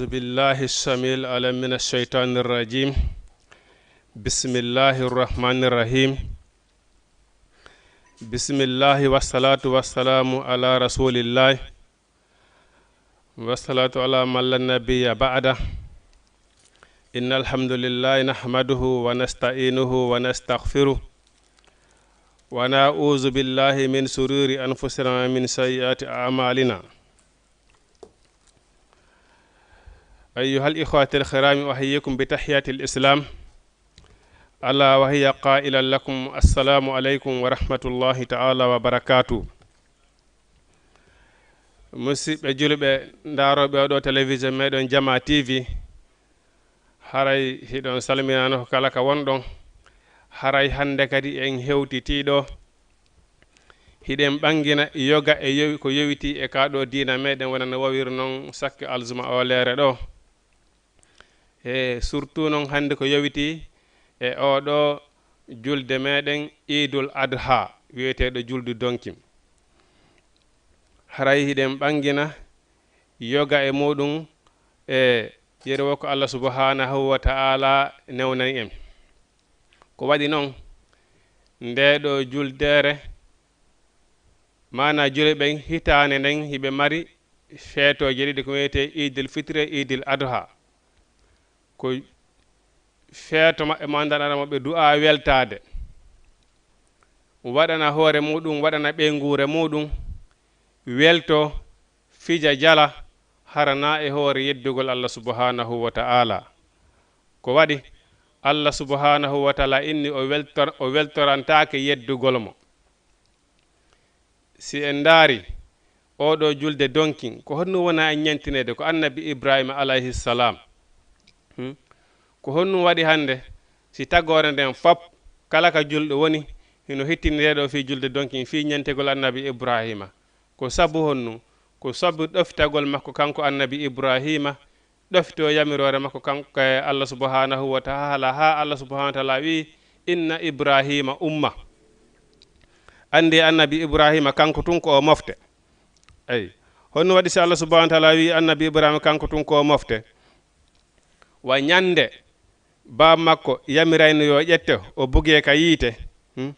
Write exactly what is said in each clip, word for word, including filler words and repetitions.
بالله السميع العليم من الشيطان الرجيم. بسم الله الرحمن الرحيم. بسم الله والصلاة والسلام على رسول الله والصلاة على من لا نبي بعده. إن الحمد لله نحمده ونستعينه ونستغفره ونعوذ بالله من شرور أنفسنا ومن سيئات أعمالنا. أيها الإخوة الكرام، أحييكم بتحية الإسلام، ألا وهي قائلا لكم: السلام عليكم ورحمة الله تعالى وبركاته. Musidɓe julɓe, ndarooɓe oɗo télévision meɗen Jama T V, haray hiɗon salminano kala ka wonɗon. Haray hannde kadi en hewtitii ɗo. Hiɗen ɓangina yoga e yowi-, ko yowiti e ka ɗo diina meɗen wonana wawiri non sakke aljuma o leere ɗo. E surtout non hannde ko yowiti e oɗo julde meɗen Iidul Adha, wiyeteeɗo juldu donki. Haray hiɗen ɓangina yoga e muɗum e yerwo ko Allah subhanahu wa ta'ala newnani en. Ko waɗi non, nde ɗo juldeere, maana julɓe ɓen hitaande nden hiɓe mari feetooje ɗiɗi ko wiyetee Iidil Fitri e Iidil Adha. Ko feeto maɓɓe mo anndanɗaa mo ɓe du'a weltaade. Waɗana hoore muɗum, waɗana ɓeynguure muɗum, welto, fija, jala, harana e hoore yeddugol Allah subhanahu wa ta'ala. Ko waɗi Allah subhanahu wa ta'ala inni o weltor-, o weltorantaake yeddugol mo. Si en ndaari oɗo julde donkin, ko honno wona en ñantineede ko annabi Ibrahima alayhi salam? Hmm? Ko honno waɗi hannde si tagoore nden fop kala ka julɗo woni hino hittini nde ɗo fii julde donkin fii ñantegol annabi Ibrahima? Ko sabu honno? Ko sabu ɗoftagol makko kanko annabi Ibrahima, ɗofto yamiroore makko kanko e Allah subhanahu wa ta'ala, haa Allah subhanahu wa ta'ala wi'i: "Inna Ibrahima umma." Anndi annabi Ibrahima kanko tun ko o mofte. Eyi. Honno waɗi si Allah subhanahu wa ta'ala wi'i annabi Ibrahima kanko tun ko o mofte? Wa ñande baaba makko yamirayno yo ƴette, o bugee ka yiite. Hmm?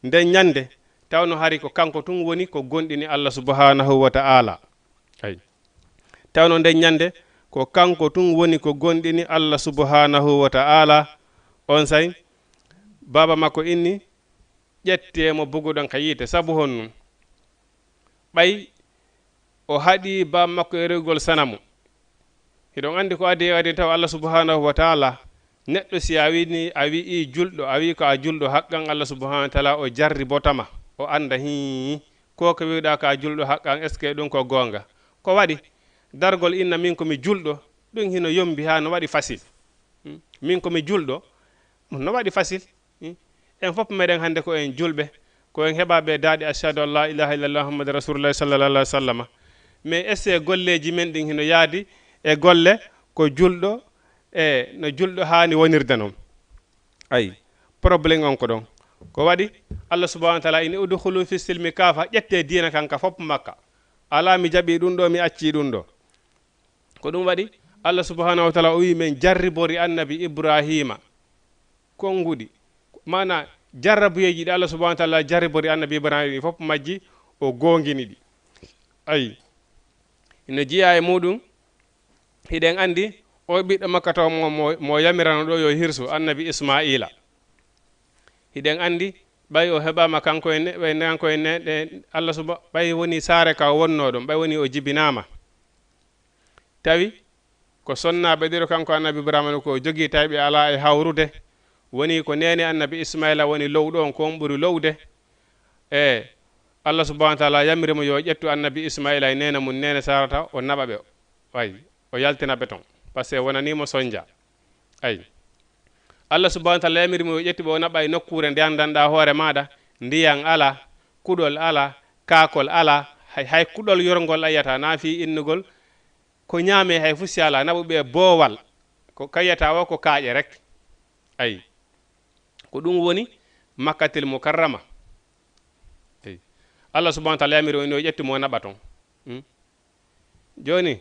Nden ñande tawno hari ko kanko tun woni ko gonɗini Allah subhanahu wa ta'ala. Ay. Tawno nden ñande ko kanko tun woni ko gonɗini Allah subhanahu wa ta'ala. On say baaba makko inni ƴettee mo buguɗon ka yiite. Sabu honno? Ɓay o haɗi baaba makko e rewugol sanamu. Hiɗon anndi ko adii e adii taw Allah subhanahu wa ta'ala, neɗɗo si a wi'ni, a wi'i julɗo, a wi'i ko a julɗo haqqan, Allah subhanahu wa ta'ala o jarribotama, o annda hii, ko ko wi'uɗaa ko a julɗo haqqan, est-ce que ɗum ko goonga? Ko waɗi, dargol inna min ko mi julɗo, ɗum hino yombi haa no waɗi facile. Hmm? Min ko mi julɗo, no waɗi facile. Hmm? En fof meɗen hannde ko en julɓe, ko en heɓaaɓe daaɗi ashhadu an la ilaha illallah muhammadu rasulullah sallallahu alaihi wa sallama. Mais est-ce que golleeji men ɗin hino yaadi e golle ko julɗo e no julɗo haani wonirde non? Ayi, problème on ko ɗon. Ko waɗi Allah subhanahu wa ta'ala ini udkhulu fi silmi kaafa, ƴettee diina kan ka fof makka. Alaa mi jaɓi ɗum ɗo, mi acci ɗum ɗo. Ko ɗum waɗi Allah subhanahu wa ta'ala o wi'i men jarribori annabi Ibrahima konnguɗi, maana jarrabuyeeji ɗi Allah subhanahu wa ta'ala jarribori annabi Ibrahima ɗi fof majji o goongini ɗi. Ayi, no jeyaa e muɗum, hiɗen anndi o ɓiɗɗo makka taw mo, mo, mo yamirano ɗo yo hirsu annabi Ismaila. Hiɗen anndi ɓay o heɓaama kanko e ne, ɓay kanko e ne, ɗe Allah suba-, ɓay woni saare ka o wonnoo ɗum, ɓay woni o jibinaama. Tawi ko sonnaaɓe ɗiɗo kanko annabi Ibrahima no ko o jogii, tawi ɓe alaa e hawrude. Woni ko neene annabi Ismaila woni lowɗo on, ko on ɓuri lowde. E Allah subhanahu wa ta'ala yamiri mo yo ƴettu annabi Ismaila e neene mum, neene Sarata, o naɓa ɓe. Ayi, o yaltina ɓe ton, parce que wonanii mo sonja. Ayi. Allah subhanahu wa ta'ala yamiri mo yo ƴettu ɓe o naɓa e nokkuure nde anndanɗaa hoore maaɗa, ndiyan alaa, kuɗol alaa, kaakol alaa, hay, hay kuɗol yorngol a yiyata, na fii innugol, ko ñaamee hay fuu si alaa, naɓu ɓe boowal, ko ka yiyata o ko kaaƴe rek. Ayi. Ko ɗum woni Makkatil Mukarrama. Ayi. Allah subhanahu wa ta'ala yamiri on yo ƴettu mo naɓa ton. Hmm? Jooni,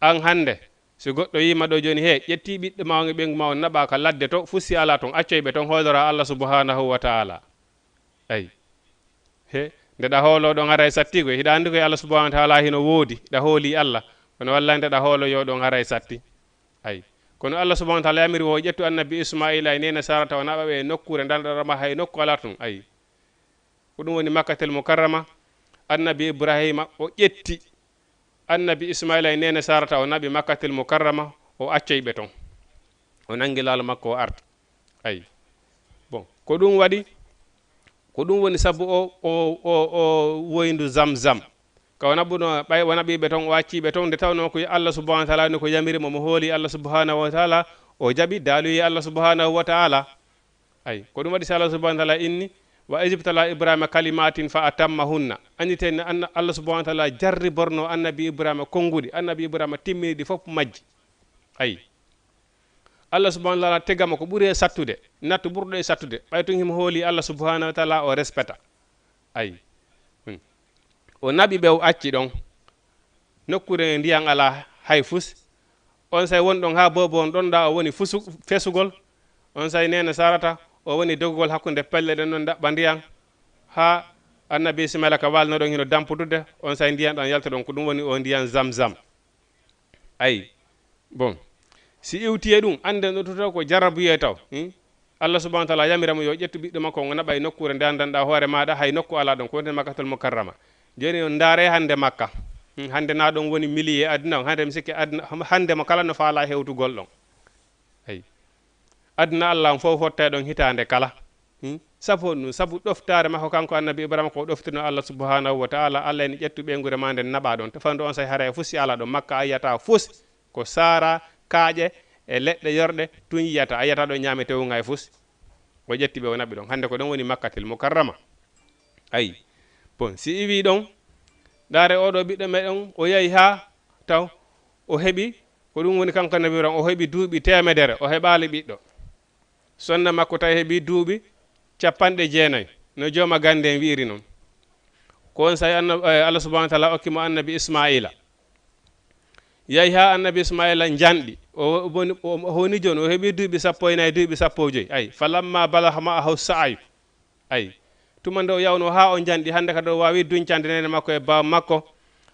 an hannde, Si goɗɗo wiima ɗo jooni, he, ƴetti ɓiɗɗo ma on e ɓeyngu ma on naɓa ka ladde to, fusti alaa ton, accoy ɓe ton, hoolora Allah subhanahu wa ta'ala. Ay. He, nde ɗa hoolo ɗon haray satti koy, hiɗa anndi koy Allah subhanahu wa ta'ala hino woodi, ɗa hooli Allah. Kono wallahi nde ɗa hoolo yo ɗon haray satti. Ay. Kono Allah subhanahu wa ta'ala yamiri wo ƴettu annabi Ismaila e neene Sarata o naɓa ɓe e nokkuure ndanɗa ma hay nokku alaa ton. Ay. Ko ɗum woni Makkatul Mukarrama. Annabi Ibrahima o ƴetti annabi Ismaila e neene Sarata o naɓi Makkatul Mukarrama, o accoy ɓe ton. O nangi laalo makko o arta. Ay. Bon, ko ɗum waɗi, ko ɗum woni sabu o, o, o, o woyndu Zamzam. Ka o naɓuno, ɓay o naɓi ɓe ton, o acci ɓe ton, nde tawnoo ko Allah subhanahu wa ta'ala ni ko yamiri mo, mo hooli Allah subhanahu wa ta'ala, o jaɓi daaluyi Allah subhanahu wa ta'ala. Ay, ko ɗum waɗi si Allah subhanahu wa ta'ala inni, "Wa iz ibtala Ibrahima kalimatin fa atammahunna." Annditen anna-, Allah subhanahu wa ta'ala jarriborno annabi Ibrahima konnguɗi, annabi Ibrahima timmini ɗi fof majji. Ay. Allah subhanahu wa ta'ala tegamo ko ɓuri e sattude, nattu ɓurɗo e sattude. Ɓay tun himo hooli Allah subhanahu wa ta'ala o respeta. Ay. Hmm. O naɓi ɓe, o acci ɗon. Nokkuure nde ndiyan alaa hay fus. On say won ɗon haa boobo on ɗon ɗa o woni fusu-, fesugol. On say neene Sarata, o woni dogugol hakkunde pelle ɗen ɗon ɗaɓɓa ndiyan. Haa annabi Ismaila ka waalno ɗon hino dampudude. On say ndiyan ɗan yalta ɗon, ko ɗum woni o ndiyan Zamzam. Ay. Bon. Si iwti e ɗum, annden ɗo tuta ko jarrabuye taw. Hmm? Allah subhanahu wa ta'ala yamira mo yo ƴettu ɓiɗɗo makko on, o naɓa e nokkuure nde anndanɗaa hoore maaɗa, hay nokku alaa ɗon, ko wonten Makkatul Mukarrama. Jooni on ndaare hannde Makka. Hmm, hannde na ɗon woni miliye aduna on. Hannde mi sikki aduna, hannde mo kala no faalaa hewtugol ɗon. Ay. Aduna Allah on fof fottay ɗon hitaande kala. Hmm? Sabu honɗum? Sabu ɗoftaare makko kanko annabi Ibrahima ko ɗoftirno Allah subhanahu wa ta'ala. Allah ene ƴettu ɓeynguure maa nden naɓa ɗon. Te fandu on say haray fus si alaa ɗon. Makka a yiyata fus ko saara, kaaƴe, e leɗɗe yorɗe tun yiyata. A yiyata ɗon ñaametewunga e fus. O ƴetti ɓe o naɓi ɗon. Hannde ko ɗon woni Makkatil Mukarrama. Ayi. Bon, si iwi ɗon, ndaare oɗo ɓiɗɗo meɗen, o yahi haa taw o heɓi, ko ɗum woni kanko annabi Ibrahima, o heɓi duuɓi teemedere, o heɓaali ɓiɗɗo. Sonna makko tawi heɓi duuɓi capanɗe jeenayi, no jooma gannde en wi'iri non. Ko on sa'i anna-, eh, Allah subhanahu wa ta'ala okki mo annabi Ismaila. Yahi haa annabi Ismaila njanɗi. O, o boni, o, o honi jooni, o heɓi duuɓi sappo e nayi, duuɓi sappo e joyi. Ayi, falamma balagha ma'ahu sa'yu. Ayi, tuma nde o yawno haa o njanɗi, hannde kadi o waawi duncande neene makko e baaba makko.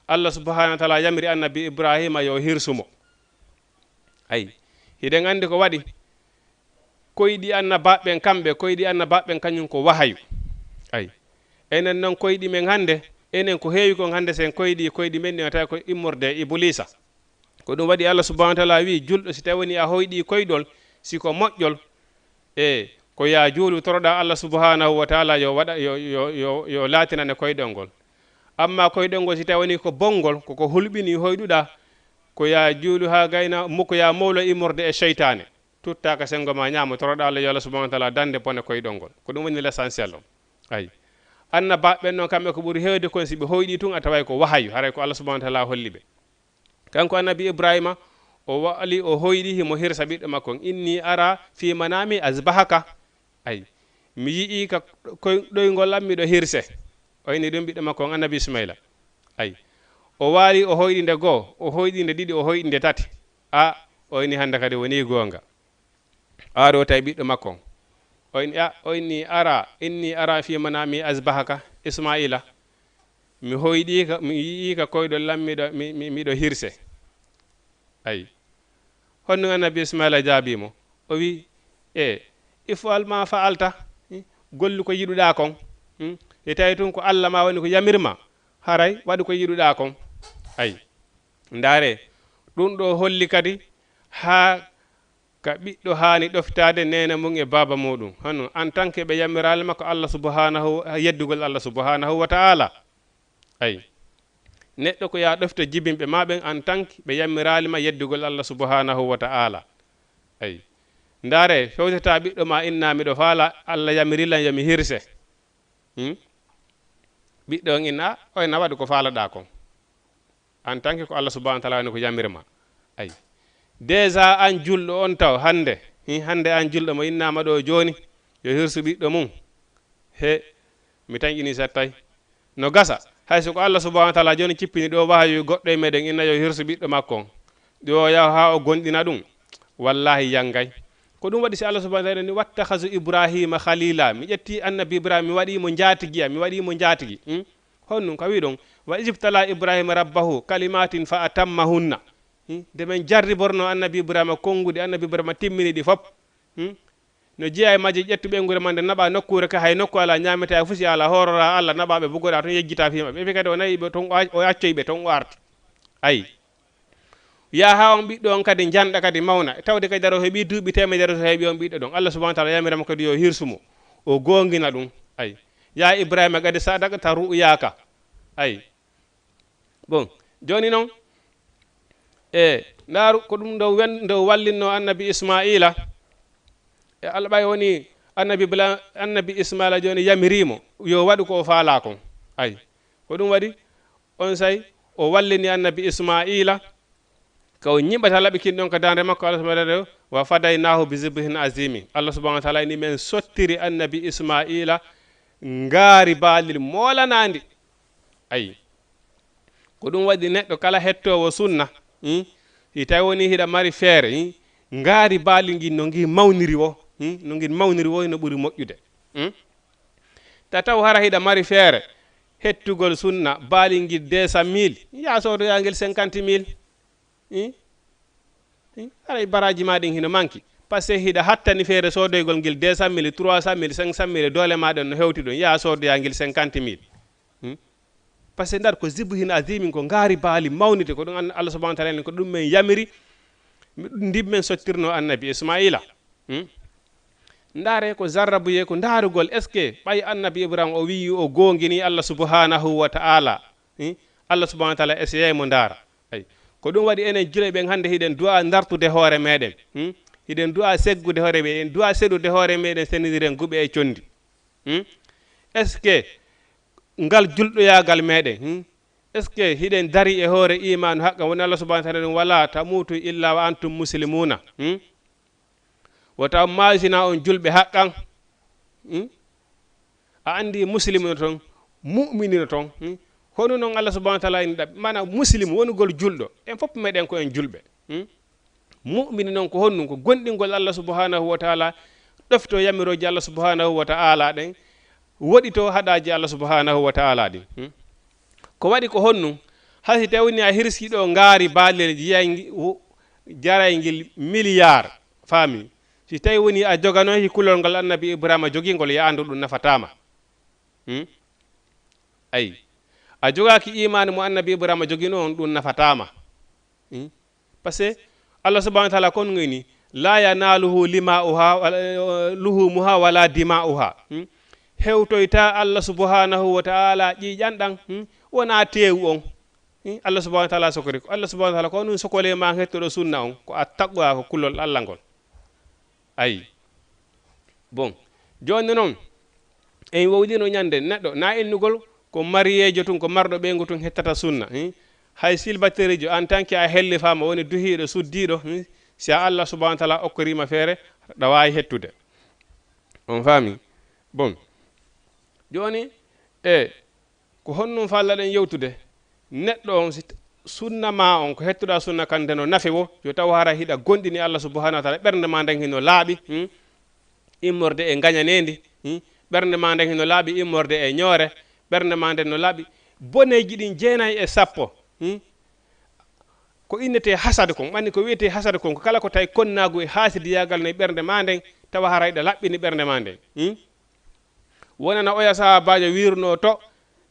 Allah subhanahu wa ta'ala yamiri annabi Ibrahima yo hirsu mo. Ayi, hiɗen anndi ko waɗi. Koyɗi annabaaɓe ɓen, kamɓe, koyɗi annabaaɓe ɓen kañum ko wahayu. Ayi. Enen non koyɗi men hannde, enen ko heewi kon hannde sen koyɗi, koyɗi men ɗin o tawi ko immorde e Ibuliisa. Ko ɗum waɗi Allah subhanahu wa ta'ala wi'i, julɗo, si tawi woni a hoyɗi koyɗol, si ko moƴƴol, e ko ya juulu toroɗa Allah subhanahu wa ta'ala yo waɗa, yo, yo, yo, yo laatinane koyɗol ngol. Amma koyɗol ngol si tawi woni ko bonngol, ko ko hulɓini hoyɗuɗa, ko ya juulu haa gayna, mo ko ya mowlo immorde e seytaane. Tutta ka senngo ma ñaamo, toroɗa Allah yo Allah subhanahu wa ta'ala dande bone koyɗol ngol. Ko ɗum woni l'essentiel on. Ayi. Annabaaɓe ɓen non kamɓe ko ɓuri heewde kon si ɓe hoyɗi tun a taway ko wahayu, haray ko Allah subhanahu wa ta'ala holli ɓe. Kanko annabi Ibrahima, o waali, o hoyɗi, himo hirsa ɓiɗɗo makko on. "Inni ara fi manami azbahaka." Ayi. Mi yi'i ka koy-, ɗoyngol am miɗo hirse. O inni ɗum ɓiɗɗo makko on annabi Ismaila. Ayi. O waali, o hoyɗi nde goo, o hoyɗi nde ɗiɗi, o hoyɗi nde tati. A, o inni hannde kadi woni goonga. Haa ɗo tawi ɓiɗɗo makko on. O inni, a, o inni, ara, inni ara fi manami azbahaka Ismaila. Mi hoyɗi ka, mi yi'i ka koyɗol lam miɗo, mi, mi, miɗo hirse. Ayi. Honno annabi Ismaila jaabi mo? O wi, e, if'al ma fa'alta. Hmm? Gollu ko yiɗuɗa kon. Hmm? E tawi tun ko Allah ma woni ko yamirma. Haray waɗu ko yiɗuɗa kon. Ayi. Ndaare, ɗum ɗo holli kadi haa ka ɓiɗɗo haani ɗoftaade neene mum e baaba muɗum. Hono en tant que ɓe yammiraali ma ko Allah subhanahu, yeddugol Allah subhanahu wa ta'ala. Ayi. Neɗɗo ko yaa ɗofta jibinɓe ma ɓen en tant que ɓe yammiraali ma yeddugol Allah subhanahu wa ta'ala. Ayi. Ndaare, fewtata ɓiɗɗo ma inna miɗo faala Allah yamiri lan yo mi hirse. Hmm? Ɓiɗɗo on inna, o ina waɗi ko faalaɗa kon. En tant que ko Allah subhanahu wa ta'ala woni ko yamiri ma. Ayi. Déjà an julɗo on taw hannde, hi, hannde an julɗo mo innaama ɗo jooni, yo hirsu ɓiɗɗo mum. He, mi tanƴini sattay. No gasa, hay so ko Allah subhanahu wa ta'ala jooni cippini ɗo wahayu goɗɗo e meɗen inna yo hirsu ɓiɗɗo makko on. Yo yaw haa o gonɗina ɗum. Wallahi yangay. Ko ɗum waɗi si Allah subhanahu wa ta'ala ni, "Wattakhadhu Ibrahima khalila." Mi ƴetti annabi Ibrahima, mi waɗi mo njaatigi am, mi waɗi mo njaatigi. Hmm? Honɗum ka wiɗon? "Wa izibtala Ibrahima rabbahu kalimatin fa atammahunna." Hmm? Nde men jarriborno annabi Ibrahima konnguɗi, annabi Ibrahima timmini ɗi fop. Hmm? No jeeya e majje ƴettu ɓeynguure ma nde naɓa nokkuure ka hay nokku ala ñaametee, fusi ala, hoorora Allah, naɓa ɓe bugoɗa toon, yejjita fii maɓɓe. Ɓe fii kadi o nayi ɓe toon, o ac-, o accoyi ɓe toon, o arti. Ayi. Yaa haa on ɓiɗɗo on kadi janɗa kadi mawna. Tawde kadi daro heɓi duuɓi teemedere so heɓi on ɓiɗɗo ɗon. Allah subhanahu wa ta'ala yamirama kadi yo hirsu mo. O goongina ɗum. Ayi. Yaa Ibrahima kadi sadaqta ru'yaka. Ayi. Bon, jooni noon, e ndaaru ko ɗum nde o wen-, nde o wallinno annabi Ismaila. E Allah ɓay woni annabi Bla-, annabi Ismaila jooni yamirimo yo waɗu ko o faala kon. Ayi. Ko ɗum waɗi on say o wallini annabi Ismaila, ka o ñiɓata laɓi kin ɗon ka daande makko, Allah subhanahu wa ta'ala, "Wa fadaynahu bi zibhin azimi." Allah subhanahu wa ta'ala ni men sottiri annabi Ismaila ngaari baalil moolanandi. Ayi. Ko ɗum waɗi neɗɗo kala hettoowo sunna, hmm? Si tawi woni hiɗa mari feere, hmm? Ngaari baalil ngin no ngin mawniri wo, hmm? No ngin mawniri wo, no ɓuri moƴƴude. Hmm? Ta taw hara hiɗa mari feere hettugol sunna, baalil ngil deux cent mille, yaa soodoyaa ngel cinquante mille. Hmm? Hmm? Haray baraaji ma ɗin hino manki. Parce que hiɗa hattani feere soodoygol ngel deux cent mille, trois cent mille, cinq cent mille, doole ma ɗen no hewti ɗum, yaa soodoyaa ngel cinquante mille. Hmm? Parce que ndar ko zibhin azimin, ko ngaari baali mawnite, ko ɗum an-, Allah subhanahu wa ta'ala en, ko ɗum men yamiri, mi-, ɗum ndin men sottirno annabi Ismaila. Hmm? Ndaare ko zarrabuye, ko ndaarugol, est-ce que ɓay annabi Ibrahima o wi'i o goongini Allah subhanahu wa ta'ala? Hmm? Allah subhanahu wa ta'ala essayay mo ndaara. Ay. Ko ɗum waɗi enen juulɓe ɓen hannde hiɗen du'a ndartude hoore meɗen. Hmm? Hiɗen du'a seggude hoore meɗen, du'a seɗude hoore meɗen, sendiren guɓe e condi. Hmm? Est-ce que ngal julɗoyaagal meɗen, hmm? Est-ce que hiɗen dari e hoore imaanu haqqan? Woni Allah subhanahu wa ta'ala ɗum, "Wala tamutu illa wa antum muslimuna." Hmm? Wota on maayi sina on julɓe haqqan. Hmm? A anndi muslimino toon, mu'minino toon. Hmm? Hono noon Allah subhanahu wa ta'ala ina ɗaɓɓi. Maanaam muslim wonugol julɗo. En fof meɗen ko en julɓe. Hmm? Mu'mini noon ko honɗum? Ko gonɗingol Allah subhanahu wa ta'ala, ɗofto yamirooji Allah subhanahu wa ta'ala ɗen, woɗito haɗaaji Allah subhanahu wa ta'ala ɗin. Hmm? Ko waɗi ko honɗum? Hay si tawi woni a hirsi ɗo ngaari baalel jiyay ngi-, wo-, jaray ngel miliyar, faami? Si tawi woni a joganoyki kulol ngal annabi Ibrahima jogingol, ya anndu ɗum nafataama. Hmm? Ayi. A jogaaki imaanu mo annabi Ibrahima jogino on, ɗum nafataama. Hmm? Parce que Allah subhanahu wa ta'ala kon ngoni, "La yanaluhu lima'uha, wala, eh, luhumuha wala dima'uha." Hmm? Hewtoyta Allah subhanahu wa ta'ala ƴiiƴan ɗan, hmm? Wona teewu on. Hmm? Allah subhanahu wa ta'ala sokori ko. Allah subhanahu wa ta'ala ko on sokole ma hettoɗo sunna on. Ko a taqwa ko kulol Allah ngol. Ayi. Bon. Jooni noon, en wowlino ñande neɗɗo, na innugol ko mariyeejo tun, ko marɗo ɓeyngu tun hettata sunna, eh? Hay silbaterijo, en tant que a hellifaama, woni duhiiɗo, suddiiɗo, eh? Si a Allah subhanahu wa ta'ala okkorima feere, ɗa waawi hettude. On faami? Bon. Jooni, e ko honɗum falla ɗen yewtude? Neɗɗo on, si t-, sunna ma on, ko hettuɗa sunna kan, nde no nafe wo, yo taw hara hiɗa gonɗini Allah subhanahu wa ta'ala, ɓernde ma nden hino laaɓi, hmm? Immorde e ngañanendi, hmm? Ɓernde ma nden hino laaɓi immorde e ñoore, ɓernde ma nden no laaɓi. Boneeji ɗin jeenay e sappo, hmm? Ko innetee hasad kon, ɓanni ko wi'etee hasad kon, ko kala ko tawi konnaagu e haasidiyaagal no e ɓernde ma nden, tawa hara hiɗa laɓɓini ɓernde ma nden, hmm? Wonana oya sahaabaajo wiirnoo to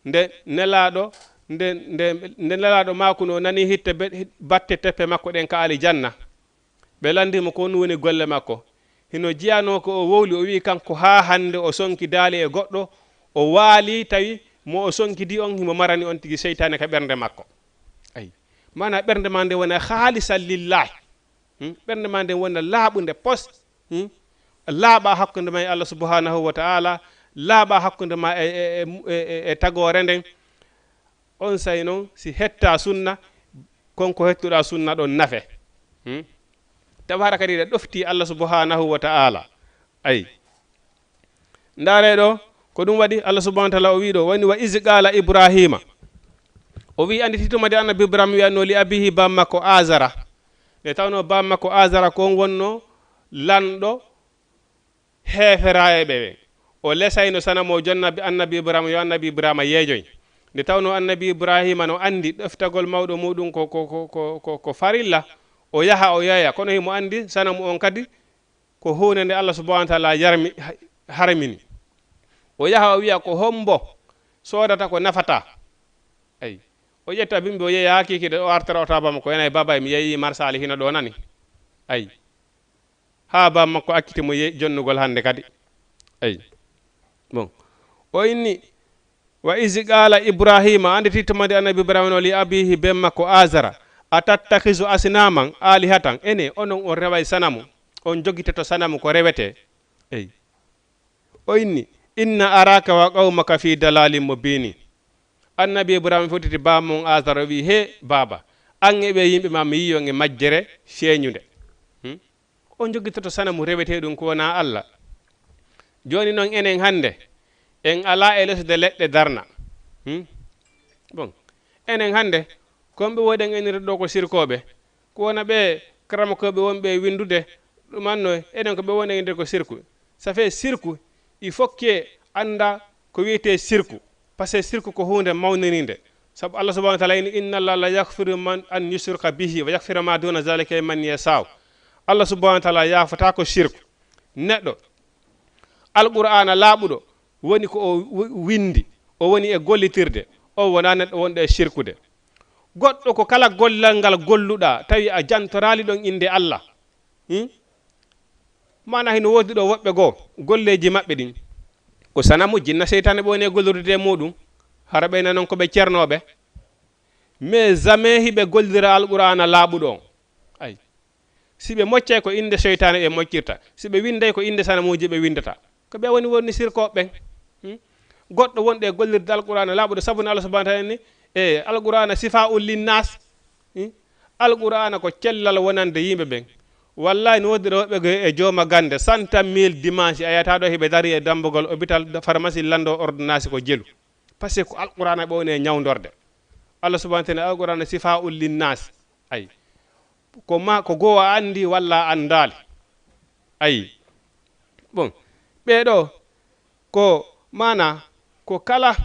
nde Nelaaɗo, nde, nde, nde Nelaaɗo maakunoo nani hitte be-, batte teppe makko ɗen ka alijanna. Ɓe lanndii mo ko honɗum woni golle makko. Hino jiyanoo ko o wowli, o wi'i kanko haa hannde o sonkidaali e goɗɗo, o waali tawi mo o sonkidi on himo marani on tigi seytaane ka ɓernde makko. Ayi. Maanaa ɓernde maa nde wona haalisan lillaahi. Hmm? Ɓernde maa nden wona laaɓunde pos. Hmm? Laaɓa hakkunde maa e Allah subhanahu wa ta'ala, laaɓa hakkunde maa e, e, e, e, e tagoore nden. On say noon, si hetta sunna, kon ko hettuɗa sunna ɗon nafe. Hmm? Tawa hara kadi ɗa ɗofti Allah subhanahu wa ta'ala. Ayi. Ndaare ɗo, ko ɗum waɗi Allah subhanahu wa ta'ala o wi'i ɗo, woni, "Wa iz qala Ibrahima." O wi'i, anndi tituma de annabi Ibrahima wi'anno li abihi bammakko Azara. Nde tawnoo baaba makko Azara ko on wonnoo lanɗo heeferaaɓe ɓe. O lesayno sanamu o jonna bi-, annabi Ibrahima, yo annabi Ibrahima yeejoy. Nde tawnoo annabi Ibrahima no anndi ɗoftagol mawɗo muɗum ko, ko, ko, ko, ko, ko farilla, o yaha o yeeya. Kono himo anndi sanamu on kadi ko huunde nde Allah subhanahu wa taala yarmi, haramini. O yaha o wiya ko hombo soodata ko nafata. Ay. O ƴetta bimbi o yeeya haa kiikiiɗe o artara o taaba mo ko ena e baaba mi yeeyi marsaali hino ɗo nani. Ay. Haa baaba makko acciti mo ye-, jonnugol hannde kadi. Ay. Bon. O inni, "Wa izi qala Ibrahima," anndi tittumande annabi Ibrahima no li abihi ben makko Azara, "a tattakhizu asnaman alihatan?" Ene, onon on reway sanamu, on jogitoto sanamu ko rewete. Ey. O inni, "Inna araka wa qawmaka fi dalalin mubini." Annabi Ibrahima fotiti baaba mon Azara, o wi, "He baaba, an e ɓe yimɓe ma mi yi'i on e majjere feeñunde." Hmm? On jogitoto sanamu reweteeɗum ko wonaa Allah. Jooni noon enen hannde, en alaa e lesde leɗɗe darna. Hmm? Bon, enen hannde, ko ɓe woɗen enirde ɗo ko sirkooɓe, ko wona ɓe karamokooɓe wonɓe e winndude, ɗum anno enen ko ɓe woni enirde ko sirku. Ça fait sirku, il faut que annda ko wiyetee sirku. Parce que sirku ko huunde mawnirinde. Sabu Allah subhanahu wa taala ini, "Inna Allah la yaghfiru man an yushraka bihi wa yaghfiru ma duna zalika liman yasha." Allah subhanahu wa taala yaafata ko sirku. Neɗɗo, Alqur'aana laaɓuɗo woni ko o wi-, windi, o woni e gollitirde, o wonaa neɗɗo wonɗo e sirkude. Goɗɗo ko kala gollal ngal golluɗaa, tawi a jantoraali ɗon innde Allah. Hmm? Maana hino woodi ɗo woɓɓe goo, golleeji maɓɓe ɗin, ko sanamu jinna seytaane ɓe woni e gollirde e muɗum, hara ɓe noon ko ɓe ceernooɓe. Mais jamais hiɓe gollira Alqur'aana laaɓuɗo on. Ay. Si ɓe moccay ko innde seytaane ɓe moccirta, si ɓe winday ko innde sanamuuji ɓe windata. Ko ɓe woni woni sirkooɓe ɓen. Hmm? Goɗɗo wonɗo e gollirde Alqur'aana laaɓuɗo sabu no Allah subhanahu wa taala ni, e Alqur'aana sifa'un linnas. Hmm? Alqur'aana ko cellal wonande yimɓe ɓen. Wallahi no woodi ɗo ɓe e jooma gannde cent mille dimanche a yiyata ɗo hiɓe dari e dammbugol hôpital, pharmacie, lanndo ordonnance ko jelu. Parce que ko Alqur'aana ɓe woni e ñawndorde. Allah subhanahu wa taala Alqur'aana sifa'un linnas. Ay. Ko ma, ko goo a anndi walla a anndaali. Ayi. Bon, ɓee ɗoo ko maana ko kala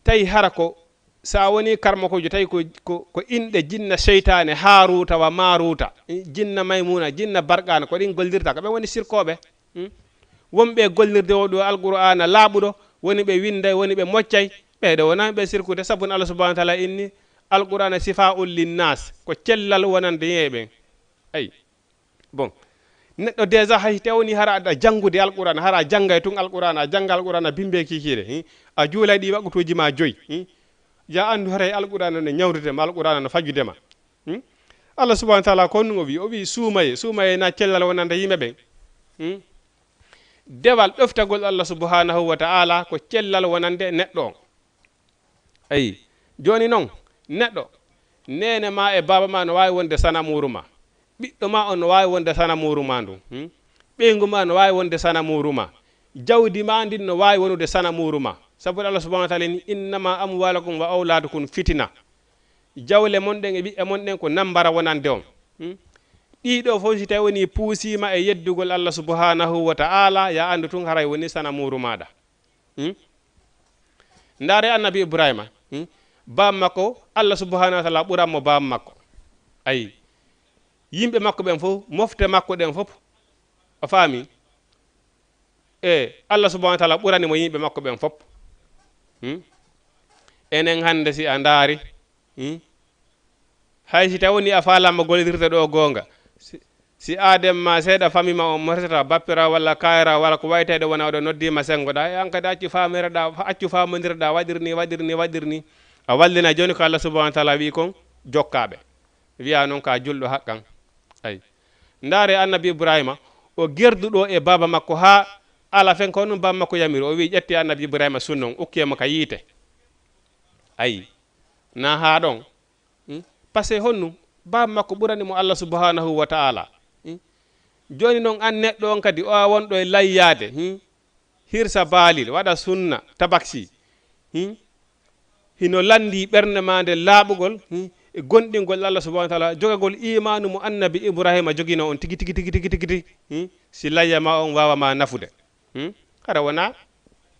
tawi hara ko, so a wonii karmokoojo, tawi ko, ko, ko inɗe jinna seytaane, Haaruuta wa Maaruuta, jinna Maymuuna, jinna Barqaana, ko ɗin gollirta, ko ɓe woni sirkooɓe. Hmm? Wonɓe gollirde o ɗo Alqur'aana laaɓuɗo, woni ɓe winday, woni ɓe moccay, ɓee ɗoo wonaa ɓe sirkude, sabu no Allah subhanahu wa taala inni, Alqur'aana sifa'un linnas, ko cellal wonande yimɓe ɓen. Ayi. Bon. Neɗɗo déjà hay tewni hara aɗa janngude Alqur'aana, hara a janngay tun Alqur'aana, a jannga Alqur'aana bimbe kiikiiɗe, hi? A juulay ɗi waqtuuji ma joyi, hi? Ya anndu haray Alqur'aana no ñawdude ma, Alqur'aana no fajude ma. Hmm? Allah subhanahu wa taala ko honɗum o wi? O wi suumaye, suumaye na cellal wonande yimɓe ɓen. Hmm? Dewal ɗoftagol Allah subhanahu wa taala ko cellal wonande neɗɗo on. Ayi, jooni noon, neɗɗo, neene ma e baaba ma no waawi wonde sanamuuru ma. Ɓiɗɗo ma on no waawi wonde sanamuuru ma ndun. Hmm? Ɓeyngu ma no waawi wonde sanamuuru ma. Jawdi ma ndin no waawi wonude sanamuuru ma. Sabu Allah subhanahu wa taala ni, "Innama amwalukum wa awladukum fitina." Jawle mon ɗen e ɓiɓɓe mon ɗen ko nambara wonande on. Hmm? Ɗii ɗoo fof si tawi woni puusiima e yeddugol Allah subhanahu wa taala, ya anndu tun haray woni sanamuuru maaɗa. Hmm? Ndaare annabi Ibrahima. Hmm? Baaba makko, Allah subhanahu wa taala ɓuran mo baaba makko. Ayi. Yimɓe makko ɓen fof, mofte makko ɗen fof. A faami? E, Allah subhanahu wa taala ɓurani mo yimɓe makko ɓen fof. Hmm? Enen hannde si a ndaari, hmm? Hay si tawni a faalaama gollirde ɗo goonga, si, si aaden ma seeɗa fami ma on moftetata, bappira walla kaayira walla ko wayteede wona oɗo noddiima senngoɗa, e an kadi accu faamireɗa, accu faamondirɗa, waɗir ni, waɗir ni, waɗir ni. A wallina jooni ko Allah subhanahu wa taala wi kon, jokkaaɓe. Wiya noon ka julɗo haqqan. Ay. Ndaare annabi Ibrahima, o gerduɗo e baaba makko haa ala fen ko honɗum baaba makko yamiri. O wi ƴetti annabi Ibrahima sunna on, ukke mo ka yiite. Ay. Na haa ɗon. Hmm? Parce que honɗum? Baaba makko ɓurani mo Allah subhanahu wa ta'ala. Hmm? Jooni noon an neɗɗo on kadi, o a wonɗo e layyaade. Hmm? Hirsa baalil, waɗa sunna, tabaksi. Hmm? Hino lanndii ɓernde maa nden laaɓugol, hmm? gonɗingol Allah subhanahu wa taala, jogagol imaanu mo annabi Ibrahima joginoo on tigi, tigi, tigi, tigi, tigi, tigi. Hmm? Si layya ma on waawa ma nafude. Hmm? Hara wonaa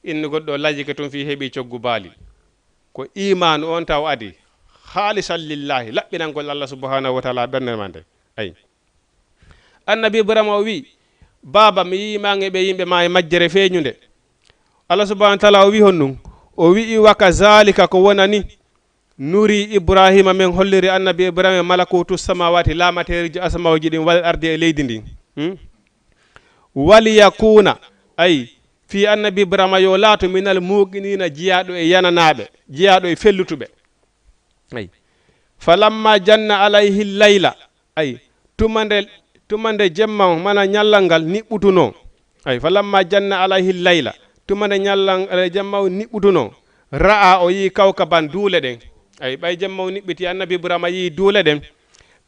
innugol ɗo layyike tun fii heɓi coggu baali. Ko imaanu on taw adi, haalisan lillahi, laɓɓinangol Allah subhanahu wa taala ɓernde ma nde. Ay. Annabi Ibrahima o wi'i, "Baaba, mi yi'i ma e ɓe yimɓe ma e majjere feeñunde." Allah subhanahu wa taala o wi'i honɗum? O wi'i, "Wa kazalika, ko wonani, nuri Ibrahima, men holliri annabi Ibrahima malakutu samawati, laamateeriiji asamawji ɗin, wal ardi, e leydi ndin." Hmm? Waliyakuna, ay, fii annabi Ibrahima yo laatu minal muuqiniina, jiyaaɗo e yananaaɓe, jiyaaɗo e fellutuɓe. Ay. Falamma janna alayhi layla, ay, tuma nde, tuma nde jemma on, mana ñallal ngal niɓɓutunoo. Ay, falamma janna alayhi layla, tuma nde ñallal, eh, jemma on niɓɓutunoo, ra'a, o yi'i kawkaban, duule ɗen. Ay, ɓay jemma on niɓɓiti, annabi Ibrahima yi'i duule ɗen.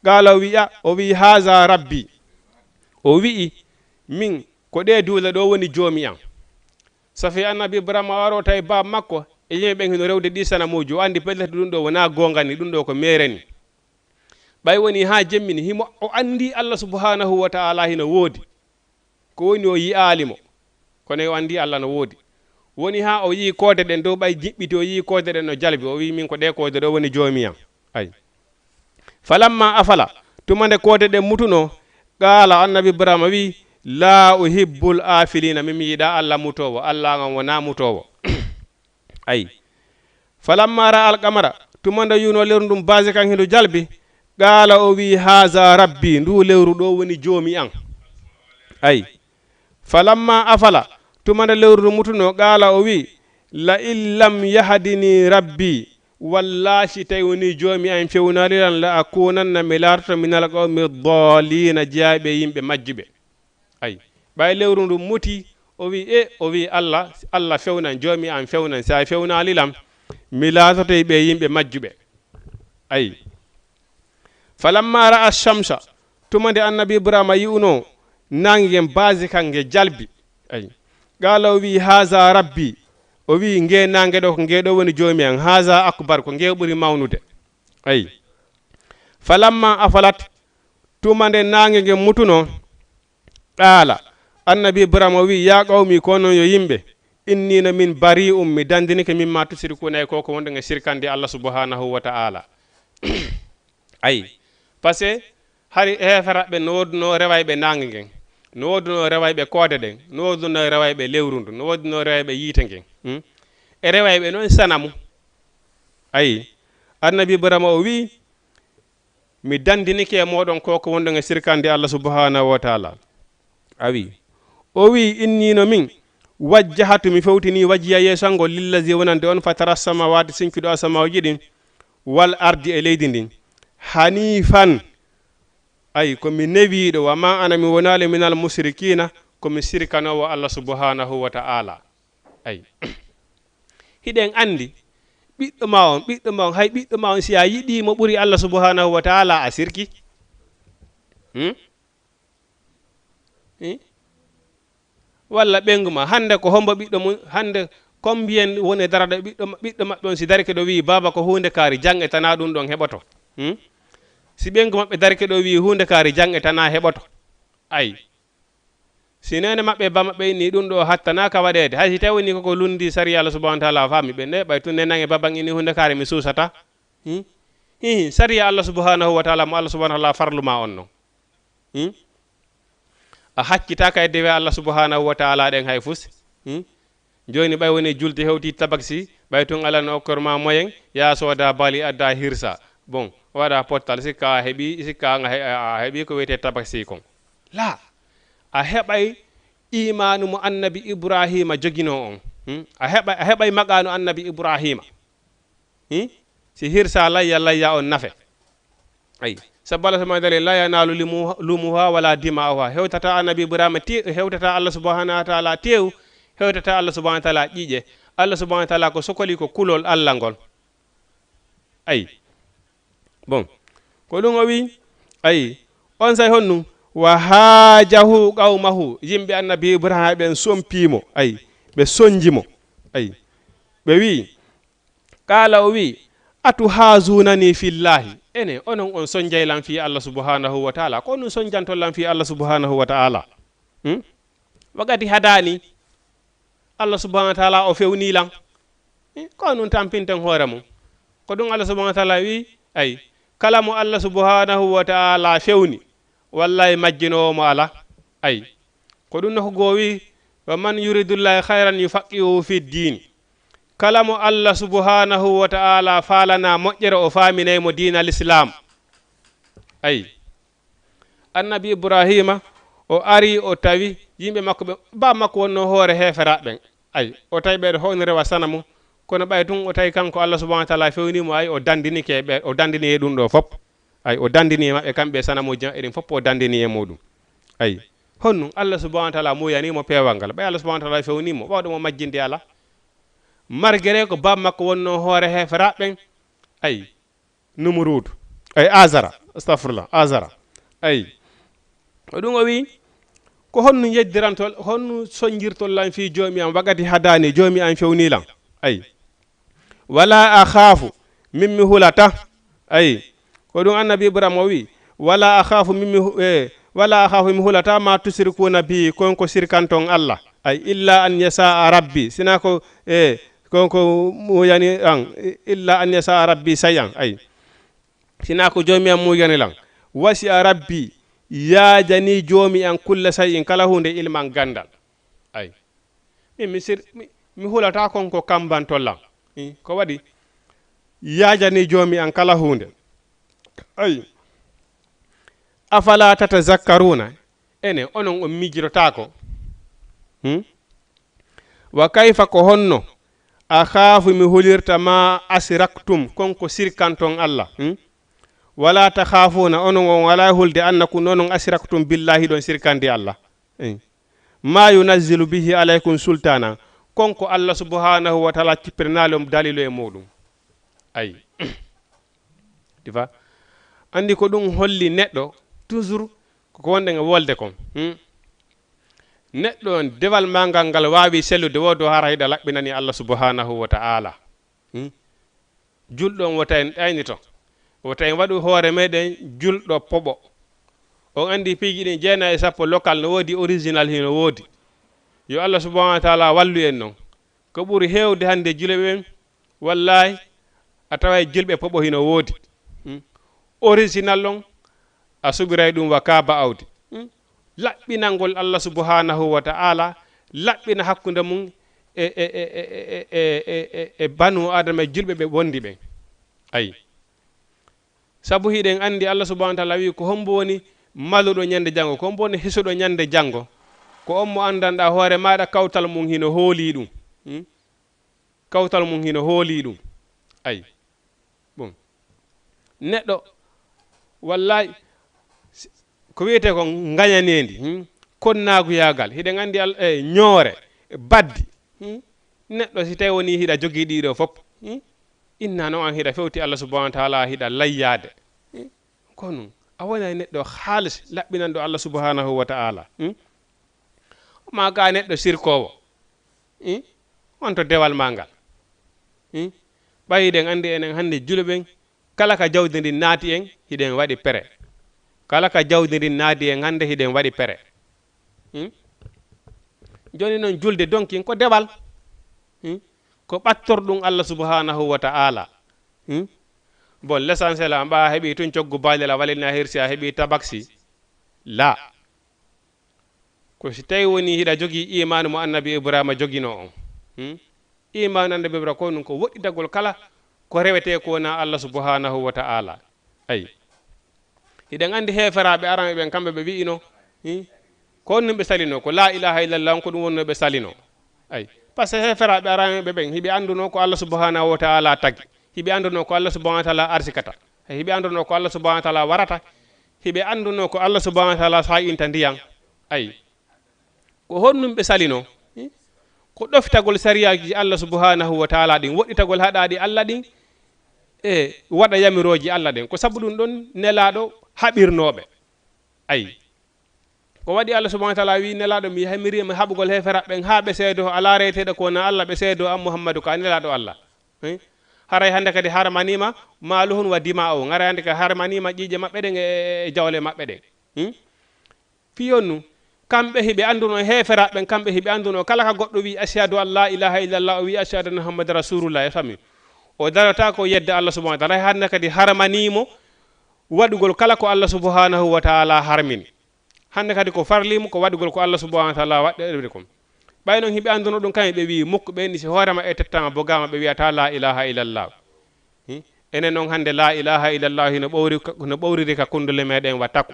Qaala, o wi'a, o wi'i, "Haza rabbi." O wi'i, "Min, ko ɗee duule ɗo woni joomi an." Safi annabi Ibrahima o aroo tawi baaba makko e yimɓe ɓen hino rewde ɗi sanamuuji, o anndi pellet ɗum ɗo wonaa goonga ni, ɗum ɗo ko meere ni. Ɓay woni haa jemmi ni, himo, o anndi Allah subhanahu wa ta'ala hino woodi. Ko woni o yi'aali mo. Kono o anndi Allah no woodi. Woni haa o yi'i koode ɗen dow ɓay jiɓɓiti, o yi'i koode ɗen no jalbi, o wi'i, "Min ko ɗee koode ɗo woni joomi an." Ay. Falamma afala, tuma nde koode ɗen mutunoo, qaala, annabi Ibrahima wi'i, "La uhibbul afilina, min mi yiɗaa Allah mutoowo, Allah an wonaa mutoowo." Ay. Falamma ra'a al-qamara, tuma nde yi'unoo lewru ndun baasiqan hino jalbi, qaala, o wi'i, "Haza rabbi, ndu lewru ɗo woni joomi an." Ay. Falamma afala, tuma nde lewru ndun mutunoo, qaala, o wi'i, "La in lam yahdini rabbi, wallahi, si tawi wonii joomi an fewnaali lan, la akunanna, mi laatoto, minal qawmi daalina, jeyaaɓe yimɓe majjuɓe." Ay, ɓay lewru ndun muti, o wi'i, e, o wi'i, "Allah, Allah fewnan, joomi an fewnan, si a fewnaali lan, mi laatoto e ɓe yimɓe majjuɓe." Ay. Falamma ra'a shamsa, tuma nde annabi Ibrahima yi'unoo naange ngen baasiqan nge jalbi. Ay. Qaala, o wi'i, "Haza rabbi." O wi'i, "Nge naange ɗo, ko nge ɗo woni joomi an. Haza akbar, ko nge ɓuri mawnude." Ay. Falamma afalat, tuma nde naange ngen mutunoo, qaala, annabi Ibrahima o wi'i, "Ya qawmi, ko onon yo yimɓe, inni no min bari'un, mi dandinike, mimma tushrikuna, e ko ko wonɗon e sirkande Allah subhanahu wa ta'ala." Ayi, parce que hari heeferaaɓe no woodunoo rewayɓe naange ngen, no woodunoo rewayɓe koode ɗen, no woodunoo rewayɓe lewru ndu, no woodunoo rewayɓe yiite ngen. Hmm? E rewayɓe noon sanamu. Ayi, annabi Ibrahima o wi'i, "Mi dandinike e mooɗon ko ko wonɗon e sirkande Allah subhanahu wa ta'ala." A wi'i, o wi'i, "Inni no min, wajjahatu, mi fewtini wajhiya yeeso an ngol, lillazi wonande on, fatara samawati, sincuɗo asamawji ɗin, wal ardi e leydi ndin, hanifan." Ay, ko mi newiiɗo, wa ma ana, mi wonaali minal mushrikina, ko mi sirkanoowo Allah subhanahu wa ta'ala. Ay. Hiɗen anndi, ɓiɗɗo ma on, ɓiɗɗo ma on, hay ɓiɗɗo ma on, si a yiɗii mo ɓuri Allah subhanahu wa ta'ala, a sirki. Hmm? Hmm? Walla ɓeyngu ma, hannde ko hombo ɓiɗɗo mum, hannde combien woni daraɗo ɓiɗɗo ma-, ɓiɗɗo maɓɓe on, si darike ɗo wi'i, "Baaba, ko huunde kaari, jang e tanaa ɗum ɗon heɓoto." Hmm? Si ɓeyngu maɓɓe darike ɗo wi'i, "Huunde kaari, jang e tanaa heɓoto." Ay. Si neene maɓɓe e ba maɓɓe inni, "Ɗum ɗo hattanaaka waɗeede." Hay si tawi woni koko lundi sariya Allah subhanahu wa ta'ala, faami ɓe, "Ne, ɓay tun neene an e baaba an inni huunde kaari, mi suusata." Hmm? Hihi, sariya Allah subhanahu wa ta'ala mo Allah subhanahu wa ta'ala farlu ma on non. Hmm? A hakkitaaka e dewe Allah subhanahu wa ta'ala ɗen hay fus. Hmm? Jooni ɓay woni julde hewti tabaksi, ɓay tun Allah no okkor ma moyen, ya sooda bali adda hirsa. Bon, waɗa pottal, sikka a heɓi, sikka an a he-, a heɓi ko wiyetee tabaksi kon. La, a heɓay imaanu mo annabi Ibrahima joginoo on. Hmm? A heɓay, a heɓay maqaanu annabi Ibrahima. Hmm? Si hirsa layya, layya on nafe. Ay, sabu Allah subhanahu wa ta'ala, "La yanalu limu-, lumuha wala dima'uha." Hewtata annabi Ibrahima te-, hewtata Allah subhanahu wa ta'ala tew, hewtata Allah subhanahu wa ta'ala ƴiƴe. Allah subhanahu wa ta'ala ko sokoli ko kulol Allah ngol. Ay. Bon. Ko ɗum o wi, ay, on say honɗum? "Wa hajahu qawmahu." Yimɓe annabi Ibrahima ɓen sompi mo. Ay, ɓe sonji mo. Ay, ɓe wi, qaala, o wi'i, "Atuhazunani fillahi." Ene, onon on sonjay lan fii Allah subhanahu wa ta'ala. Ko onon sonjanto lan fii Allah subhanahu wa ta'ala. Hmm? Wakati hadani, Allah subhanahu wa ta'ala o fewni lan. Hmm? Ko onon tampinten hoore mum. Ko ɗum Allah subhanahu wa ta'ala wi, ay, kala mo Allah subhanahu wa ta'ala fewni, wallahi majjinoowo mo ala. Ay, ko ɗum no ko goo wi, wa man yuridullahi khayran yufaqihu fi dini. Kala mo Allah subhanahu wa ta'ala faalana moƴƴere, o faaminay mo diina l'islam. Ay. Annabi Ibrahima, o ari, o tawi yimɓe makko ɓe, ba makko wonno hoore heeferaaɓe ɓen. Ay, o tawi ɓeɗo hoynire wa sanamu, kono ɓay tun o tawi kanko Allah subhanahu wa ta'ala fewni mo, ay, o dandini ke ɓe, o dandini e ɗum ɗo fop. Ay, o dandini e maɓɓe kamɓe sanamuji maɓɓe ɗin fop, o dandini e muɗum. Ay, honno Allah subhanahu wa ta'ala muyani mo peewal ngal? Ɓay Allah subhanahu wa ta'ala fewni mo, wawɗo mo majjinde ala. Margere ko baba makko wonno hoore heeferaaɓe ɓen. Ay, Numurudu. Ay, Azara. Astafirullah. Azara. Ay. O ɗum o wi, ko honno yeddirantol, honno sonjirtol lan fii joomi am wakati hadani joomi am fewni lan? Ay. Wala akhafu, min mi hulata. Ay. Ko ɗum annabi Ibrahima o wi, wala akhafu min mi hu-, eh, wala akhafu, mi hulata ma tusrikuna bi, kon ko sirkanton Allah. Ay, illa an yasha rabbi. Sina ko, eh, ko, ko mo yani an, illa an yasha rabbi shay'an. Ay. Sina ko joomi am mo yani lan. Wasi'a rabbi, yaajani joomi am kulla shay'in, kala hunde, ilman gandal. Ay. Min mi sir-, mi, mi hulata kon ko kambanto lan. I, ko waɗi? Yaajani joomi am kala hunde. Ay. Afala tatazakkaruna? Ene, onon on miijirotaako? Hmm? Wa kayfa, ko honno? Akhafu, mi hulirta, ma asraktum, kon ko sirkanton Allah. Hmm? Wala takhafuna, onon on wala hulde, annakum, onon asraktum billahi, ɗon sirkande Allah. Eh. Ma yunazzilu bihi alaykum sultana, kon ko Allah subhanahu wa ta'ala cippirnaali on dalilu e muɗum. Ay. Difa. Andi ko ɗum holli neɗɗo, toujours ko ko wonɗen e wolde kon. Hmm? Neɗɗo on, dewal ma ngal, ngal waawi sellude, woodo hara hiɗa laɓɓinani Allah subhanahu wa ta'ala. Hmm? Julɗo on wota en ɗaynito. Wota en waɗu hoore meɗen julɗo poɓo. On andi piiji ɗin jeenayi e sappo local no woodi, original hino woodi. Yo Allah subhanahu wa ta'ala wallu en non. Ko ɓuri heewde hannde julɓe ɓen, wallahi, a taway julɓe poɓo hino woodi. Hmm? Original on, a suɓiray ɗum wa kaaba awdi. Hmm? Laɓɓinangol Allah subhanahu wa ta'ala, laɓɓina hakkunde mum e, e, e banu Adama e julɓe ɓe wondi ɓen. Ayi. Sabu hiɗen andi Allah subhanahu wa ta'ala wi, ko hombo woni maluɗo ñande jango, ko hombo woni hisuɗo ñande jango? Ko on mo andanɗa hoore maɗa kawtal mum hino hooli ɗum. Hmm? Kawtal mum hino hooli ɗum. Ayi. Bon. Neɗɗo, wallahi, si-, ko wiyete ko ngañanendi, hmm? Konnaaguyagal. Hiɗen andi al-, e ñoore, baddi. Hmm? Neɗɗo, si tawi woni hiɗa jogii ɗiɗo fof, hmm? Inna noon an hiɗa fewti Allah subhanahu wa ta'ala, hiɗa layyaade. Hmm? Ko ɗum, a wonay neɗɗo haalis laɓɓinanɗo Allah subhanahu wa ta'ala. Hmm? Ma ga neɗɗo sirkoowo. Hmm? On to dewal ma ngal. Hmm? Ɓay hiɗen andi enen hannde julɓe ɓen, kala ka jawdi ndin naati en, hiɗen waɗi pere. Kala ka jawdi ndin naati en hannde, hiɗen waɗi pere. Hmm? Jooni noon, julde donkin ko dewal. Hmm? Ko ɓattorɗum Allah subhanahu wa ta'ala. Hmm? Bon, l'essentiel, a mba a heɓi tun coggu baalel, a walina hirsi, a heɓi tabaksi. La. Ko si tawi woni hiɗa jogii imaanu mo annabi Ibrahima joginoo on. Hmm? Imaanu annabi Ibrahima ko ɗum, ko woɗɗitagol kala ko rewetee ko wonaa Allah subhanahu wa ta'ala. Ayi. Hiɗen andi heeferaaɓe aranɓe ɓen, kamɓe ɓe wi'ino, hmm? Ko honɗum ɓe salino? Ko la ilaha illallah on, ko ɗum wonno ɓe salino. Ayi. Parce que heeferaaɓe aranɓe ɓen, hiɓe anduno ko Allah subhanahu wa ta'ala tagi. Hiɓe anduno ko Allah subhanahu wa ta'ala arsikata. Hiɓe anduno ko Allah subhanahu wa ta'ala warata. Hiɓe anduno ko Allah subhanahu wa ta'ala sa'inta ndiyan. Ayi. Ko honɗum ɓe salino? Hmm? Ko ɗoftagol sariyaaji Allah subhanahu wa ta'ala ɗin, woɗɗitagol haɗaaɗi Allah ɗin, e waɗa yamirooji Allah ɗin. Ko sabu ɗum ɗon Nelaaɗo haɓirnooɓe. Ayi. Ko waɗi Allah subhanahu wa ta'ala wi Nelaaɗo, mi yamiriima haɓugol heeferaaɓe ɓen haa ɓe seedoo alaa reeteeɗo ko wonaa Allah, ɓe seedoo an Muhammadu ka Nelaaɗo Allah. Eh? Haray hannde kadi harmaniima maaluhun wa dima'uhun. Haray hannde kadi harmaniima ƴiiƴe maɓɓe ɗen e, e, e jawle maɓɓe ɗen. Hmm? Fii honɗun? Kamɓe hiɓe anndunoo, heeferaaɓe ɓen, kamɓe hiɓe anndunoo, kala ka goɗɗo wi'i, "Ashhadu an laa ilaaha illallah," o wi'i, "Ashhadu anna Muhammadan Rasulullah," e fami. O darata ko yedda Allah subhanahu wa ta'ala. Hannde kadi harmanii mo waɗugol kala ko Allah subhanahu wa ta'ala harmini. Hannde kadi ko farlii mo ko waɗugol ko Allah subhanahu wa ta'ala waɗɗiri kon. Ɓay non hiɓe anndunoo ɗun, kamɓe ɓe wi'i, mukk ɓe ni si hoore maɓɓe tettaama bogaama, ɓe wi'ataa laa ilaaha illallah. Hmm? Enen non hannde laa ilaaha illallah hino ɓowri ka, no ɓowriri ka kundule meɗen wa taku.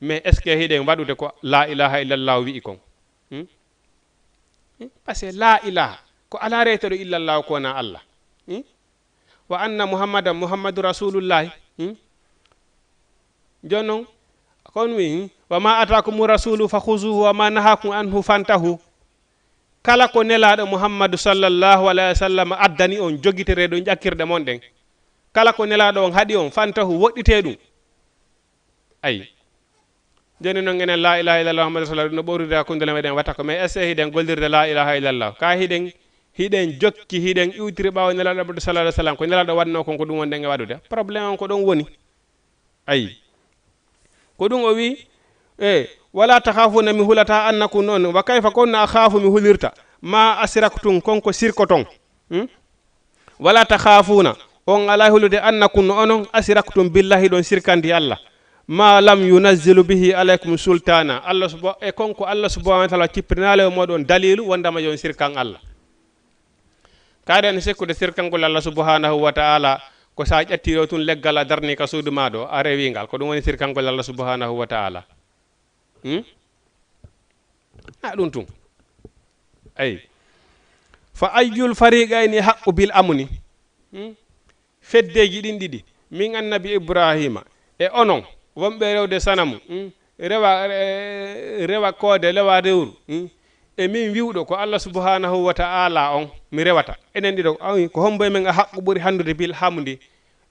Mais est-ce que hiɗen waɗude ko laa ilaaha illallah wi'i kon? Hmm? Hmm? Parce que laa ilaaha ko alaa reeteɗo illallah ko wonaa Allah. Hmm? Wa anna Muhammadan Muhammadu Rasulullahi. Hmm? Jooni non, kon wi, hmm? "Wa ma ataakumu rasulu fa khuzuhu wa ma nahakum anhu fantahu." Kala ko Nelaaɗo Muhammadu sallallahu alayhi wa sallam addani on, jogitere ɗum ƴakkirɗe mon ɗen. Kala ko Nelaaɗo on haɗi on, fantahu, woɗɗitee ɗum. Ayi. Jooni non enen laa ilaaha illallah Muhammadu Rasulullah no ɓowriri e kundule meɗen wata ko, mais est-ce que hiɗen gollirde laa ilaaha illallah? Ka hiɗen, hiɗen jokki, hiɗen iwtiri ɓaawo Nelaaɗo Muhammadu sallallahu alayhi wa sallam, ko Nelaaɗo waɗnoo kon ko ɗum wonɗen e waɗude? Problème on ko ɗon woni. Ayi. Ko ɗum o wi, e, "Wala takhafuna," mi hulata, "annakum," on, "wa kayfa, kono akhafu," mi hulirta, "ma asraktum," kon ko sirkoton. Hmm? "Wala takhafuna," on alaa hulude, "annakum," no onon, "asraktum billahi," ɗon sirkandi Allah. "Ma lam yunazzilu bihi alaykum sultana," Allah suba-, e kon ko Allah subhanahu wa ta'ala cippirinaale e moɗon dalilu wondema yon sirkan Allah. Kaɗen sikkude sirkangol Allah subhanahu wa ta'ala ko sa ƴetti ɗo tun leggal a darni ka suudu ma ɗo, a rewi ngal. Ko ɗum woni sirkangol Allah subhanahu wa ta'ala. Hmm? A ɗum tun. Ay. "Fa ayyul fariqayni haqqu bil amni?" Hmm? Feddeeji ɗin ɗiɗi, min annabi Ibrahima e onon wonɓe rewde sanamu, hmm? Rewa, eh, rewa koode, rewa rewru, hmm? E min wi'uɗo ko Allah subhanahu wa ta'ala on mi rewata. Enen ɗiɗo, awi, ko hombo e men a haqqu ɓuri handude bil hamdi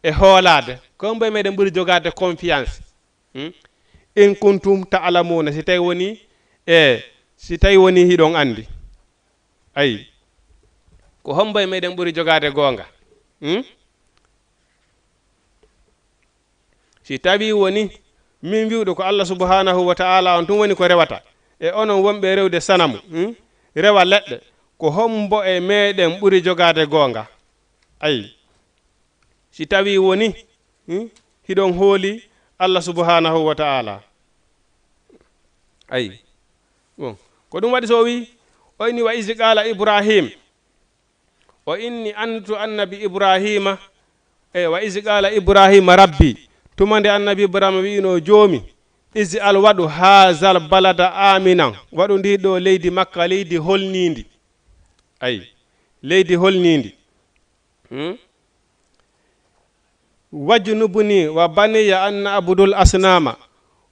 e hoolaade? Ko hombo e meɗen ɓuri jogaade confiance? Hmm? "In kuntum ta'lamuna," si tawi woni, e, si tawi woni hiɗon andi. Ayi. Ko hombo e meɗen ɓuri jogaade goonga? Hmm? Si tawi woni min wi'uɗo ko Allah subhanahu wa ta'ala on tun woni ko rewata, e onon wonɓe rewde sanamu, hmm? Rewa leɗɗe, ko hombo e meɗen ɓuri jogaade goonga? Ayi. Si tawi woni, hmm, hiɗon hooli Allah subhanahu wa ta'ala. Ayi. Bon. Ko ɗum waɗi so o wi, o inni, "Wa izi qala Ibrahim." O inni antu annabi Ibrahima, e, "Wa izi qala Ibrahima Rabbi." Tuma nde annabi Ibrahima wi'ino, "Joomi, ij'al, waɗu, hazal balada aminan." Waɗu ndi ɗo leydi Makka, leydi holnindi. Ayi. Leydi holnindi. Hmm? "Wajnubni wa baniya an na'budal asnama."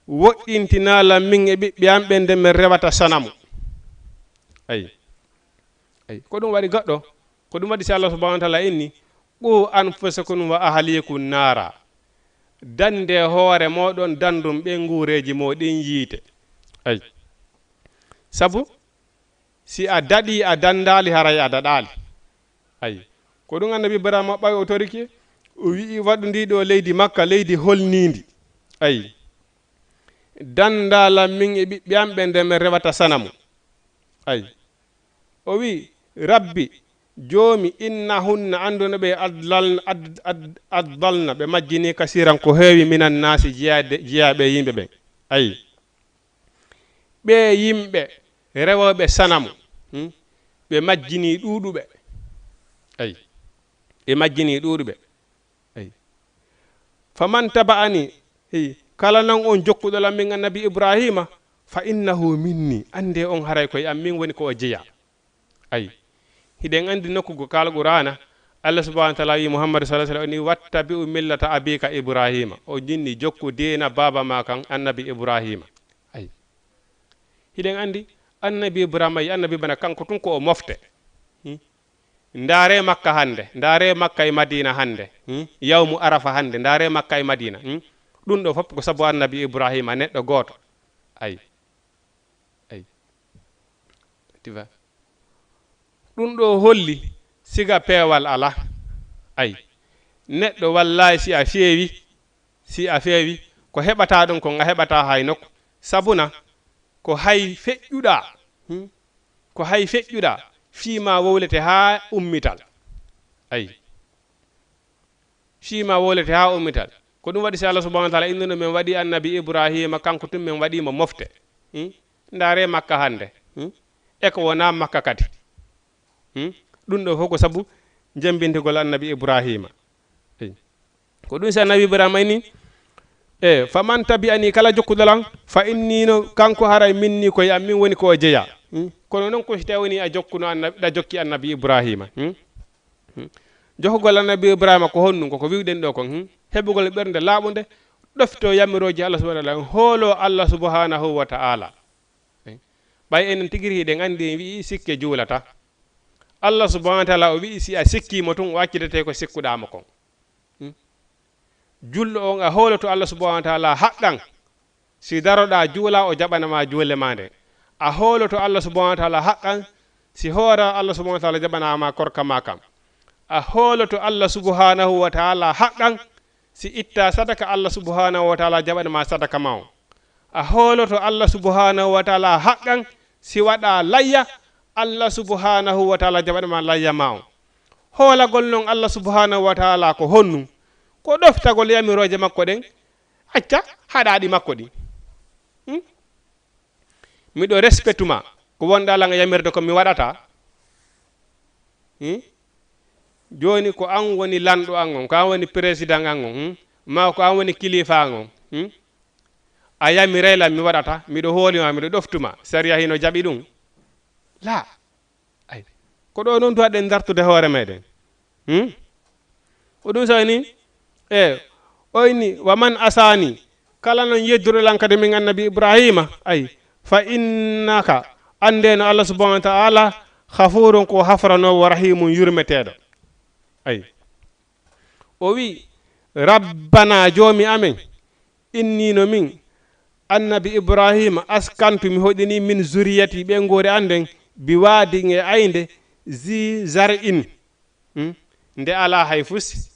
Woɗɗintinaa lan min e ɓiɓɓe am ɓen nde min rewata sanamu. Ayi. Ayi. Ko ɗum waɗi goɗɗo. Ko ɗum waɗi si Allah subhanahu wa ta'ala inni, "Qu anfusakum wa ahlikum nara." Dande hoore moɗon, dandum ɓe ngureeji moɗon yiite. Ayi. Sabu si a daɗi, a dandaali, haray a daɗaali. Ayi. Ko ɗum annabi Ibrahima ɓay o torike, o wi'i, "Waɗu ndi ɗo leydi Makka, leydi holnindi." Ayi. "Dandaa lan min e ɓiɓɓe am ɓe nde min rewata sanamu." Ayi. O wi'i, "Rabbi, Joomi, innahunna, anduno ɓe, adlalna, ad-, ad-, adlalna, ɓe majjini kasiran ko heewi, minan naasi, jeyaade, jeyaaɓe yimɓe ɓen." Ayi. Ɓee yimɓe rewooɓe sanamu, hmm? Ɓe majjini ɗuuɗuɓe. Ayi. Ɓe majjini ɗuuɗuɓe. Ayi. "Faman taba'ani," hey, "kala non on jokkuɗo lan min annabi Ibrahima, fa innahu minni," annde on haray koye am min woni ko o jeya. Ayi. Hiɗen andi nokku go ka Alqur'aana, Allah subhanahu wa ta'ala wi Muhammad sallallahu alaihi wasallam ni, "Wattabi'u millata abika Ibrahima." O jinni jokku diina baaba ma kan, annabi Ibrahima. Ayi. Hiɗen andi annabi Ibrahima, yi annabi bana kanko tun ko o mofte. Hmm? Ndaare Makka hande, ndaare Makka e Madina hande. Hmm? Yawmu Arafa hande, ndaare Makka e Madina. Hmm? Ɗum ɗo fof ko sabu annabi Ibrahima, neɗɗo gooto. Ayi. Ayi. Tu vois? Ɗum ɗo holli siga peewal alaa. Ay, neɗɗo wallaahi si a feewi, si a feewi, ko heɓataa ɗon kon a heɓataa hay nokku. Sabuna, ko hay feƴƴuɗaa, hmm? Ko hay feƴƴuɗaa, fii ma wowlete haa ummital. Ay. Fii ma wowlete haa ummital. Ko ɗum waɗi si Allah subhanahu wa taala innuno men waɗi annabi Ibrahima, kanko tun men waɗi mo mofte. Hmm? Ndaare Makka hannde. Hmm? E ko wonaa Makka kadi. Hmm? Ɗum ɗo fof ko sabu jembintigol annabi Ibrahima. Eyi. Ko ɗum si annabi Ibrahima inni, e, "Faman tabi'ani", kala jokkuɗo lan, "fa inni", no kanko haray minni koye am, min woni ko o jeya. Hmm? Kono noon ko si tawi woni a jokkuno annabi, ɗa jokki annabi Ibrahima. Hmm? Hmm? Jokkugol annabi Ibrahima ko honɗum? Ko ko wiwɗen ɗo kon. Hmm? Heɓugol ɓernde laaɓunde, ɗofto yamirooji Allah subhanahu wa taala, hoolo Allah subhanahu wa taala. Eh? Ɓay enen tigi hiɗen anndi en wi'i sikke juulata. Allah subhanahu wa taala o wi'i si a sikkii mo tun, o accitete ko sikkuɗaa mo kon. Hmm? Julɗo on a hooloto Allah subhanahu wa taala haqqan. Si daroɗaa juula, o jaɓana ma juulde ma nden. A hooloto Allah subhanahu wa taala haqqan. Si hoora Allah subhanahu wa taala jaɓana ma korka ma kan. A hooloto Allah subhanahu wa taala haqqan. Si itta sadaka, Allah subhanahu wa taala jaɓana ma sadaka ma on. A hooloto Allah subhanahu wa taala haqqan. Si waɗa layya, Allah subhanahu wa taala jaɓana ma layya ma on. Hoolagol non Allah subhanahu wa taala ko honɗum? Ko ɗoftagol yamirooje makko ɗen, acca haɗaaɗi makko ɗin. Hmm? Miɗo respectu ma, ko wonɗaa lan e yamirde ko mi waɗata. Hmm? Jooni ko an woni lanɗo an on, ko an woni président an on, hmm? Ma ko an woni kilifa an on. Hmm? A yamiray lan mi waɗata, miɗo hooli ma, miɗo ɗoftu ma. Sariya hino jaɓi ɗum? Laa. Ay. Ko ɗo non duwaɗen dartude hoore meɗen. Hmm? Ko ɗum sawi ni? E, o inni, "Wa man asani", kala non yedduɗo lan kadi min annabi Ibrahima, ay, "fa innaka", anndeno Allah subhanahu wa taala, "ghafurun", ko hafranoowo, "rahimun", yurmeteeɗo. Ay. O wi, "Rabbana", joomi amen, "innino min, annabi Ibrahima, askantu, mi hoɗini, min zuriyati, ɓeynguure an nden, bi waadin, e aynde, zi zar'in." Hmm? Nde alaa hay fusi.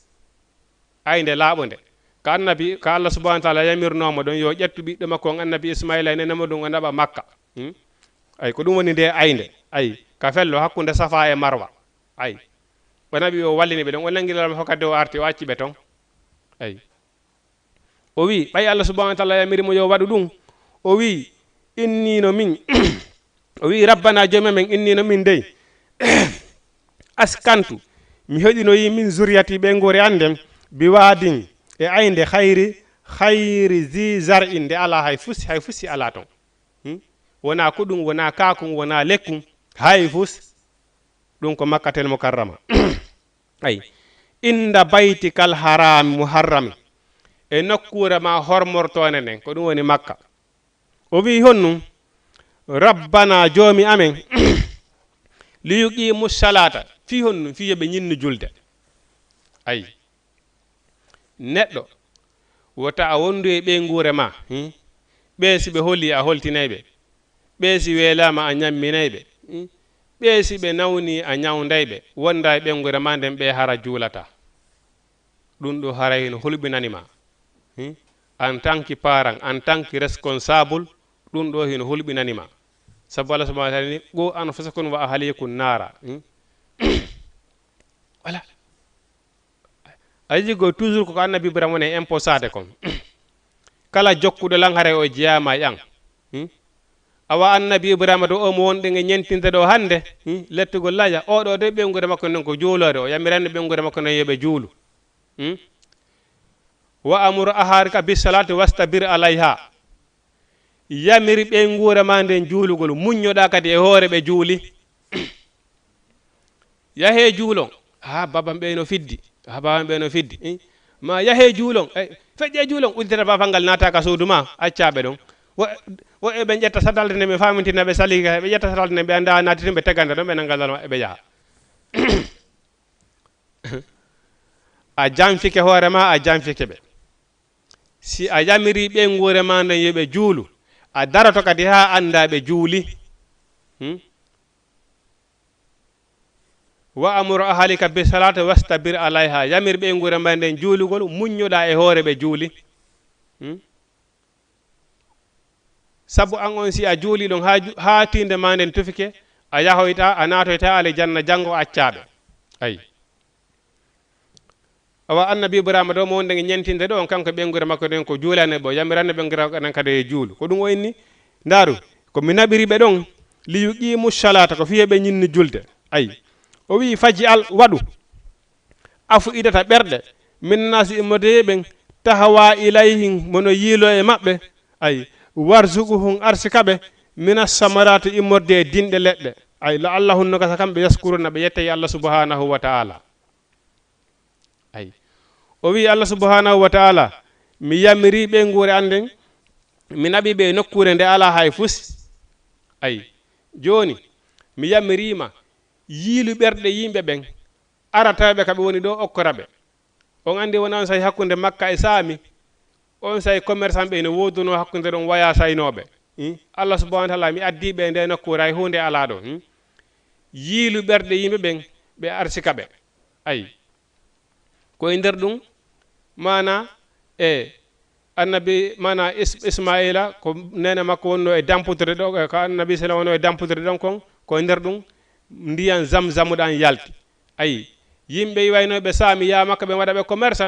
Aynde laaɓunde. Ka annabi, ka Allah subhanahu wa taala yamirnoo mo ɗon, yo ƴettu ɓiɗɗo makko on, annabi Ismaila, e nene mo ɗum, o naɓa Makka. Hmm? Ay, ko ɗum woni nde aynde. Ay, ka fello hakkunde Safa e Marwa. Ay. O naɓi, o wallini ɓe ɗon, o nangi laamu fof kadi, o arti, o acci ɓe ton. Ay. O wi, ɓay Allah subhanahu wa taala yamiri mo yo waɗu ɗum, o wi, "Innino min," o wi, "Rabbana, joomi amen, innino min dey, askantu, mi hoɗinoyi min zuriyati, ɓeynguure an nden, bi waadin, e aynde, khayri, khayri zi zar'in, nde alaa hay fusi, hay fusi alaa ton." Hmm? Wonaa kuɗum, wonaa kaakum, wonaa lekkum, hay fus. Ɗum ko Makkatel Mukarrama. Ay, inda baytikal harami muharrami, e nokkuure ma hormortoonde nden, ko ɗum woni Makka. O wi'i honɗum? "Rabbana, joomi amen, liyuqimu salata", fii honɗum? Fii yo ɓe ñinnu julde. Ay, neɗɗo, wota a wondu e ɓeynguure ma, hmm? Ɓe si ɓe holi, a holtinay ɓe. Ɓe si weelaama, a ñamminay ɓe. Hmm? Ɓe si ɓe nawni, a ñawnday ɓe. Wonda e ɓeynguure ma nden, ɓe hara juulata. Ɗum ɗo haray hino hulɓinani ma. Hmm? En tant que parent, en tant que responsable, ɗum ɗo hino hulɓinani ma. Sabu Allah subhanahu wa taala ni, "Qu anfusakum wa ahlikum nara." Hmm? Voilà. A yiɗi ko toujours ko annabi Ibrahima woni e imposade kon. Kala jokkuɗo lan haray o jeyaama e an. Hmm? Awa annabi Ibrahima ɗo omo wonɗen e ñentinde ɗo hannde. Hmm? Lettugol laya. Oɗo de ɓeynguure makko nden ko juuloore. O yamiranno ɓeynguure makko nden yo ɓe juulu. Hmm? "Wa amur aharika bis salati wastabir alayha." Yamiri ɓeynguure ma nden juulugol. Muññoɗaa kadi e hoore ɓe juuli. Yahee juulon. "Haa, baban ɓe no fiddi. Haa, baban ɓe no fiddi." Eh? Ma yahee juulon. Eh, feƴƴee juulon. Uddita baafal ngal naata ka suudu ma. Accaa ɓe ɗon. Wo, wo e ɓe ƴetta satalde nde ɓe faamintina ɓe salii ka. Ɓe ƴetta satalde nde ɓe annda a naati tun ɓe tegande ɗon ɓe nanga lal maɓɓe ɓe yaha. A janfike hoore ma, a janfike ɓe. Si a yamiri ɓeynguure ma nden yo ɓe juulu, a daroto kadi haa annda ɓe juuli. Hmm? Wa amur ahalika bi salati wastabir alayha. Yamir ɓeynguure ma nden juulugol, muññoɗaa e hoore ɓe juuli. Hmm? Sabu an on, si a juuli ɗon haa ju-, haa tiinde ma nden tufike, a yahoyta, a naatoyta aljanna janngo, a accaaɓe. Ayi. Awa annabi Ibrahima ɗo mo wonde nge ñentinde ɗo, on kanko e ɓeynguure makko ɗen ko juulane ɓe, yamirane ɓeynguure makko ɗen kadi e juulu. Ko ɗum o inni, ndaaru, ko mi naɓiri ɓe ɗon, li yuqimu salata, ko fiye ɓe ñinni julde. Ayi. O wi'i, faji al, waɗu. Afu idata ɓerɗe, min naasi immorde ɓen, tahawa ilayhim, mono yiilo e maɓɓe. Ayi. Warzuquhum, arsika ɓe, minas samarati, immorde e dinɗe leɗɗe. Ayi. La allahum, no gasa kamɓe, yaskuruna, ɓe yettay Allah subhanahu wa ta'ala. Ayi. O wi'i Allah subhanahu wa ta'ala, mi yamiri ɓeynguure an nden, mi naɓi ɓe e nokkuure nde alaa hay fus. Ayi. Jooni, mi yamiriima yiilu ɓerɗe yimɓe ɓen, ara tawa ɓe ka ɓe woni ɗo, okkora ɓe. On anndi wona on say hakkunde Makka e Saami, on say commerçant ɓe ene woodunoo hakkunde ɗon waya saynooɓe. Hmm? Allah subhanahu wa ta'ala, mi addi ɓe e nde nokkuure, hay huunde alaa ɗo. Hmm? Yiilu ɓerɗe yimɓe ɓen, ɓe arsika ɓe. Ayi. Ko e nder ɗum, maana e annabi, maana Is-, Ismaila, ko neene makko wonno e damputorde ɗo, e ko annabi Ismaila wonno e damputorde ɗon kon, ko e nder ɗum ndiyan Zamzamu ɗan yalti. Ayi, yimɓe iwaynooɓe Saami yaa Makka ɓe waɗa ɓe commerce,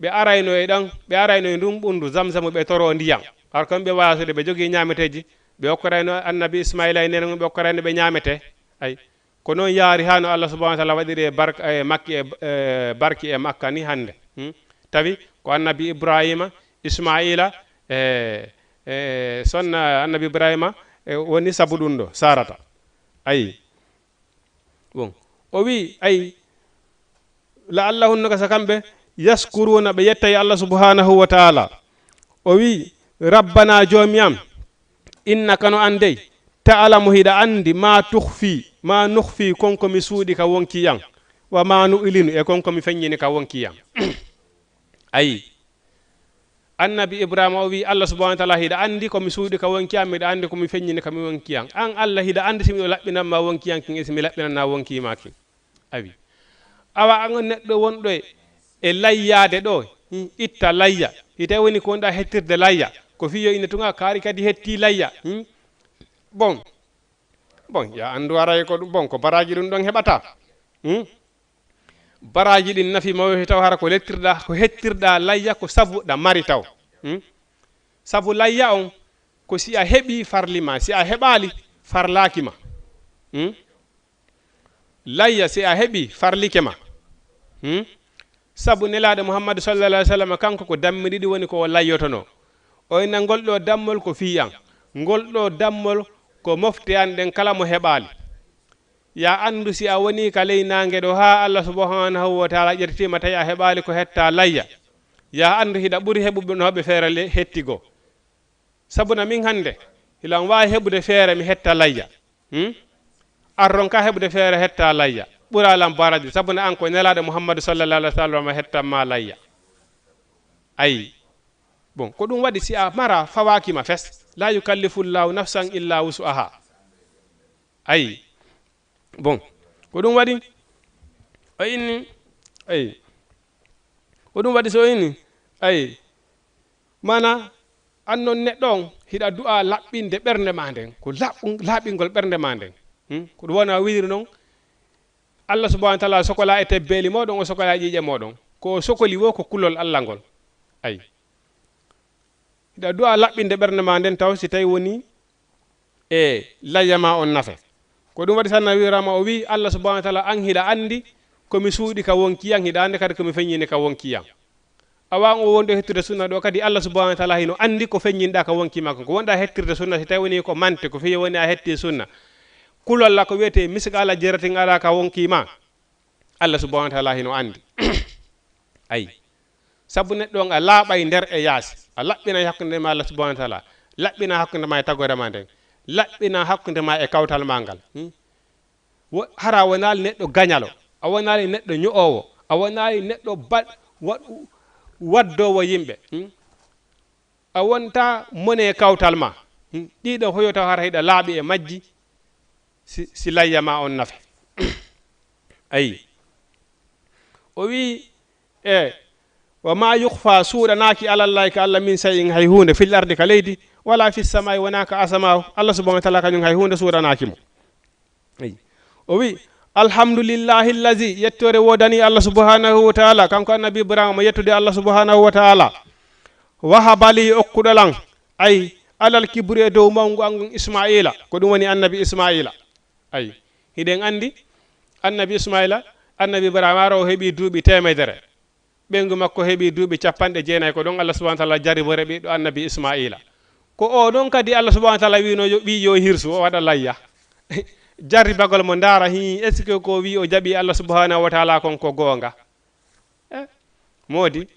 ɓe arayno e ɗan, ɓe arayno e ndun ɓundu Zamzamu ɓe toro ndiyan. Ar kon ɓe wayasude, ɓe jogii ñaameteeji, ɓe okkorayno annabi Ismaila e neene mum, ɓe okkorayno ɓe ñaamete. Ayi, ko noon yaari haa no Allah subhanahu wa ta'ala waɗiri e bark-, e makki e, e barki e Makka ni hannde. Hmm? Tawi ko annabi Ibrahima, Ismaila, e, e sonna annabi Ibrahima, e woni sabu ɗum ɗo, Sarata. Ayi. Bon. O wi, ayi, la allahum, no gasa kamɓe, yaskuruna, ɓe yettay Allah subhanahu wa ta'ala. O wi, rabbana, joomi am, innaka, no an dey, ta'lamu, hiɗa anndi, ma tukhfi, ma nukhfi, kon ko mi suuɗi ka wonki an, wa ma nu'linu, e kon ko mi feññini ka wonki an. Ayi. Annabi Ibrahima o wi, Allah subhanahu wa ta'ala, hiɗa anndi ko mi suuɗi ka wonki an, miɗa anndi ko mi feññini ka mi wonki an. An Allah, hiɗa anndi si miɗo laɓɓinan ma wonki an kin, e si mi laɓɓinana wonki ma kin. Awi. Awa an neɗɗo wonɗo e, e layyaade ɗo, hmm, itta layya. Hite woni ko wonɗa hettirde layya. Ko fiyo ina tunga kaari kadi hetti layya. Hmm? Bon. Bon, ya anndu aray ko ɗum, bon, ko baraji ɗum ɗon heɓata. Hmm? Baraji ɗin nafi mawɓe taw hara ko lettirɗa, ko hettirɗa layya ko sabu ɗa mari taw. Hmm? Sabu layya on ko si a heɓi farli ma, si a heɓali farlaki ma. Hmm? Layya si a heɓi farlike ma. Hmm? Sabu Nelaaɗo Muhammadu sallallahu alaihi wasallam kanko ko dammi ɗiɗi woni ko o layyotono. O inna ngol ɗo dammol ko fii an. Ngol ɗo dammol ko mofte an ɗen kala mo heɓali. Ya anndu si a woni ka ley naange ɗo haa Allah subhanahu wa ta'ala ƴertima tawi a heɓali ko hetta layya. Ya anndu hiɗa ɓuri heɓuɓe no ɓe feere le-, hetti go. Sabuna min hannde, hilan waawi heɓude feere mi hetta layya. Hmm? Arron ka heɓude feere hetta layya. Ɓura lan baraji, sabuna an ko Nelaaɗo Muhammadu sallallahu alaihi wasallam hettan ma layya. Ayi. Bon, ko ɗum waɗi si a mara fawaaki ma fes. La yukallifu Allahu nafsan illa wus'aha. Ayi. Bon, ko ɗum waɗi o inni, ayi. Ko ɗum waɗi so o inni, ayi. Mana, an non neɗɗo on, hiɗa du'a laɓɓinde ɓernde ma nden. Ko laɓɓu-, laaɓingol ɓernde ma nden. Hmm? Ko ɗum wona wiiri non, Allah subhanahu wa ta'ala sokola e tebbeeli moɗon, o sokola e ƴiiƴe moɗon. Ko o sokoli wo ko kulol Allah ngol. Ayi. Hiɗa du'a laɓɓinde ɓernde ma nden taw si tawi woni e layya ma on nafe. Ko ɗum waɗi sanna wiirama o wi, Allah subhanahu wa ta'ala, an hiɗa anndi ko mi suuɗi ka wonki an, hiɗa anndi kadi ko mi feññini ka wonki an. Awa an o wonɗo hettude sunna ɗo kadi, Allah subhanahu wa ta'ala hino anndi ko feññinɗa ka wonki ma kon. Ko wonɗa hettirde sunna, si tawi woni ko mante, ko fiye woni a hetti sunna. Kulol la ko wiyete misqala jerratin ala ka wonki ma. Allah subhanahu wa ta'ala hino anndi. Ayi. Sabu neɗɗo on a laaɓay nder e yaasi. A laɓɓinay hakkunde ma Allah subhanahu wa ta'ala. Laɓɓina hakkunde ma e tagore ma nden. Laɓɓina hakkunde ma e kawtal ma ngal. Hmm? Wo-, hara a wonaali neɗɗo gañalo. A wonaali neɗɗo ño'oowo. A wonaali neɗɗo ba-, wa-, waddoowo yimɓe. Hmm? A wonta mone kawtal ma. Hmm? Ɗiɗo hoyo taw hara hiɗa laaɓi e majji. Si, si layya ma on nafe. Ayi. O wi, e, "Wa ma yukhfa, suuɗanaaki alallahi ka Allah min shay'in hay huunde, fil ardi ka leydi, wala fis samaa'i wonaa ka asamaaw." Allah subhanahu wa taala kañum hay huunde suuɗanaaki mo. Ayi. O wi, "Alhamdulillahi allazi, yettoore woodani Allah subhanahu wa taala." Kanko annabi Ibrahima mo yettude Allah subhanahu wa taala. "Wahaba li, okkuɗo lan, ay, alal kibri, e dow mawngu an ngun, Ismaila." Ko ɗum woni annabi Ismaila. Ayi. Hiɗen anndi annabi Ismaila, annabi Ibrahima ara o heɓi duuɓi teemedere. Ɓeyngu makko heɓi duuɓi capanɗe jeenayi. Ko ɗon Allah subhanahu wa taala jarribore ɓiɗɗo annabi Ismaila. Ko o ɗon kadi Allah subhanahu wa taala wino yo, wi yo hirsu, o waɗa layya. Jarribagol mo ndaara, hi, est-ce que ko wi o jaɓi Allah subhanahu wa taala kon ko goonga? Eh, moodi,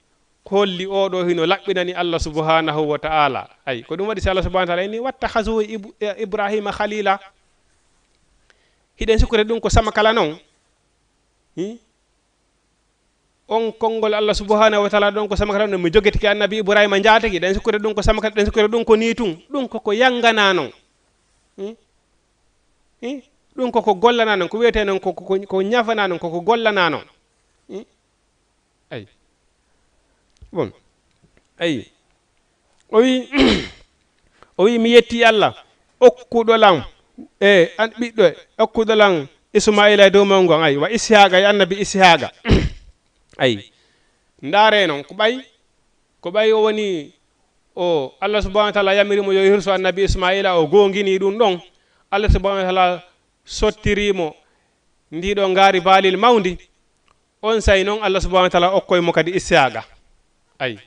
holli oɗo hino laɓɓinani Allah subhanahu wa taala. Ay, ko ɗum waɗi si Allah subhanahu wa taala inni, "Wattakhadhu Ibu-, eh, Ibrahima khalila." Hiɗen sikkude ɗum ko sama kala non. Hmm? On konngol Allah subhanahu wa taala ɗon ko sama kala non, mi jogetike annabi Ibrahima njaatigi. Ɗen sikkude ɗum ko sama kala, ɗen sikkude ɗum ko nii tun. Ɗum ko ko yangana non. Hmm? Hmm? Ɗum ko ko gollana non, ko wiyetee non ko, ko, ko, ko ñafana non, ko ko gollana non. Hmm? Ay. Bon. Ay. O wi, o wi, "Mi yetti Allah, okkuɗo lan, e, an ɓiɗɗo, okkuɗo lan Ismaila e dow mawngu an, ay, wa Ishaqa, e annabi Ishaqa." Ay. Ndaare non, ko ɓay, ko ɓay o woni, o, Allah subhanahu wa taala yamiri mo yo hirsu annabi Ismaila, o goongini ɗum ɗon. Allah subhanahu wa taala sottiri mo ndii ɗoo ngaari baalil mawndi. On say non Allah subhanahu wa taala okkoy mo kadi Ishaqa. Ay.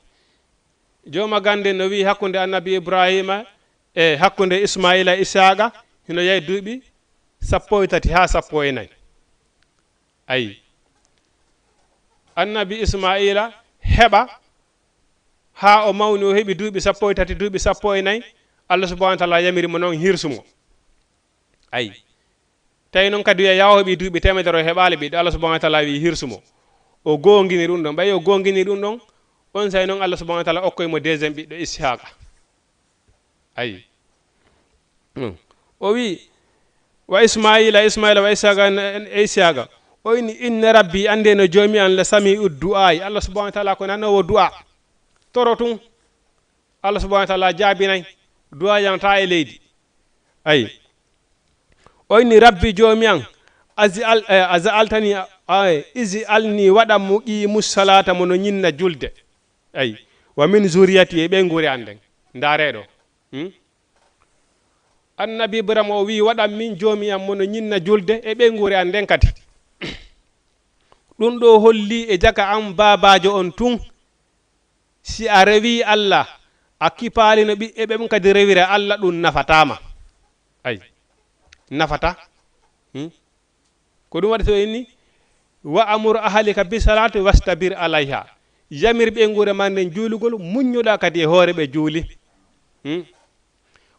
Jooma gande no wi hakkunde annabi Ibrahima e hakkunde Ismaila e Ishaqa hino yahi duuɓi sappo e tati haa sappo e nayi. Ay. Annabi Ismaila heɓa haa o mawni, o heɓi duuɓi sappo e tati, duuɓi sappo e nayi. Allah subhanahu wa taala yamiri mo non hirsu mo. Ay. Tawi non kadi wiya, yaa o heɓi duuɓi teemedere, o heɓaali ɓiɗɗo, Allah subhanahu wa taala wi hirsu mo. O goongini ɗum ɗon. Ɓay o goongini ɗum ɗon, on say non Allah subhanahu wa taala okkoy mo deuxième ɓiɗɗo, Ishaqa. Ayi. Hmm. O wi, "Wa Ismaila, Ismaila, wa Ishaqa, e Ishaqa." O inni, "Inna rabbi, annde no joomi an, la sami'u du'aa'i." Allah subhanahu wa taala ko nanoowo du'a. Toro tun. Allah subhanahu wa taala jaabinay. Du'a yanata e leydi. Ayi. O inni, "Rabbi joomi an, azi al-, eh, aza altani, eh, izi alni waɗa muqimu salata mo no ñinna julde." Ayi. "Wa min zuriyati, e ɓeynguure an nden." Ndaare ɗo. Hmm? Annabi Ibrahima o wi, "Waɗan min joomi an mo no ñinna julde e ɓeynguure an nden kadi." Ɗum ɗo holli e jaka an baabaajo on tun, si a rewi Allah, a kipaali no ɓiɓɓe ɓen kadi rewira Allah, ɗum nafataama. Ay, nafata. Hmm? Ko ɗum waɗi so inni, "Wa amur ahalika bi salati wastabir alayha." Yamir ɓeynguure ma nden juulugol, muññuɗa kadi e hoore ɓe juuli. Hmm?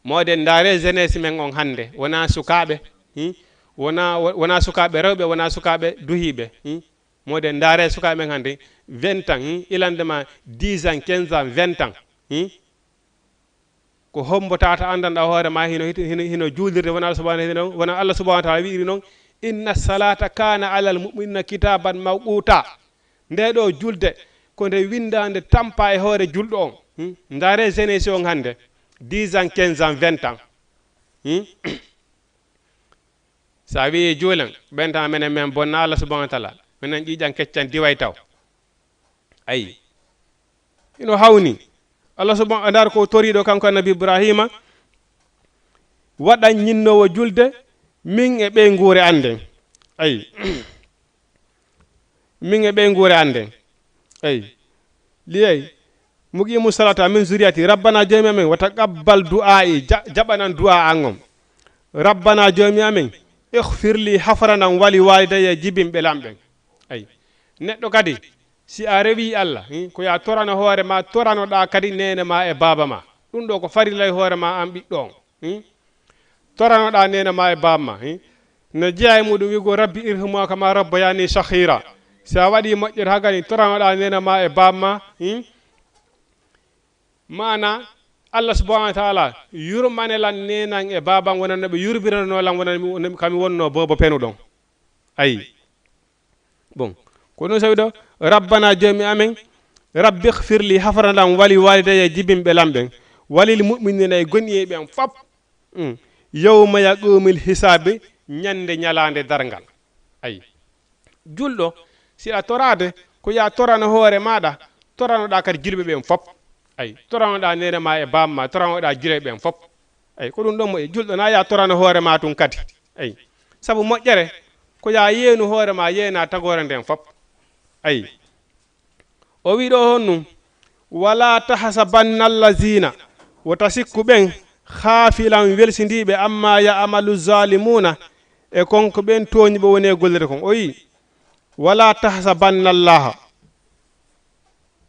Mooden, ndaare jeunesse men on hannde, wonaa sukaaɓe, hmm? Wonaa, wo-, wonaa sukaaɓe rewɓe, wonaa sukaaɓe duhiiɓe, hmm? Mooden, ndaare sukaaɓe men hannde, vingt ans, hmm? Ilande ma dix ans, quinze ans, vingt ans, hmm? Ko hombo tata anndanɗa hoore ma hino, hino, hino juulirde, wona Allah subhanahu, hino, wona Allah subhanahu wa taala wi'iri non, "Inna salata kana alal mu'minina kitaban mawquta." Nde ɗo julde, ko nde winndaande tampa e hoore julɗo on. Hmm? Ndaare jeunesse on hannde, dix ans, quinze ans, vingt ans. Hmm? Sa wi'i juulen, ɓen tan menen men bonna Allah subhanahu wa taala. Menen ƴiiƴan keccan diway taw. Ayi. Hino hawni. Allah subhanahu, ndaar ko toriiɗo kanko annabi Ibrahima. Waɗan ñinnoowo julde, min e ɓeynguure an nden. Ayi. Min e ɓeynguure an nden. Eyi. Liyey. Muqimu salata min zuriyati. Rabbana joomi amen, wa taqabbal du'aa'i. Ja-, jaɓanan du'a an on. Rabbana joomi amen, ighfir li, hafranan, wali walidayya, jibinɓe lan ɓen. Eyi. Neɗɗo kadi, si a rewi Allah, hmm, ko ya torano hoore ma, toranoɗa kadi neene ma e baaba ma. Ɗum ɗo ko farilla e hoore ma an ɓiɗɗo on. Hmm? Toranoɗa neene ma e baaba ma, hin? No jeyaa e muɗum wi'ugol, "Rabbi irhamhuma kama rabbayani saghira." Si a waɗi moƴƴere haa gani, toranoɗa neene ma e baaba ma, hin? Maana, Allah subhanahu wa taala, yurmane lan neenan e baaban wonano ɓe yurbiranoo lan wonano mi, wonano mi, kami wonnoo boobo penuɗon. Ayi. Bon, ko ɗum sawi ɗo, "Rabbana, joomi amen, rabbi ighfir li, hafranam, wali walidayya, jibinɓe lam ɓen, walil mu'minina, e gomɗinɓe ɓen fop, mm, yawma yaqumul hisaabi, ñande ñalaande darngal." Ayi. Julɗo, si a toraade, ko ya torano hoore maaɗa, toranoɗa kadi julɓe ɓen fop. Ayi, toranoɗa neene ma e baaba ma, toranoɗa julɓe ɓen fop. Ayi, ko ɗum ɗon moƴƴi. Julɗo na ya torano hoore ma tun kadi. Ayi, sabu moƴƴere, ko ya yeenu hoore ma, yeena tagoore nden fop. Ayi. O wi ɗo honɗum, "Wala tahsabanna allazina," wota sikku ɓen, "khafilan, welsindiiɓe, amma ya'malu zalimuna, e kon ko ɓen tooñuɓe woni e gollude kon." O wi, "Wala tahsabanna Allaha,"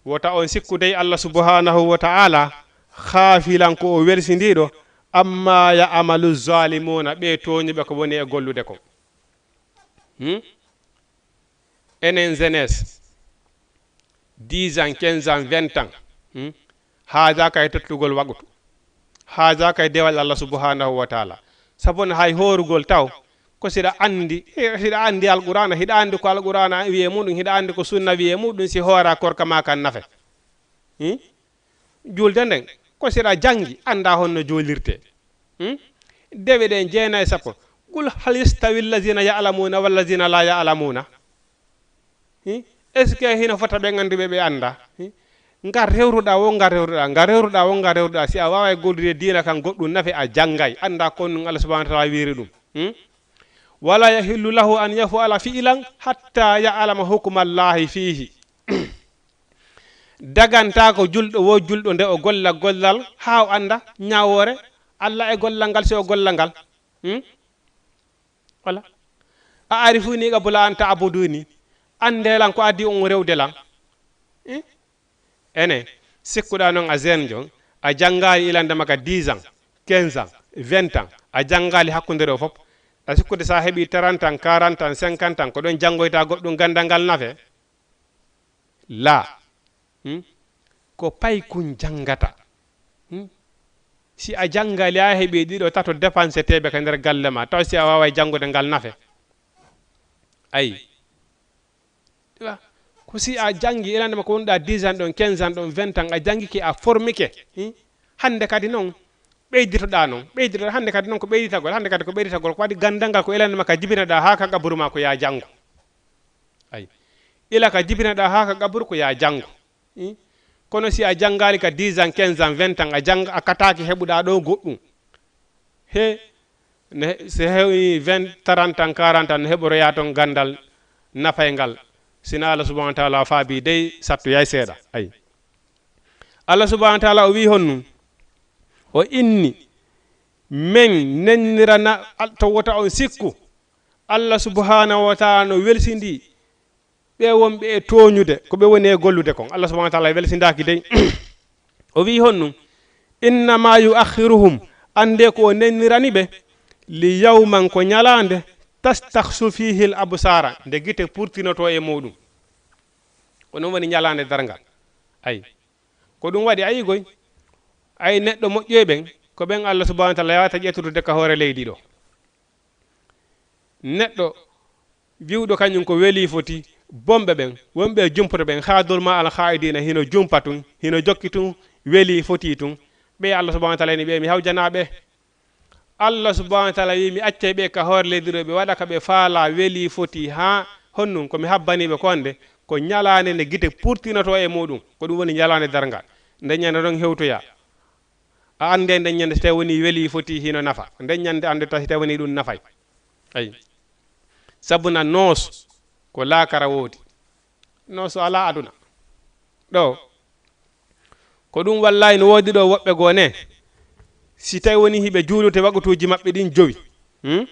wota on sikku dey Allah subhanahu wa ta'ala, "khafilan, ko o welsindiiɗo, amma ya'malu zalimuna, ɓe tooñuɓe ko woni e gollude kon." Hmm? Enen jeunesse, dix ans, quinze ans, vingt ans, hmm? Haajaka e tottugol waqtu. Haajaka e dewal Allah subhanahu wa ta'ala. Sabu no hay hoorugol taw, ko siɗa andi, eh, siɗa andi Alqur'ana, hiɗa andi ko Alqur'ana wiye muɗum, hiɗa andi ko sunna wiye muɗum, si hoora korka ma kan nafe. Hmm? Julde nden, ko siɗa jangi, anda honno julirte. Hmm? Dewe ɗen jeenayi sappo. "Qul hal yastawi allazina ya'lamuna wallazina la ya'lamuna?" Hmm? Est-ce que hino fota ɓen anduɓe ɓe anda? Hmm? Ngar rewruɗa wo, ngar rewruɗa, ngar rewruɗa wo, ngar rewruɗa. Si a waaway gollude diina kan goɗɗum nafe, a jangay, anda ko ɗum Allah subhanahu wa ta'ala wiiri ɗum. Hmm? "Wala yahillu lahu an yaf'ala fi'lan hatta ya'lama hukma Allahi fihi." Dagantaako julɗo wo julɗo nde o golla gollal haa o annda ñaawoore Allah e gollal ngal, si o golla ngal. Hmm? Wala. "A arifuni qabla an ta'buduni." Annde lan ko addi on rewde lan. Hmm? Ene, sikkuɗaa noon a jeune jon, a janngaali ilande maka dix ans, quinze ans, vingt ans, a janngaali hakkunde ɗo fof. A sikkude so a heɓii trente ans, quarante ans, cinquante ans, ko ɗoon janngoytaa goɗɗum ganndal ngal nafe? Laa. Hmm? Ko paykun janngata. Hmm? Si a janngaali, a heɓii ɗiɗo, tato dépenseteeɓe ka nder galle ma, taw si a waaway janngude ngal nafe? Ayi. Ɗiɗa, ko si a janngi, ilande ma ko wonɗaa dix ans ɗon, quinze ans ɗon, vingt ans, a janngike, a formike. Hmm? Hannde kadi noon, ɓeyditoɗaa noon, ɓeyditoɗaa, hannde kadi noon ko ɓeyditagol, hannde kadi ko ɓeyditagol, ko waɗi ganndal ngal ko ilande ma ka jibinaɗaa haa ka qaburu ma ko yaa janngu. Ayi. Ila ka jibinaɗaa haa ka qaburu ko yaa janngu. Hmm? Kono si a janngaali ka dix ans, quinze ans, vingt ans, a jannga, a kataaki heɓuɗaa ɗo goɗɗum. He, ne, so heewi vingt, trente ans, quarante ans, no heɓoroyaa toon ganndal nafayngal. Sina Allah subhanahu wa ta'ala faabii dey, sattoyay seeɗa. Ayi. Allah subhanahu wa ta'ala o wii honɗum? O inni, men nennirana al-, to wota on sikku. Allah subhanahu wa ta'ala no welsindii ɓe wonɓe e tooñude, ko ɓe woni e gollude kon. Allah subhanahu wa ta'ala welsindaaki dey. O wii honɗum? "Innama yu'akhiruhum," annde ko o nennirani ɓe, "li yawman," ko ñalaande, "tastahsu fihi al absara," nde gite purtinoto e muɗum. Ko ɗum woni ñalaande darngal. Ayi. Ko ɗum waɗi, ayi goy. Ayi neɗɗo moƴƴoy ɓen, ko ɓen Allah subhanahu wa ta'ala yawata ƴettude ka hoore leydi ɗo. Neɗɗo wi'uɗo kañum ko weli foti, bonɓe ɓen, wonɓe e jumpoto ɓen, khadul ma al khaidina, hino jumpa tun, hino jokki tun, weli foti tun. Ɓe Allah subhanahu wa ta'ala ni ɓe, mi hawjanaa ɓe. Allah subhanahu wa ta'ala wi, mi accay ɓe ka hoore leydi ɗo, ɓe waɗa ka ɓe faala, weli foti, haa honɗum ko mi habbani ɓe ko annde, ko ñalaande nde gite purtinoto e muɗum, ko ɗum woni ñalaande darngal. Nde ñande ɗon hewtoya. A annde nde ñande so tawi woni weli foti hino nafa. Nde ñande anndata so tawi woni ɗum nafay. Ayi. Sabu na noos ko laakara woodi. Noos alaa aduna. Ɗo. Ko ɗum wallahi no woodi ɗo woɓɓe goo ne. Si tawi woni hiɓe juulude waqtuuji maɓɓe ɗin jowi. Hmm?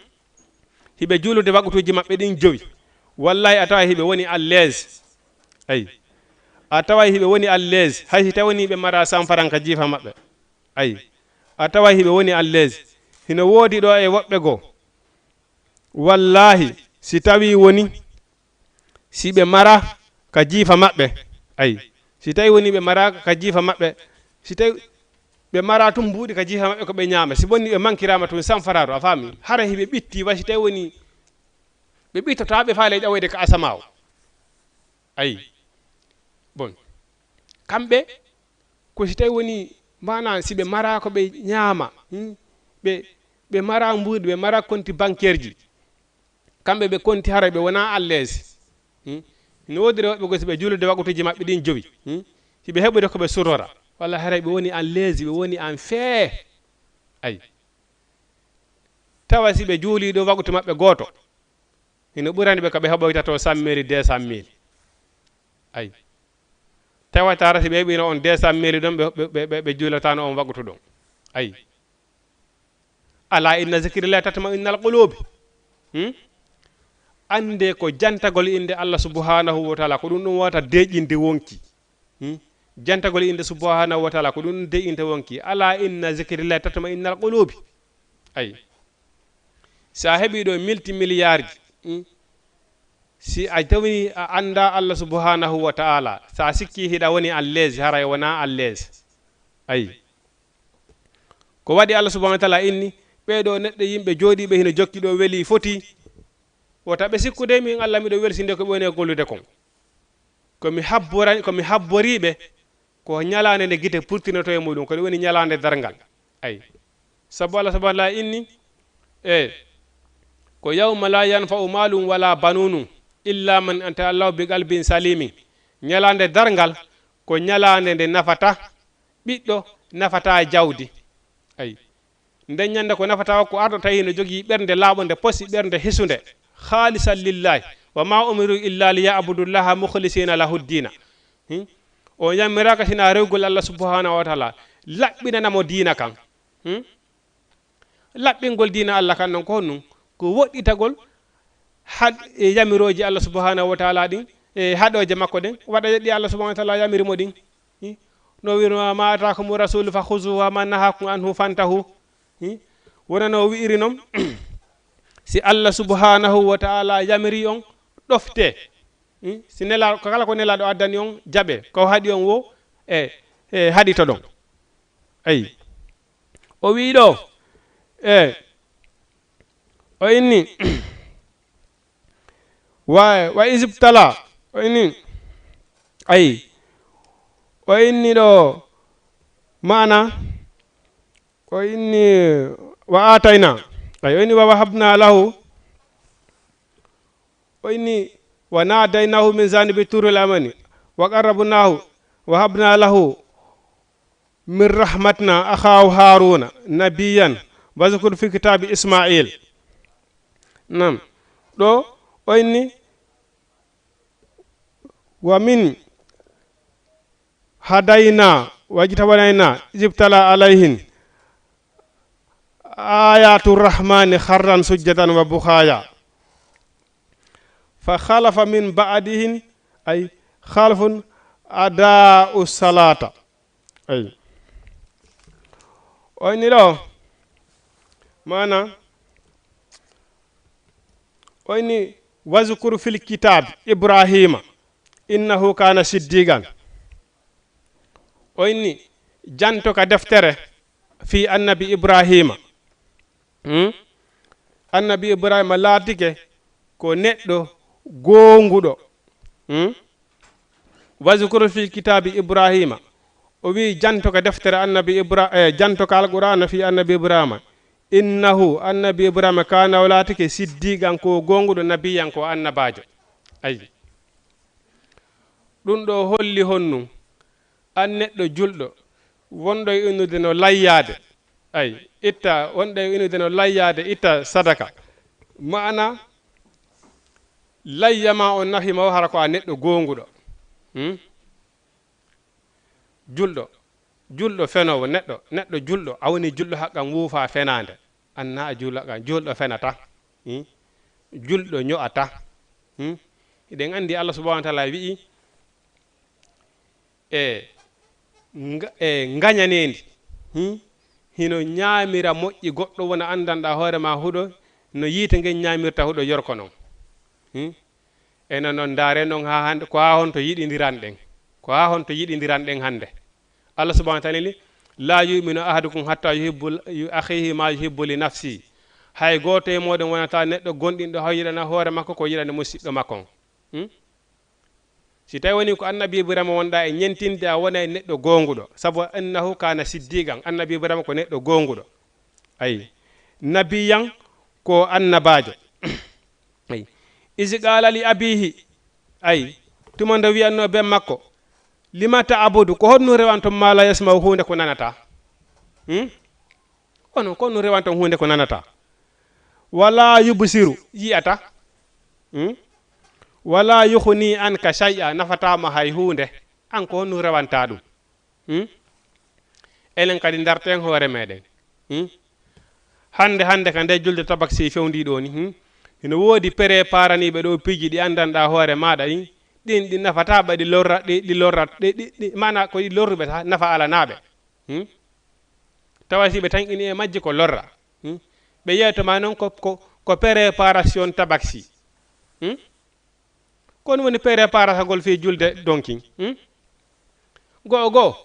Hiɓe juulude waqtuuji maɓɓe ɗin jowi. Wallahi a tawa hiɓe woni à l'aise. Ayi. A tawa hiɓe woni à l'aise. Hay si tawi woni ɓe mara sanfaran ka jiifa maɓɓe. Ayi. A tawa hiɓe woni à l'aise. Hino woodi ɗo e woɓɓe goo. Wallahi, si tawi woni, si ɓe mara ka jiifa maɓɓe. Ayi. Si tawi woni ɓe mara ka jiifa maɓɓe, si tawi ɓe mara tun mbuuɗi ka jiifa maɓɓe ko ɓe ñaama. Si bonni ɓe mankiraama tun sanfaraaru, a faami? Hara hiɓe ɓitti, wa si tawi woni ɓe ɓittotaa ɓe faa ley ƴawoyde ka asamaawo. Ayi. Bon. Kamɓe, ko si tawi woni, maanaam, si ɓe maraa ko ɓe ñaama, hmm? Ɓe, ɓe maraa mbuuɗi, ɓe maraa konti bankeerji. Kamɓe ɓe konti haray ɓe wonaa alleesi. Hmm? No woodi rewɓe goo, si ɓe juulude waqtuuji maɓɓe ɗin jowi, hmm? Si ɓe heɓude ko ɓe surora, walla haray ɓe woni alleesi, ɓe woni en fee. Ayi. Tawa si ɓe juulii ɗoo waqtu maɓɓe gooto, hino ɓurani ɓe ko ɓe heɓoyta to cent mille, deux cent mille. Ayi. Tawata hara si ɓe heɓino on deux cent mille ɗon, ɓe, ɓe, ɓe, ɓe juulataano on waqtu ɗon. Ayi. Alaa inna zikrillahi tatma'innal qulubi. Hmm? Annde ko jantagol innde Allah subhanahu wa ta'ala, ko ɗum ɗum wata deeƴinde wonki. Hmm? Jantagol innde subhanahu wa ta'ala, ko ɗum ɗum deeƴinte wonki. Alaa inna zikrillahi tatma'innal qulubi. Ayi. Si a heɓii ɗoo multimilliardji, hmm? Si a tawi a anndaa Allah subhanahu wa ta'ala, si a sikkii hiɗa woni alleesi, haray wonaa alleesi. Ayi. Ko waɗi Allah subhanahu wa ta'ala inni, ɓee ɗoo neɗɗo yimɓe jooɗiiɓe hino jokki ɗoo weli foti, wota ɓe sikkude min Allah miɗo welsinde ko ɓe woni e gollude kon. Ko mi habborani, ko mi habboriiɓe, ko ñalaande nde gite purtinoto e muɗum, ko ɗum woni ñalaande darngal. Ayi. Sabu Allah subhanahu wa ta'ala inni, e, ko yawma la yanfa'u malun wala banunu illa man ata Allahu bi qalbin salimin. Ñalaande darngal ko ñalaande nde nafata ɓiɗɗo, nafata jawdi. Ayi. Nden ñande ko nafata ko arɗo tawi no jogii ɓernde laaɓunde, posi ɓernde hisunde, khalisan lillahi, wa ma umiru illa li ya'budullaha mukhlisina lahu ddina. Hmm? O yamiraaka sina rewgol Allah subhanahu wa ta'ala, laɓɓinana mo diina kan. Hmm? Laɓɓingol diina Allah kan non ko honɗum? Ko woɗɗitagol had-, e yamirooji Allah subhanahu wa ta'ala ɗin, e haɗooje makko ɗen, waɗa ɗi Allah subhanahu wa ta'ala yamiri mo ɗin. Hmm? No wi'irno, "Ma atakumu rasulu fa khuzuhu wa ma nahakum anhu fantahu." Hmm? Wona no wi'iri non, si Allah subhanahu wa ta'ala yamiri on, ɗofte. Hmm? Si nela-, ko kala ko Nelaaɗo addani on, jaɓe. Ko haɗi on wo, e, e haɗitoɗon. Ayi. O wi'i ɗoo, e, o inni, wa, wa isibtala, o inni, ayi, o inni ɗoo maana, o inni, wa atayna, ayi, o inni, wa wahabna lahu, o inni, wa nadaynahu min janibi turil amani, wa qarrabnahu, wa habna lahu min rahmatina akhahu Haruna nabiyyan, wazkur fi kitabi Ismail. Nam, ɗoo o inni, wa min hadayna, wajtabaina, ijtaba alayhin ayatu rahmani kharran sujjadan wa bukhaya. Fa khalafa min ba'dihim, ay, khalfun ada'u salata. Ay. O inni ɗoo, maana, o inni, "Wazkur fil kitab Ibrahima, innahu kana siddiqan." O inni, janto ka deftere fii annabi Ibrahima. Hmm? Annabi Ibrahima laatike ko neɗɗo goonguɗo. Hmm? Wazkur fii kitaabi Ibrahima. O wi'i, janto ka deftere annabi Ibra-, eh, janto ka Alqur'aana fii annabi Ibrahima. Innahu, annabi Ibrahima, kaana, o laatike, siddiiqan, ko goonguɗo, nabiyyan, ko annabaajo. Ayi. Ɗum ɗo holli honɗum? An neɗɗo julɗo, wonɗo e innude no layyaade. Ayi, itta, wonɗo e innude no layyaade, itta sadaka. Maana, layya ma on nafi ma o hara ko a neɗɗo goonguɗo. Hmm? Julɗo, julɗo fenoowo, neɗɗo, neɗɗo julɗo, a woni julɗo haqqan wuufa fenaande. An na a juula kan, julɗo fenata. Hmm? Julɗo ño'ata. Hmm? Eɗen anndi Allah subhanahu wa ta'ala wi'i, e nga-, e ngañaneendi. Hmm? Hino ñaamira moƴƴi goɗɗo wona anndanɗaa hoore ma huɗo, no yiite ngen ñaamirta huɗo yorko non. Hmm? Enen non, ndaare non haa hannde, ko haa honto yiɗindiranɗen? Ko haa honto yiɗindiranɗen hannde? Allah subhanahu wa ta'ala ni, "La yu'minu ahadukum hatta yuhibbu li akhihi ma yuhibbu li nafsi." Hay gooto e mooɗon wonata neɗɗo gonɗinɗo haa yiɗana hoore makko ko yiɗani musiɗɗo makko on. Hmm? Si tawi woni ko annabi Ibrahima wonɗa e ñentinde, a wona e neɗɗo goonguɗo. Sabu annahu kana siddiqan, annabi Ibrahima ko neɗɗo goonguɗo. Ayi, nabiyan ko annabaajo. Ayi, isi qala li abihi, ayi, tuma nde wiyanno ben makko, lima ta'budu, ko honno rewanto ma la yasma'u huunde ko nanata? Hmm? Ono ko honno rewanto huunde ko nanata? Wala yubsiru, yi'ata. Hmm? Wala yukhni anka shay'a, nafatama hay huunde. An ko honno rewanta ɗum? Hmm? Enen kadi darten hoore meɗen. Hmm? Hande, hande ka nde julde tabaksi fewndi ɗo ni. Hmm? Hino woodi préparaniiɓe ɗo piiji ɗi anndanɗa hoore maɗa ɗin. Ɗin ɗi nafata ɓe, ɗi lorra, ɗi, ɗi lorra, ɗi, ɗi, ɗi, mana ko ɗi lorruɓe ta, nafa alanaɓe. Hmm? Tawa si ɓe tan ini e majji ko lorra. Hmm? Ɓe yeyto ma noon ko, ko, ko préparation tabaksi. Hmm? Ko ɗum woni préparation ngol fii julde donkin. Hmm? Go'o go'o.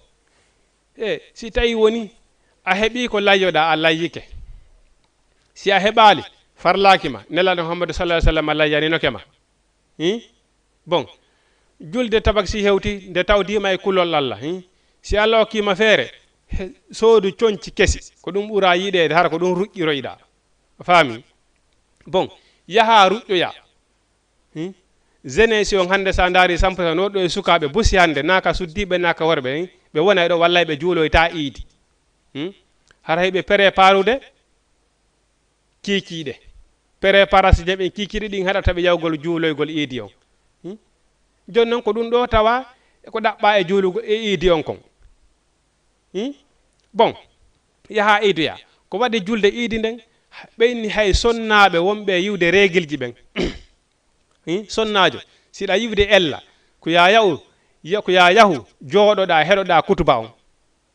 E, si tawi woni a heɓi ko layyoɗa, a layyike. Si a heɓaali, farlaaki ma. Nelaɗo Muhammadu sallallahu alaihi wasallam layyaninoke ma. Hmm? Bon. Julde tabaksi hewti nde tawdiima e kulol Allah. Hmm? Si Allah okkima feere, he, soodu conci kesi. Ko ɗum ɓura yiɗeede, hara ko ɗum ruƴƴiroyɗa. A faami? Bon. Yaha ruƴƴoya. Hmm? Jeunesse on hannde, sa ndaari sampo tan, no ɗo e sukaaɓe busi hannde, naa ka suddiiɓe, naa ka worɓe, hmm? Ɓe wona e ɗo, wallay ɓe juuloyta iidi. Hmm? Hara heɓe préparude kiikiiɗe. Préparation je ɓen kiikiiɗe ɗin haɗata ɓe yawgol juuloygol iidi on. Hmm? Jooni non ko ɗum ɗo tawa e ko ɗaɓɓa e juulugol e iidi on kon. Hmm? Bon, yaha iidoya. Ko waɗi julde iidi nden, ɓe inni hay sonnaaɓe wonɓe e yiwde reegilji ɓen. Hmm? Sonnaajo, si ɗa yiwde ella, ko ya yahu, ya-, ko ya yahu, jooɗoɗa, heɗoɗa kutuba on.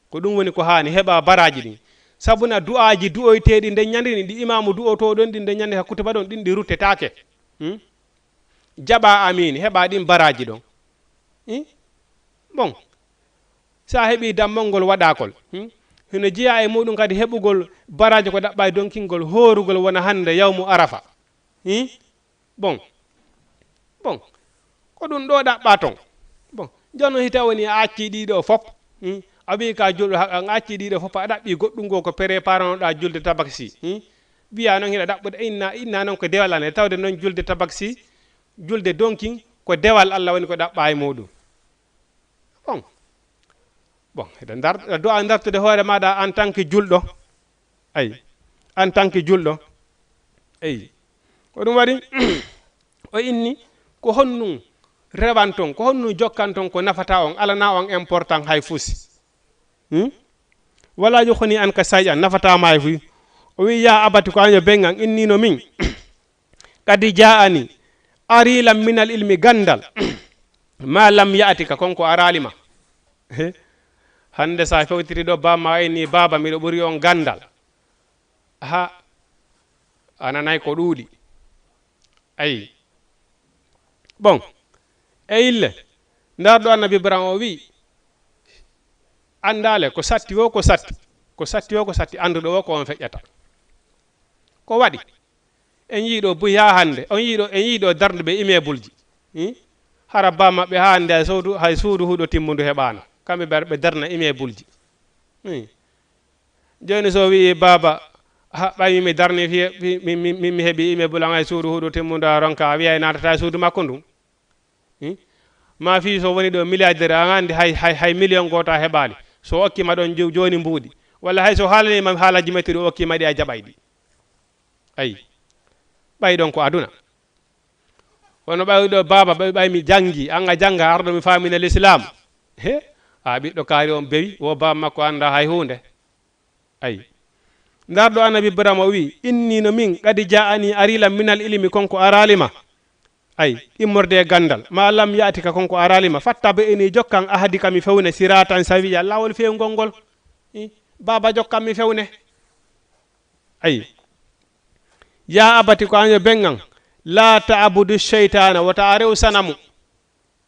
Ko ɗum woni ko haani, heɓa baraaji ɗin. Sabuna du'aaji du'oyteeɗi nden ñande ni, ɗi imaamu du'otooɗon ɗin nden ñande ka kutuba ɗon, ɗin ɗi ruttetaake. Hmm? Jaɓa amiin, heɓa ɗin baraaji ɗon. Hmm? Bon, sa heɓi dammol ngol waɗakol, hmm? Hino jeyaa e muɗum kadi heɓugol baraaji ko ɗaɓɓa e donkingol hoorugol wona hannde yawmu Arafa. Hmm? Bon. Bon. Ko ɗum ɗo ɗaɓɓa ton. Bon. Jooni hita woni a acci ɗiɗo fop. Hmm? A wi ka julɗo ha, a acci ɗiɗo fop, a ɗaɓɓi goɗɗum ngo ko préparanoɗa julde tabaksi. Hmm? Wiya noon hiɗa ɗaɓɓude, inna, inna noon ko dewal Allah, tawde noon julde tabaksi, julde donkin, ko dewal Allah woni ko ɗaɓɓa e muɗum. Bon. Bon, eɗen dar-, du'a dartude hoore maɗa en tant que julɗo. Ayi. En tant que julɗo. Ayi. Ko ɗum waɗi, o inni, ko honnum rewanton, ko honnum jokkanton ko nafata on, alana on important hay fusi. Hmm? Wala yukhni anka shay'an, nafata ma hay fusi. O wi, ya abati, ko an yo ben an, inni no min. Qad ja'ani, ari lan minal ilmi gandal, ma lam ya'tika, kon ko araali ma. He? Hande sa fewtiri ɗo, bamma inni, baba, miɗo ɓuri on gandal. Ha, a nanay ko ɗuuɗi. Ayi. Bon, e ille, ndarɗo annabi Ibrahima o wi, andale, ko satti wo, ko satti. Ko satti wo, ko satti, anduɗo wo, ko on feƴƴata. Ko waɗi? En yiiɗo buy haa hannde, on yiiɗo, en yiiɗo darnde ɓe immeuble ji. Hmm? Hara ba maɓɓe haa hannde hay suudu, hay suudu huɗo timmundu heɓaano. Kamɓe ɓe, ɓe darna immeuble ji. Hmm. Jooni so wi'i baaba, ha, ɓay mi darni fi, fi, mi, mi, mi, mi heɓi immeuble am hay suudu huɗo timmundu a ronka, a wi'ay naatata e suudu makko ndun. Hmm? Ma fii so woni ɗo milliardaire, a andi hay, hay, hay million gooto a heɓaali. So okkima ɗon jo-, jooni mbuuɗi. Walla hay so haalanima haalaaji mettuɗi, o okkima ɗi a jaɓay ɗi. Ayi. Ɓay ɗon ko aduna. Kono ɓay ɗo baaba, ɓay, ɓay mi jangi, an a janga, arɗo mi faamina l'islam. He? A ɓiɗɗo kaari on bewi, wo baaba makko anda hay huunde. Ayi. Ndarɗo annabi Ibrahima o wi, inni no min, qad ja'ani arilan minal ilmi, kon ko araali ma. Ayi, immorde e gandal. Ma lam ya'tika, kon ko araali ma. Fattabi'ni, jokkan ahadika mi fewne, siratan sawiya, lawol fewngol ngol. I, baaba jokkan mi fewne. Ayi. Ya abati, ko an yo ben an. La ta'budu shaytana, wota a rew sanamu.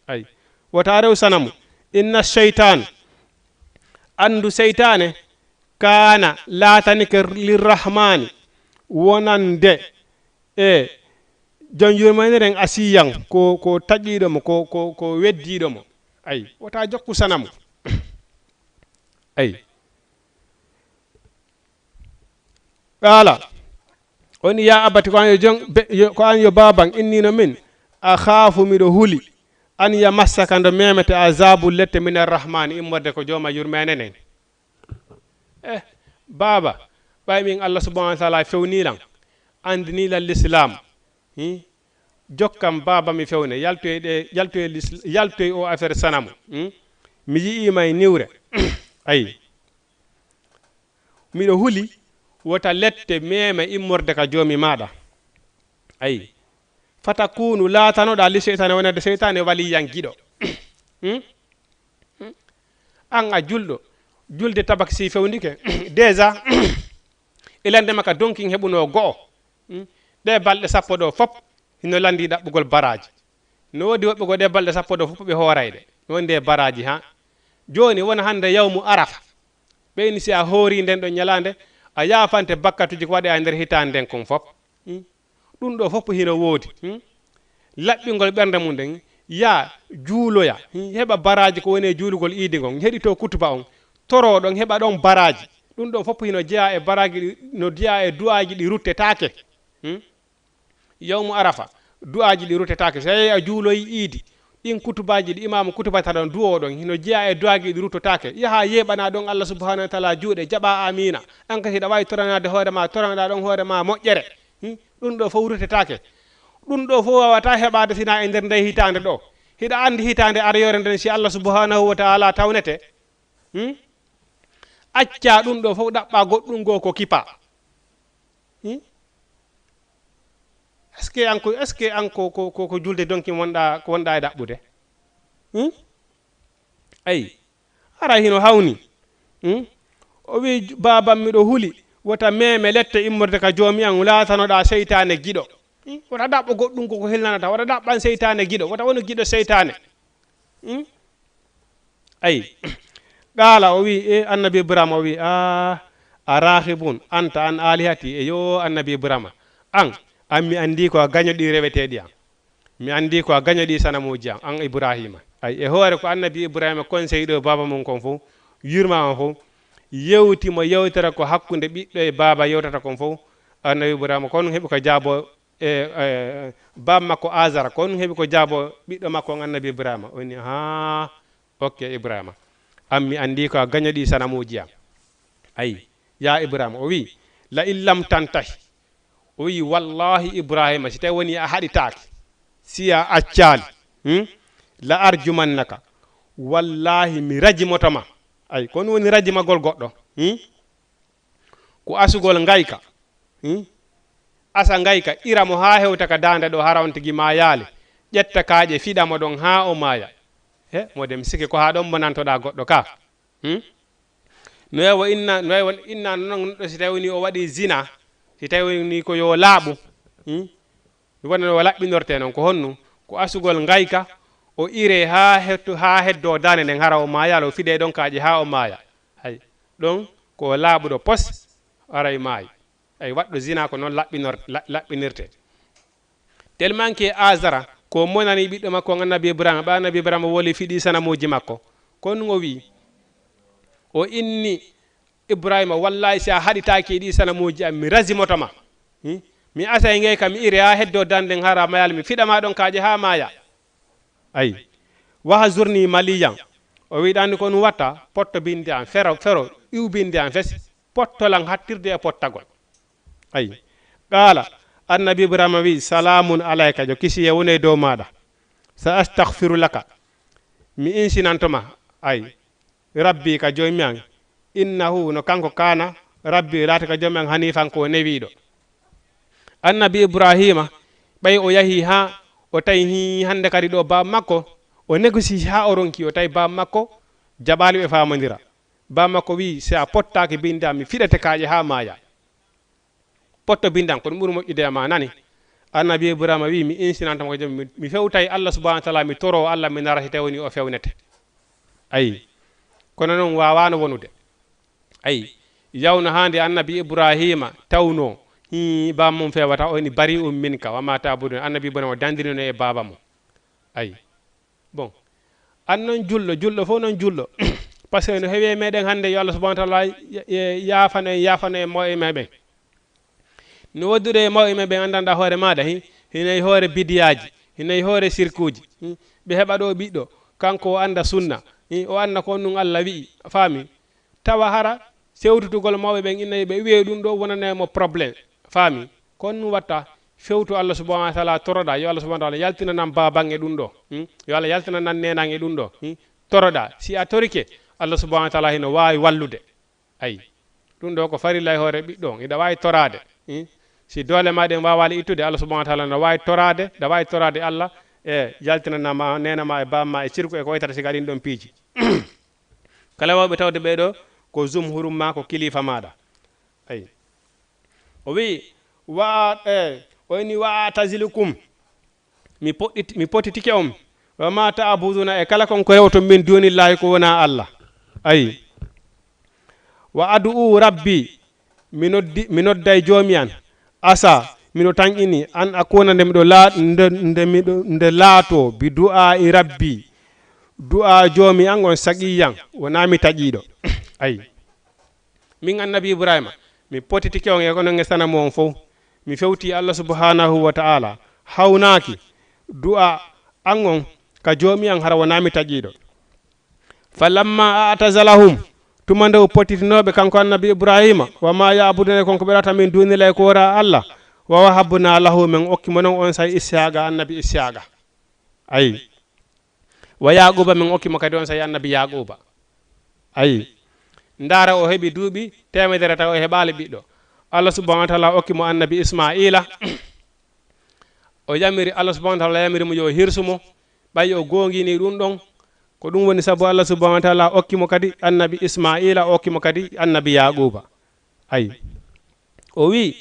Ayi. Wota a rew sanamu. Inna shaytan, andu seytaane, kana, laatanike lirrahmani, wonande e Jom yurmande nden asiyan ko, ko taƴiiɗo mo, ko, ko, ko weddiiɗo mo. Ay, wota jokku sanamu. Ay. Qala, o wi, ya abati, ko an yo jon-, be-, yo, ko an yo baban, inni no min, akhafu, miɗo huli, an yamassaka, ndo memete, azabu, lette, min arrahmani, immorde ko jooma yurmende nden. Eh, baaba, ɓay min Allah subhanahu wa taala fewnilan, andinilan l'islam. Hmm? Jokkam baaba mi fewne, yaltoy ɗe, yaltoy lis-, yaltoy o affaire sanamu. Hmm? Mi yi'ima e niwre. Ayi. Miɗo huli, wota lette meme immorde ka joomi maɗa. Ayi. Fatakunu, laatanoɗa li seytane, wonande seytane waliyan giɗo. Hmm? Hmm? An a julɗo, julde tabak si fewndike, déjà, ilande maka donkin heɓuno go'o. Hmm? Ɗe balɗe sappo ɗo fop hino landi ɗaɓɓugol baraji. No woodi woɓɓe go ɗe balɗe sappo ɗo fop ɓe hoorayɗe. No wondi e baraji ha. Joni wona hande yawmu Arafa. Ɓeyni si a hoori nden ɗon ñalande, a yaafante bakkatuji ko waɗe e nder hitande nden kon fop. Hmm? Ɗum ɗo fof hino woodi. Hmm? Laɓɓingol ɓernde mum ɗen, yaa juuloya, hmm? Heɓa baraaji ko woni e juulugol iidi ngon, heɗito kutuba on, toro ɗon, heɓa ɗon baraaji. Ɗum ɗo fof hino jeyaa e baraaji ɗi, no jeyaa e du'aaji ɗi ruttetaake. Hmm? Yawmu Arafa, du'aaji ɗi ruttetaake. So yahii a juuloyi iidi, ɗin kutubaaji ɗi imaamu kutubata ɗon, du'oo ɗon, hino jeyaa e du'aaji ɗi ruttotaake. Yahaa yeeɓanaa ɗon Allah subhanahu wa taala juuɗe, jaɓaa amiina. An kadi hiɗa waawi toranaade hoore maa, toranaɗaa ɗon hoore maa moƴƴere. Hmm? Ɗum ɗo fof ruttetaake. Ɗum ɗo fof waawataa heɓaade sinaa e nder ndee hitaande ɗo. Hiɗa anndi hitaande aroyoore nden, si Allah subhanahu wa taala tawnete. Hmm? Accaa ɗum ɗo fof, ɗaɓɓaa goɗɗum goo ko kipaa. Hmm? Est-ce que an ko, est-ce que an ko, ko, ko, ko julde donki wonɗaa, ko wonɗaa e ɗaɓɓude? Hmm? Ayi, hara hino hawni. Hmm? O wi, "Baabam, miɗo huli, wota meme lette immorde ka joomi an, laatanoɗaa seytaane giɗo." Hmm? Wota ɗaɓɓo goɗɗum ko, ko hilnanata, wota ɗaɓɓan seytaane giɗo, wota wonu giɗo seytaane. Hmm? Ayi. Qala, o wi, e annabi Ibrahima, o wi, "A, a rahibun anta an alihati?" E yo annabi Ibrahima, an, an mi anndi ko a gañoɗi reweteeɗi an. Mi anndi ko a gañoɗi sanamuuji an, an Ibrahima. Ayi, e hoore ko annabi Ibrahima conseil ɗo baaba mum kon fof, yurmaama fof, yewti mo yewtere ko hakkunde ɓiɗɗo e baaba yewtata kon fof, annabi Ibrahima kon heɓi ko jaabo e, e, baaba makko Azara, kon heɓi ko jaabo ɓiɗɗo makko on annabi Ibrahima. O ni, "Ha, ok, Ibrahima. An mi anndi ko a gañoɗi sanamuuji an." Ayi, ya Ibrahima, o wi, "La in lam tantahi." O wi, "Wallahi, Ibrahima, si tawi woni a haɗitaaki, si a accaali, hmm? La arjumannaka. Wallahi, mi rajimoto ma." Ayi, ko ɗum woni rajimagol goɗɗo, hmm? Ko asugol ngayka, hmm? Asa ngayka, ira mo haa hewta ka daande ɗo, hara on tigi maayaali. Ƴetta kaaƴe, fiɗa mo ɗon haa o maaya. He, moɗe mi sikki ko haa ɗon bonantoɗaa goɗɗo ka. Hmm? No yawo inna, no yawo inna non ɗo si tawi woni o waɗi zina, si tawi woni ko yo laaɓu. Hmm? Mi wona no laɓɓinorte non ko honno? Ko asugol ngayka, o ire haa hetto, haa heddo daande nden hara o maaya, o fiɗe ɗon kaaƴe haa o maaya. Hay, ɗon ko laaɓuɗo pos, aray maayi. Ay, waɗɗo zina ko non laɓɓinor-, la-, laɓɓinirte. Tellement que Azara ko monani ɓiɗɗo makko on annabi Ibrahima, ɓa annabi Ibrahima woli fiɗi sanamuuji makko. Kono o wi, o inni Ibrahima, "Wallahi, si a haɗitaaki e ɗi sanamuuji am, mi rasimoto ma. Hmm? Mi asay ngey kam, mi ire haa heddo danden hara mayal, mi fiɗa ma ɗon kaaƴe haa maaya." Ayi. "Wahzurni maliyan." O wi, "Ɗan ko ɗum watta, potto binde am, fero, fero, iw binde am fes, pottolan hattirde e pottagol." Ayi. Qala, annabi Ibrahima wi, "Salamun alayka, yo kisiyee wone dow maɗa. Sa astaghfiru laka, mi insinanto ma." Ayi. "Rabbi, ka joomi an, innahu, no kanko kana, Rabbi, laati ka joomi an, hanifan, ko o newiiɗo." Annabi Ibrahima, ɓay o yahi haa o tawi hi-, hannde kadi ɗo baaba makko, o négocie haa o ronki, o tawi baaba makko jaɓaali ɓe faamondira. Baaba makko wi, "Si a pottaaki binde am, mi fiɗete kaaƴe haa maaya." Potto binde am, ko ɗum ɓuri moƴƴude e ma, nani? Annabi Ibrahima wi, "Mi insinanta mo ko jam, mi, mi fewtay Allah subhanahu wa taala, mi toro Allah, mi nara si tawi woni o fewnete." Ayi. Kono noon waawano wonude. Ayi. Yawno haa nde annabi Ibrahima tawno Ii, baaba mum feewata, o inni, "Bari'un minka wa ma ta'budun." Annabi Ibrahima o dandirino e baaba mum. Ayi. Bon. An noon julɗo, julɗo fof noon julɗo. Parce que no heewi e meɗen hannde, yo Allah subhanahu wa ta'ala ya-, ya-, yaafano en, yaafano en mawɓe meɗen. No woddude e mawɓe meɗen anndanɗa hoore maaɗa, hi-, hino e hoore bidiyaaji, hino e hoore sirkuuji. Hi, ɓe heɓa ɗo ɓiɗɗo, kanko o annda sunna, hi, o annda ko ɗum Allah wi'i, a faami? Tawa hara sewtutugol mawɓe ɓen, inna ɓe wi'e ɗum ɗo wonanay mo problème, faami? Ko ɗum watta, fewtu Allah subhanahu wa ta'ala, toroɗa, yo Allah subhanahu wa ta'ala yaltinanan baaban e ɗum ɗo, hmm? Yo Allah yaltinanan nenan e ɗum ɗo, hmm? Toroɗa, si a torike, Allah subhanahu wa ta'ala hino waawi wallude. Ayi, ɗum ɗo ko farilla e hoore ɓiɗɗo on, hiɗa waawi toraade, hmm? Si doole ma ɗen waawaali ittude, Allah subhanahu wa ta'ala no waawi toraade, ɗa waawi toraade Allah e yaltinanama, nenama e bamma e cirku e ko waytata siga ɗin ɗon piiji. Kala wawɓe tawde ɓee ɗo ko zumhurum ma, ko kilifa maaɗa. Ayi. O wi'i, "Wa a-, e, o inni, wa a'tazilukum." Mi poɗɗit-, mi potitike on. "Wa ma ta'buduna," e kala kon ko rewton min dunillahi ko wona Allah. Ayi. "Wa ad'u rabbi," mi noddi, mi nodday joomi an. "Asa," miɗo tanƴini, "an akuna," nde miɗo laa-, nde, nde miɗo, nde laato, "bi du'a'i rabbi," du'a joomi an on saqiyan, wona mi taƴiiɗo. Ayi. Min annabi Ibrahima, mi potitike on e kono nge sanamu on fof. Mi fewti Allah subhanahu wa ta'ala. Hawnaaki du'a an on ka joomi an hara wona mi taƴiiɗo. "Falamma a'tazalahum," tuma nde o potitinooɓe kanko annabi Ibrahima, "wa ma ya'buduna," e kon ko ɓe ɗata min dunillahi ko wora Allah, "wa wahabna lahu," min okki mo non on say Ishaqa, annabi Ishaqa. Ayi. "Wa Yaquba," min okki mo kadi on say annabi Yaquba. Ayi. Ndaara, o heɓi duuɓi teemedere taw o heɓaali ɓiɗɗo. Allah subhanahu wa ta'ala okki mo annabi Ismaila. O yamiri, Allah subhanahu wa ta'ala yamiri mo yo o hirsu mo, ɓay o goongini ɗum ɗon. Ko ɗum woni sabu Allah subhanahu wa ta'ala okki mo kadi annabi Ismaila, o okki mo kadi annabi Yaquba. Ayi. O wi'i,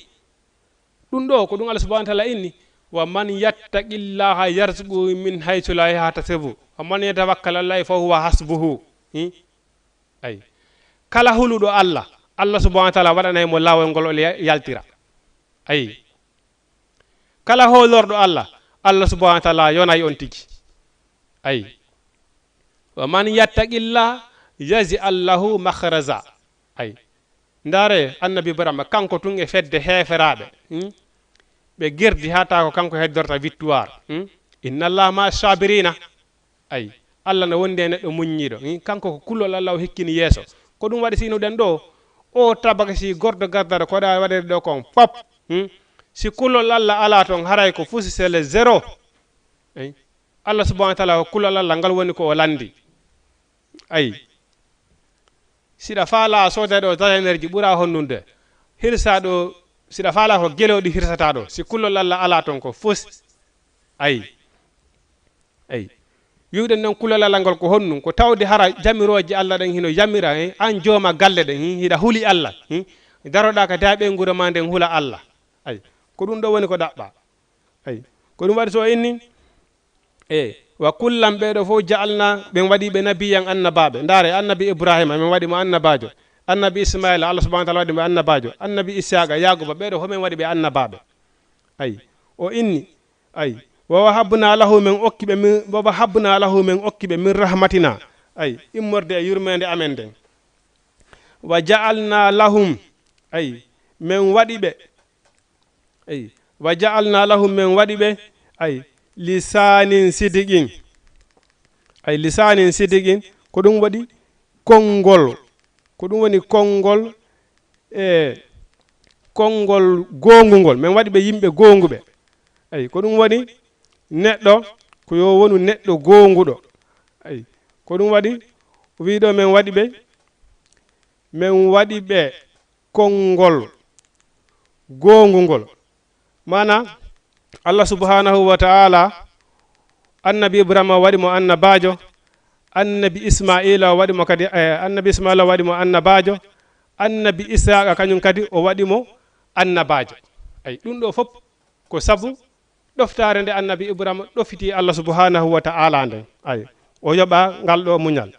ɗum ɗo ko ɗum Allah subhanahu wa ta'ala inni, "Wa man yattaqillaha yarzuqhu min haythu la yahtasibu, wa man yatawakkal alallahi fa huwa hasbuhu." Hmm? Ayi. Kala huluɗo Allah, Allah subhanahu wa ta'ala waɗanay mo laawol ngol o ya-, yaltira. Ayi. Kala hoolorɗo Allah, Allah subhanahu wa ta'ala yonay on tigi. Ayi. "Wa man yattaqillah yaj'al lahu makhraja." Ayi. Ndaare, annabi Ibrahima, kanko tun e fedde heeferaaɓe, hmm? Ɓe gerdi haa taa ko kanko heddorta victoire, hmm? "Inna Allah ma sabirina." Ayi, Allah no wondi e neɗɗo muññiiɗo. Hin, kanko ko kulol Allah o hikkini yeeso. Ko ɗum waɗi si inuɗen ɗo, o tabakasi gordo gardata ko ɗa waɗede ɗo kon fop. Hmm? Si kulol Allah alaa ton, haray ko fusi c'est le zéro. Ayi. Allah subhanahu wa ta'ala ko kulol Allah ngal woni ko o landi. Ayi. Siɗa faala a sooda ɗo data energie ɓura honnude. Hirsa ɗo, siɗa faala ko gelo ɗi hirsata ɗo. Si kulol Allah alaa ton ko fusi. Ayi. Eyi. Wi'uɗen noon kulol Allah ngol ko honɗum? Ko tawde hara jamirooje Allah ɗen hino yamira, eh, an jooma galle ɗen, hmm, hiɗa huli Allah, hmm, daroɗaa ka daaɓe nguura ma nden hula Allah. Eyi. Ko ɗum ɗo woni ko ɗaɓɓa. Eyi. Ko ɗum waɗi so o inni, e, "Wa kullan," ɓee ɗo fof, "ja'alna," ɓen waɗi ɓe nabiyyan, annabaaɓe. Ndaare, annabi Ibrahima, min waɗi mo annabaajo. Annabi Ismaila, Allah subhanahu wa ta'ala waɗi mo annabaajo. Annabi Ishaqa, Yaquba, ɓee ɗo fof min waɗi ɓe annabaaɓe. Eyi. O inni, Ay, "wa wahabna lahu," men okki ɓe min, "wa wahabna lahu," men okki ɓe "min rahmatina," ay, immorde e yurmeende amen nden. "Wa ja'alna lahum," ay, men waɗi ɓe, ay, "wa ja'alna lahum," men waɗi ɓe, ay, "lisanin sidiqin," ay, "lisanin sidiqin," ko ɗum waɗi konngol, ko ɗum woni konngol e konngol goongungol, men waɗi ɓe yimɓe goonguɓe. Eyi, ko ɗum woni neɗɗo, ko yo wonu neɗɗo goonguɗo. Eyi, ko ɗum waɗi, o wii ɗo, men waɗi ɓe, men waɗi ɓe konngol goongungol. Maana, Allah subhanahu wa ta'ala, annabi Ibrahima waɗi mo annabaajo, annabi Ismaila waɗi mo kadi, eh, annabi Ismaila waɗi mo annabaajo, annabi Isaaqa kañum kadi o waɗi mo annabaajo. Ay, ɗum ɗo fof ko sabu ɗoftaare nde annabi Ibrahima ɗofiti Allah subhanahu wa ta'ala nden. Ay, o yoɓa ngal ɗo muñal.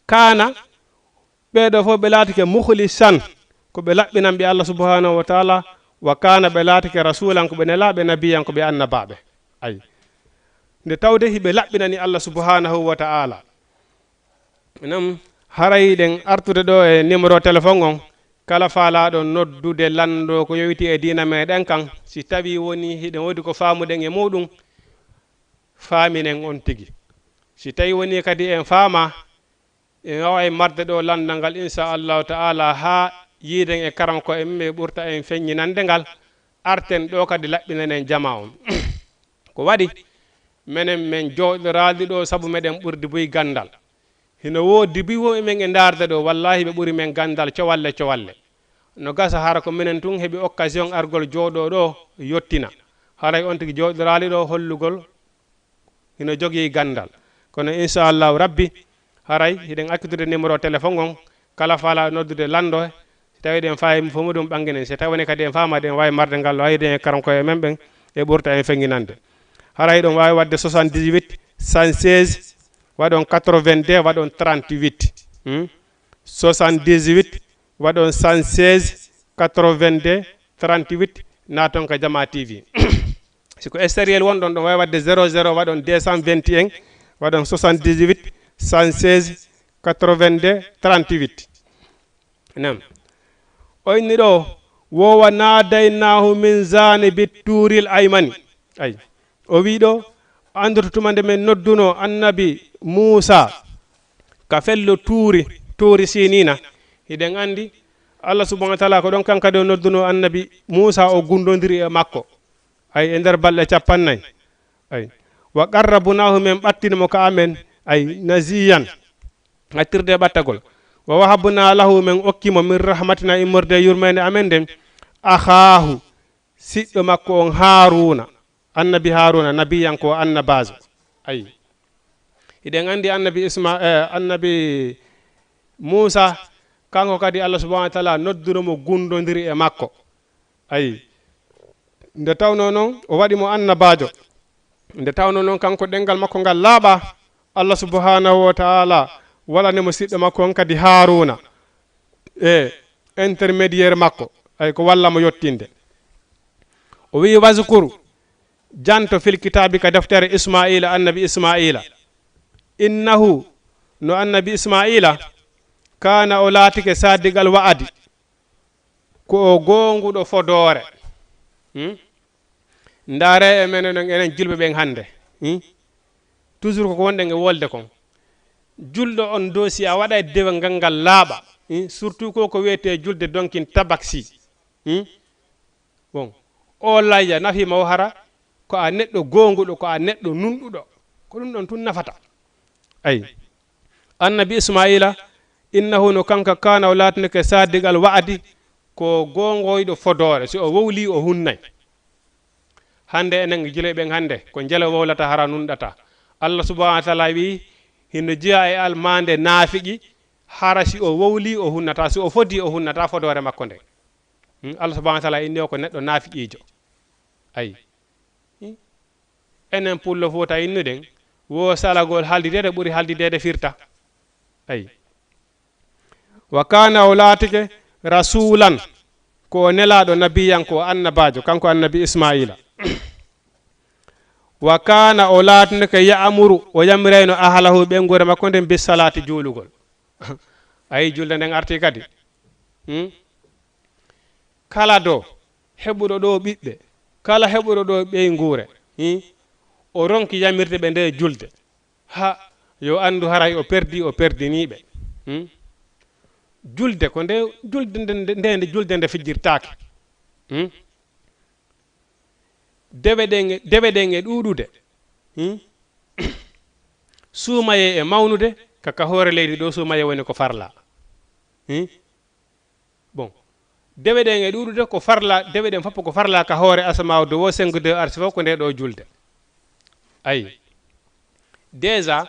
Kaana, ɓee ɗo fof ɓe laatike mukhlisan, ko ɓe laɓɓinanɓe Allah subhanahu wa ta'ala, Wa kana, ɓe laatike rasulan, ko ɓe nelaaɓe, nabiyan, ko ɓe annabaaɓe. Ay. Nde tawde hiɓe laɓɓinani Allah subhanahu wa ta'ala. Nam, haray ɗen artude ɗo e numéro téléphone on, kala faalaaɗo noddude lanndo ko yowitii e diina meɗen kan, si tawii wonii hiɗen woodi ko faamuɗen e muuɗum, faaminen on tigi. Si tawii wonii kadi en faamaa, en waaway marde ɗo lanndal ngal, insha Allahu ta'ala, haa yiiden e karamoko en ɓe ɓurta en feññinande ngal, arten ɗo kadi laɓɓinanen jamaa on. Ko waɗi, menen men jooɗoraali ɗo sabu meɗen ɓurdi buy ganndal. Hino woodi buy wonɓe men e ndaarde ɗo, wallaahi ɓe ɓuri men ganndal cowalle cowalle. No gasa hara ko menen tun heɓi occasion argol jooɗoo ɗo yottina. Haray on tigi jooɗoraali ɗo hollugol hino jogii ganndal. Kono insha Allahu Rabbi, haray hiɗen accitude numéro téléphone on, kala faalaaɗo noddude lanndo, si tawii ɗen faayi fof muɗum ɓannginen, si tawii wonii kadi en faamaade en waawi marde ngal, waawde e karamoko e men ɓen, e ɓurta en feññinande. Haray ɗon waawi waɗde soixante-dix-huit, cent seize, waɗon quatre-vingt-deux, waɗon trente-huit. Hmm? Soixante-dix-huit, waɗon cent seize, quatre-vingt-deux, trente-huit, naaton ka Jamaa T V. Si ko extérieur wonɗon, ɗon waawi waɗde zéro zéro, waɗon deux cent vingt et un, waɗon soixante-dix-huit, cent seize, quatre-vingt-deux, trente-huit. Nam. O inni ɗo, wo wa nadaynaahu min janibi tuuril aymani. Ay. O wii ɗo, anndude tuma nde men noddunoo annabi Muusa ka fello tuuri, tuuri Siniina. Hiɗen anndi, Allah subhanahu wa ta'ala ko ɗon kan kadi o noddunoo annabi Muusa, o gundondiri e makko. Ay, e nder balɗe cappannayi. Ay. Wa qarrabnaahu, men ɓattini mo ka amen, ay, najiyan, ɓattirde e ɓattagol. Wa wahabnaa lahu, men okki mo, min rahmatina, immorde e yurmeende amen nden, akhaahu, siɗɗo makko on Haaruuna, annabi Haaruuna, nabiyan, ko annabaajo. Ay. Hiɗen anndi annabi Isma-, eh, annabi Muusa, kanko kadi Allah subhanahu wa ta'ala nodduno mo gundondiri e makko. Ayi. Nde tawnoo noon, o waɗi mo annabaajo. Nde tawnoo noon, kanko ɗenngal makko ngal laaɓaa, Allah subhanahu wa ta'ala waɗani mo siɗɗo makko on kadi Haaruuna e intermédiaire makko, ay ko walla mo yottinde. O wi'i, "Wazkur, janto, fil kitaabi, ka deftere Ismaa'iila, annabi Ismaa'iila. Innahu, no annabi Ismaa'iila, kaana, o laatike, saadiqal wa'adi, ko o goonguɗo fodoore." Hmm? Ndaare e menen, enen julɓe ɓen hannde. Hmm? Toujours ko ko wonɗen e wolde kon. Julɗo on dosi a waɗa e dewal ngal ngal laaɓa. Hmm? Surtout ko ko wiyetee julde donkin tabaksi. Hmm? Bon, o layya nafi ma o hara ko a neɗɗo goonguɗo, ko a neɗɗo nunɗuɗo. Ko ɗum ɗon tun nafata. Ayi. Annabi Ismaa'iila, innahu, no kanka, kaana, o laatinike saadiqal wa'adi, ko goongoyɗo fodoore. Si o wowlii, o hunnay. Hannde enen julɓe ɓen hannde, ko njelo wowlata hara nunɗata. Allah subhanahu wa ta'ala wi'i, hino jeyaa e almaande naafiqi, hara si o wowlii, o hunnata. Si o fodii, o hunnata fodoore makko nde. Hmm, Allah subhanahu wa ta'ala inni o ko neɗɗo naafiqiijo. Ayi. Hmm? Enen Pullo Fuuta innuɗen, wo salagol haldideede ɓuri haldideede firta. Ayi. Wa kaana, o laatike, rasuulan, ko o nelaaɗo, nabiyan, ko o annabaajo, kanko annabi Ismaa'iila. Wa kaana, o laatinike, ya'muru, o yamirayno, ahlahu, ɓeynguure makko nden, bis salaati, juulugol. Ayi, julde nden arti kadi. Hmm? Kala do heɓuɗo ɗo ɓiɓɓe, kala heɓuɗo ɗo ɓeynguure, hmm? O ronki yamirde ɓe nde julde. Ha, yo anndu haray o perdi, o perdinii ɓe. Hmm? Julde ko nde, julde nde, nde, nde, nde julde nde fijjirtaake. Hmm? Dewe ɗen e, dewe ɗen e ɗuuɗude. Hmm? Suumayee e mawnude, ka, ka hoore leydi ɗo suumayee woni ko farla. Hmm? Bon. Dewe ɗen e ɗuuɗude ko farla, dewe ɗen fof ko farla ka hoore asamaaw dow o, cinq de arsi fof ko nde ɗo julde. Ayi. Déjà,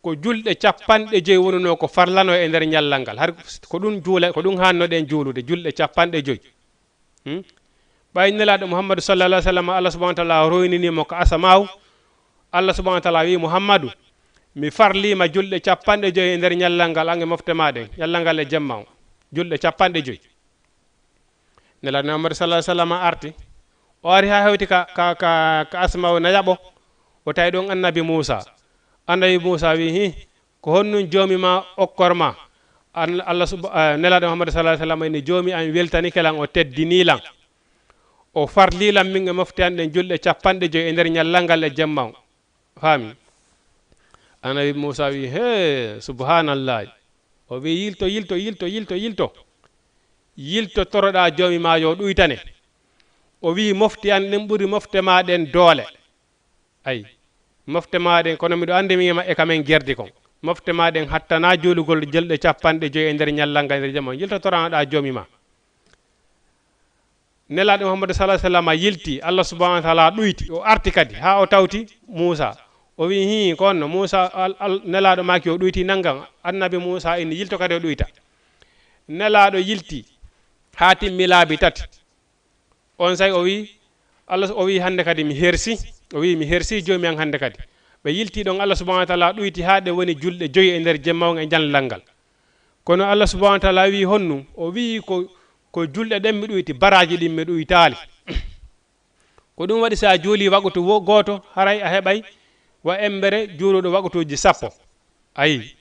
ko julɗe capanɗe joyi wonunoo ko farlanoo e nder ñallal ngal. Har ko ɗum juula, ko ɗum haannoɗen juulude, julɗe capanɗe joyi. Hmm? Ɓay Nelaaɗo Muhammadu sallallahu alaihi wa sallam, Allah subhanahu wa ta'ala roynini mo ka asamaaw. Allah subhanahu wa ta'ala wi, "Muhammadu, mi farlii ma julɗe capanɗe joyi e nder ñallal ngal, an e mofte maa ɗen, ñallal ngal e jemma on. Julɗe capanɗe joyi." Nelaaɗo Muhammadu sallallahu alaihi wasallam arti. O ari haa hewti ka, ka, ka, ka asmaaw na yaɓo. O tawi ɗon annabi Muusa. Annabi Muusa wi, "Hi, ko honɗun joomi ma okkor ma?" An-, Allah sub-, eh, Nelaaɗo Muhammadu sallallahu alaihi wasallam inni, "Joomi an weltanike lan, o teddinii lan. O farlii lan min e mofte an ɗen julɗe capanɗe joy e nder ñallal ngal e jemma on." Faami? Annabi Muusa wi, "Hee, subhaanallahi." O wi, "Yilto, yilto, yilto, yilto, yilto. Yilto toroɗaa joomi ma yo ɗuytane." O wi, "Mofte an ɗen ɓuri mofte ma ɗen doole." Ay, mofte ma ɗen, kono miɗo andi mi e ma-, e ka men gerdi kon. Mofte ma ɗen hattana juulugol julɗe capanɗe joy e nder ñallal ngal e nder jemma on. Yilto toroɗaa joomi ma. Nelaaɗo Muhammadu sallallahu alaihi wasallam yilti, Allah subhanahu wa ta'ala ɗuyti, o arti kadi, haa o tawti Muusa. O wi, "Hii, ko honno?" Muusa, al-, al-, Nelaaɗo maaki o ɗuyti nanngam, annabi Muusa inni, "Yilto kadi o ɗuyta." Nelaaɗo yilti, haa timmi laabi tati. On say o wi, Allah, o wi, "Hannde kadi mi hersi." O wi, "Mi hersi joomi an hannde kadi." Ɓe yilti ɗon, Allah subhanahu wa ta'ala ɗuyti haa ɗe woni julɗe joyi e nder jemma on e ñallal ngal. Kono Allah subhanahu wa ta'ala wi, "Honɗun?" O wi, "Ko, ko julɗe ɗen mi ɗuyti, baraaji ɗin mi ɗuytaali." Ko ɗum waɗi si a juuli waqtu wo-, gooto, haray a heɓay wa embere juuluɗo waqtuuji sappo. Ayi.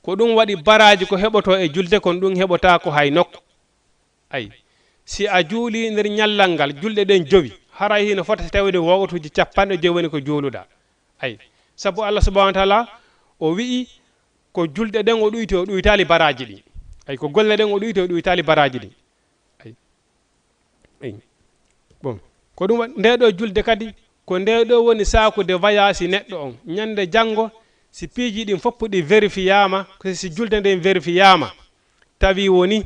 Ko ɗum waɗi baraaji ko heɓotoo e julde kon ɗum heɓotaako hay nokku. Ayi. Si a juuli nder ñallal ngal, julɗe ɗen jowi, haray hino fota si tawde waqtuuji capanɗe jowi woni ko juuluɗaa. Ayi. Sabu Allah subhanahu wa ta'ala o wi'i ko julɗe ɗen o ɗuyti, o ɗuytaali baraaji ɗin. Ayi, ko golle ɗen o ɗuyti, o ɗuytaali baraaji ɗin. Ayi. Ayi. Bon. Ko ɗum wa-, nde ɗo julde kadi, ko nde ɗo woni saakude vayaasi neɗɗo on. Ñande janngo, si piiji ɗin fof ɗi vérifiyaama, ko si julde nden vérifiyaama, tawi woni,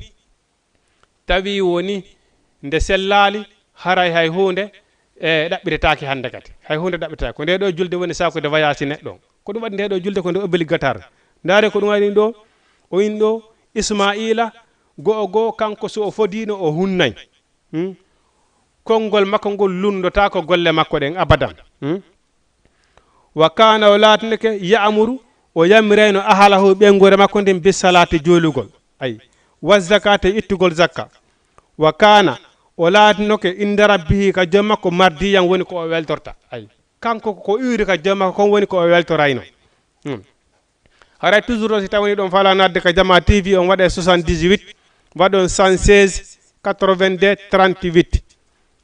tawi woni nde sellaali, haray hay huunde, e, ɗaɓɓiretaake hannde kadi. Hay huunde ɗaɓɓiretaake. Ko nde ɗo julde woni saakude vayaasi neɗɗo on. Ko ɗum waɗi nde ɗo julde ko nde obligatoire. Ndaare ko ɗum waɗi ɗo, o in ɗo, Ismaila, go'o go'o, kanko so o fodiino, o hunnay. Hmm? Konngol makko ngol lunndotaako golle makko ɗen abadan. Hmm? Wa kana, o laatinike, ya'muru, o yamirayno ahalahu, ɓeynguure makko nden, bis salati, juulugol. Ayi. Wa zakata, ittugol zakka. Wa kana, o laatinoke, inda rabbihi, ka joom makko, mardiyan, woni ko o weltorta. Ayi. Kanko ko iwri ka joom makko, kon woni ko o weltorayno. Hmm. Haray toujours ɗon, si tawani ɗon fala nadde ka Jama T V, on waɗa soixante-dix-huit, waɗon cent seize, quatre-vingt-deux, trente-huit.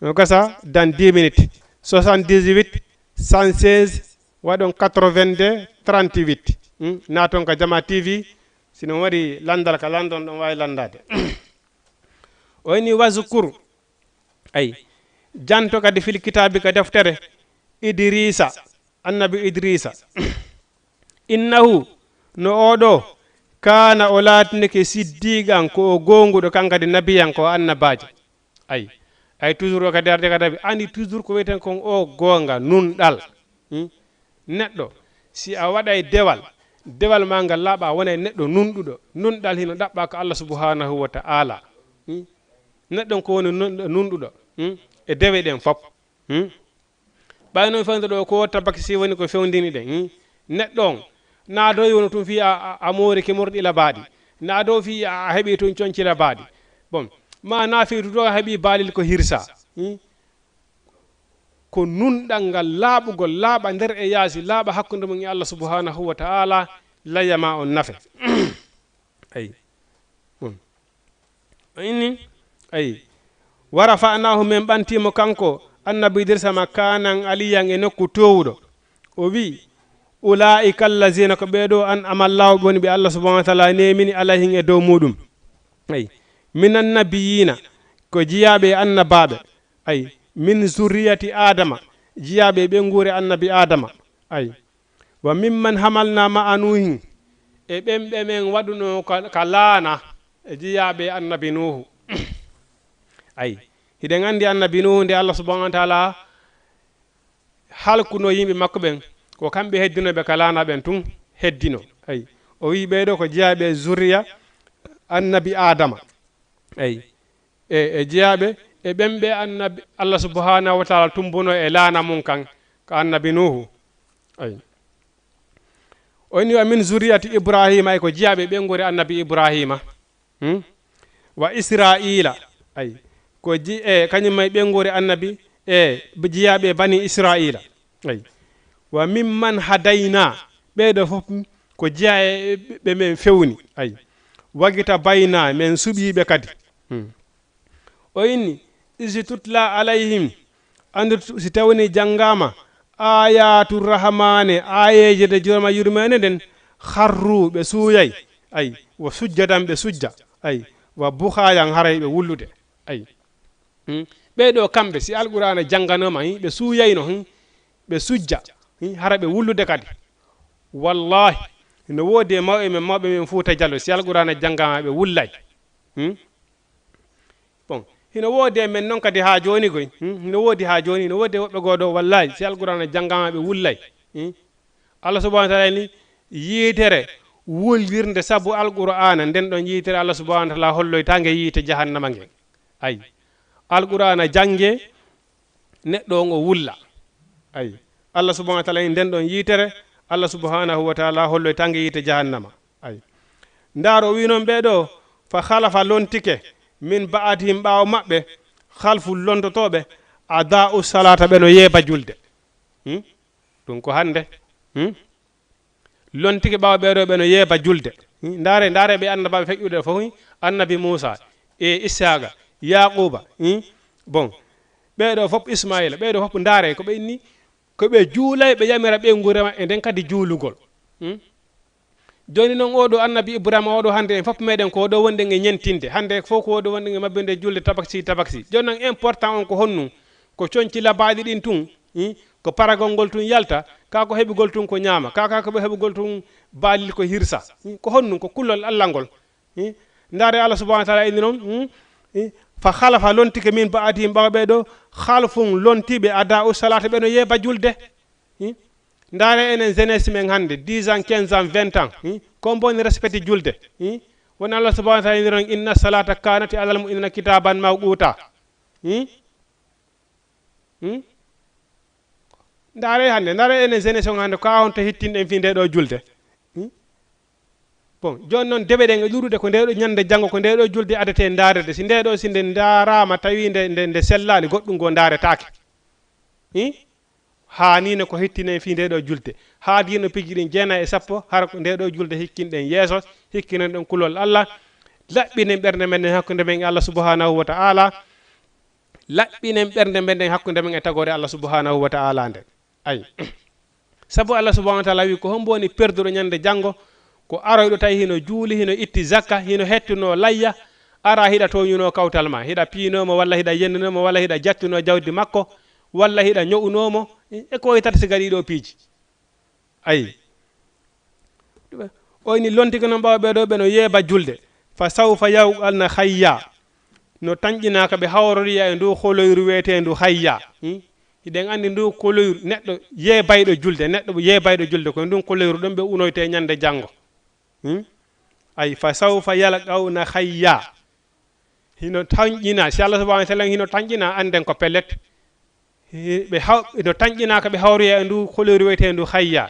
No gasa dans dix minutes. Soixante-dix-huit, cent seize, waɗon quatre-vingt-deux, trente-huit. Hmm? Naaton ka Jama T V, si no waɗi landal ka landon ɗon waawi landade. O inni, "Wazkur." Ay, janto kadi fil kitaabi, ka deftere, Idrisa, annabi Idrisa. Innahu, no oo ɗoo, kaana, o laatinike, siddiiqan, ko o goonguɗo, kan kadi nabiyan, ko o annabaajo. Ay, ay, toujours o kadi arde kadi, ani toujours ko wiyeten kon o goonga, nunɗal. Hmm? Neɗɗo, si a waɗay dewal, dewal ma ngal laaɓa, a wonay neɗɗo nunɗuɗo. Nunɗal hino ɗaɓɓa ko Allah subhanahu wa ta'ala. Hmm? Neɗɗo on ko woni nun-, nunɗuɗo, hmm? E dewe ɗen fop. Hmm? Ɓay noon fewndo ɗo ko tabakasi woni ko fewndini ɗen. Hmm? Neɗɗo on, na doy wono tun fii a, a, a moori ke morɗi labaaɗi. Na dow fii a, a heɓi tun conci labaaɗi. Bon, ma na fii tun a heɓi baalil ko hirsa. Hmm? Ko nunɗal ngal laaɓugol, laaɓa nder e yaasi, laaɓa hakkunde mum e Allah subhanahu wa ta'ala, layama on nafe. Ay. Bon. Inni, ay. Wa rafa'nahu, men ɓanti mo kanko, annabi Idrisa, makanan aliyan, e nokku towuɗo. O wi, "Ulaa'ika allazina, ko ɓee ɗoo an amallahu, ɓe woni ɓe Allah subhanahu wa ta'ala neemini alayhim e dow muɗum." Ay. Minan nabiyina, ko jiyaaɓe e annabaaɓe. Ay. Min zurriyati Adama, jiyaaɓe e ɓeynguure annabi Adama. Ay. Wa mimman hamalna ma'a Nuhin, e ɓen ɓe men waɗuno ka, ka laana, e jiyaaɓe annabi Nuhu. Ay, hiɗen anndi annabi Nuhu nde Allah subhanahu wa ta'ala halkuno yimɓe makko ɓen, ko kamɓe heddinooɓe ka laana ɓen tun heddino. Ay, o wi ɓee ɗoo ko jiyaaɓe zurriya annabi Adama. Ay, e, e jiyaaɓe, e ɓen ɓe annabi, Allah subhanahu wa ta'ala tumbuno e laana mum kan, ka annabi Nuhu. Ay. O inni, "Wa min zurriyati Ibrahima", ay ko jiyaaɓe ɓeynguure annabi Ibrahima. Hmm? "Wa Israila", Ay, ko ji-, e kañum may ɓeynguure annabi, e jiyaaɓe bani Israa'iila. Ay, wa mimman hadayna, ɓee ɗoo fof ko jeyaa e ɓe men fewni. Ay, wajtabayna, men suɓii ɓe kadi. Hmm. O inni, isi tutla alayhim, anndu si tawni janngaama, ayatu rahmane, aayeeje de jooma yurmeende nden, kharru, ɓe suuyay. Ay, wa sujjadan, ɓe sujja. Ay, wa bukhayan, haray ɓe wullude. Ay. Hmm? Ɓee ɗoo kamɓe, si Alqur'aana jannganooma, hin, ɓe suuyayno, hin, ɓe sujja, hin, hara ɓe wullude kadi. Wallaahi, hino woodi e mawɓe men, mawɓe men Fuuta Jallo, si Alqur'aana janngaama, ɓe wullay. Hmm? Bon, hino woodi e men noon kadi haa jooni koy. Hmm? Hino woodi haa jooni, hino woodi e woɓɓe goo ɗoo, wallaahi, si Alqur'aana janngaama, ɓe wullay. Hmm? Allah subhanahu wa taala ni, yiitere wullirnde sabu Alqur'aana, nden ɗon yiitere Allah subhanahu wa taala holloytaa nge yiite jahannama ngen. Ay, Alqur'aana jannge, neɗɗo on o wulla. Ay, Allah subhanahu wa taala ni, nden ɗon yiitere Allah subhanahu wa taala holloytaa nge yiite jahannama. Ay, ndaaro, o wi noon ɓee ɗoo, fa khalafa, lontike, min ba'dihim, ɓaawo maɓɓe, khalfu, lontotooɓe, adaa'u salata, ɓe no yeeba julde. Hmm? Ɗum ko hannde. Hmm? Lontike ɓaawo ɓee ɗoo, ɓe no yeeba julde. Hmm? Ndaare, ndaare ɓe annabaaɓe feƴƴude fof, hmm? Annabi Muusa, e Ishaaqa, Yaaquuba, hmm? Bon, ɓee ɗoo fof, Ismaayila, ɓee ɗoo fof, ndaare ko ɓe inni, ko ɓe juulay, ɓe yamira ɓeynguure maɓɓe nden kadi juulugol. Hmm? Jooni noon, oo ɗoo annabi Ibrahima, oo ɗoo hannde, en fof meɗen ko oo ɗoo wonɗen e ñentinde. Hannde fof ko oo ɗoo wonɗen e mabbinde julde tabaksi, tabaksi. Jooni noon, important on ko honnum? Ko coñci labaaɗi ɗin tun, hmm? Ko paragol ngol tun yalta, kaa ko heɓugol tun ko ñaama, kaa, kaa ko heɓugol tun baalil ko hirsa. Hmm? Ko honnum? Ko kulol Allah ngol. Hmm? Ndaare Allah subhanahu wa taala inni noon, hmm? Hmm? Fa khalafa, lontike, min ba'dihim, ɓaawo ɓee ɗoo, khalfun, lontiiɓe, adaa'u salata, ɓe no yeeba julde. Hmm? Ndaare enen jeunesse men hannde, dix ans, quinze ans, vingt ans. Hmm? Ko mbo woni respecté julde? Hmm? Woni Allah subhanahu wa taala inni noon, inna salata kanat alal mu'minina kitaban mawquta. Hmm? Hmm? Ndaare hannde, ndaare enen jeunesse on hannde, ko honto hittinɗen fii ndee ɗoo julde? Hmm? Bon, jooni noon, deweɗen e ɗuuɗude ko ndee ɗoo ñande janngo, ko ndee ɗoo julde adetee ndaarede. Si ndee ɗoo, si nde ndaaraama, tawi nde, nde, nde sellaani, goɗɗum goo ndaaretaake. Hi? Haaniino ko hittinen fii ndee ɗoo julde. Haadiino piiji ɗin jeenayi e sappo, hara ko ndee ɗoo julde hikkinɗen yeeso, hikkinen ɗon kulol Allah, laɓɓinen ɓernde men nden hakkunde men e Allah subhanahu wa ta'ala, laɓɓinen ɓernde men nden hakkunde men e tagoore Allah subhanahu wa ta'ala nden. Ay. Sabu Allah subhanahu wa ta'ala wi, ko hombo woni perduɗo ñande janngo? Ko aroyɗo tawi hino juuli, hino itti zakka, hino hettuno layya, ara hiɗa tooñuno kawtal ma, hiɗa piinomo, walla hiɗa yennunomo, walla hiɗa jattuno jawdi makko, walla hiɗa ño'unomo, e ko waytata si gari ɗoo piiji. Ay. O inni lontike noon ɓaawo ɓee ɗoo, ɓe no yeeba julde. Fa sawfa yalqawna ghayya. No tanƴinaa ka ɓe hawroya e ndu koloyru wiyeteendu Hayya. Hmm? Hiɗen anndi ndu koloyru, neɗɗo yeebayɗo julde, neɗɗo yeebayɗo julde, ko ndun koloyru ɗon ɓe unoytee ñande janngo. Hmm? Ay, fa sawfa yalqawna ghayya. Hino tanƴinaa, si Allah subhanahu wa ta'ala hino tanƴinaa, annden ko pellet. Hi-, ɓe haw-, hino tanƴinaa ka ɓe hawroya e ndu koloyru wiyeteendu Hayya.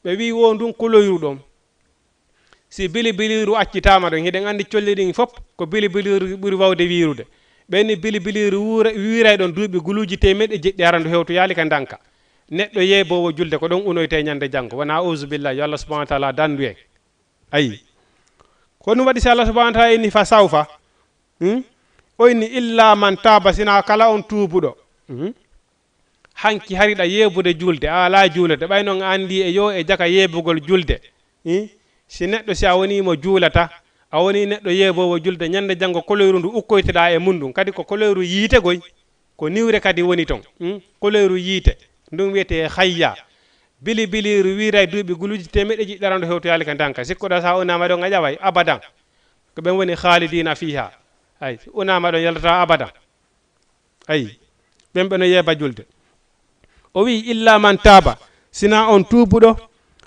Ɓe wi'i wo ndun koloyru ɗon. Si bilibiliiru accitaama ɗon, hiɗen anndi colli ɗin fof ko bilibiliiru ɓuri wawde wiirude. Ɓen ni bilibiliiru wuura-, wiiray ɗon duuɓi guluuji teemeɗɗe jeɗɗi hara ndu hewtoyaali ka ndanka. Neɗɗo yeeboowo julde ko ɗon unoytee ñande janngo. Wona, auzu billahi, yo Allah subhanahu wa ta'ala dandu en. Ayi. Ko ɗum waɗi si Allah subhanahu wa ta'ala inni fa sawfa, hmm? O inni illa man taaba, sina kala on tuubuɗo. Hmm? Hanki hari ɗa yeebude julde, a alaa juulde, ɓay non a anndi e yo e jaka yeebugol julde. Hmm? Si neɗɗo, si a wonii mo juulata, a wonii neɗɗo yeeboowo julde, ñande janngo koloyru ndu ukkoyteɗaa e mum ndun, kadi ko koloyru yiite goy, ko niwre kadi woni ton. Hmm? Koloyru yiite, ndun wiyetee Hayya. Bilibiliiru wiiray duuɓi guluuji teemeɗɗe jeɗɗi hara ndu hewtoyaali ka ndanka. Sikkoɗaa sa unaama ɗon a ƴaway abadan. Ko ɓen woni khalidina fiha. Ay, unaama ɗon yaltataa abadan. Ayi, ɓen ɓe no yeeba julde. O wi'i, illa man taaba, sina on tuubuɗo,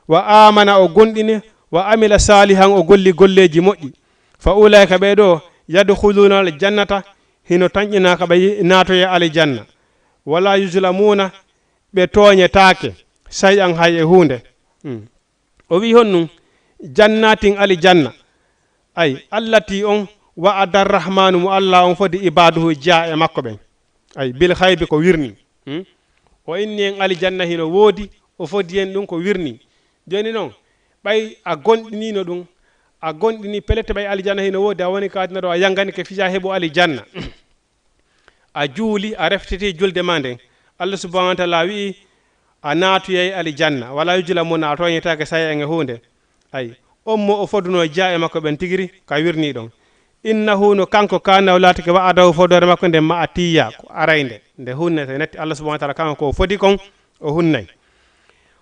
wa amana, o gomɗini, wa amila salihan, o golli golleeji moƴƴi. Fa ulaika, ɓee ɗoo, yadkhuluna al jannata, hino tanƴinaa ka ɓe yi-, naatoya aljanna. Wala yuzlamuna, ɓe tooñetaake, shay'an, hay e huunde. Hmm. O wi'i honɗum? Jannatin, aljanna. Ay, allati on, Wa'ada arrahmanu, mo Allah on fodi ibaduhu, jeyaa e makko ɓen. Ay, bil haybi, ko wirni. Hmm? O inni en alijanna hino woodi, o fodi en ɗum ko wirni. Jooni non, ɓay a gonɗinino ɗum, a gonɗini pelete ɓay alijanna hino woodi, a woni ka aduna ɗo, a yanganike fija heɓu alijanna. A juuli, a reftiti julde ma nden. Allah subhanahu wa ta'ala wi'i, a naatuyay alijanna. Wala yujlamuna, a tooñetaake say'an e huunde. Ay, on mo o foduno jeyaa e makko ɓen tigiri, ka wirni ɗon. Innahu, no kanko, kana, o laatike, wa'adahu, fodoore makko nden, ma'atiyya, ko araynde. Nde hunnete, netti Allah subhanahu wa ta'ala, kanko ko o fodi kon, o hunnay.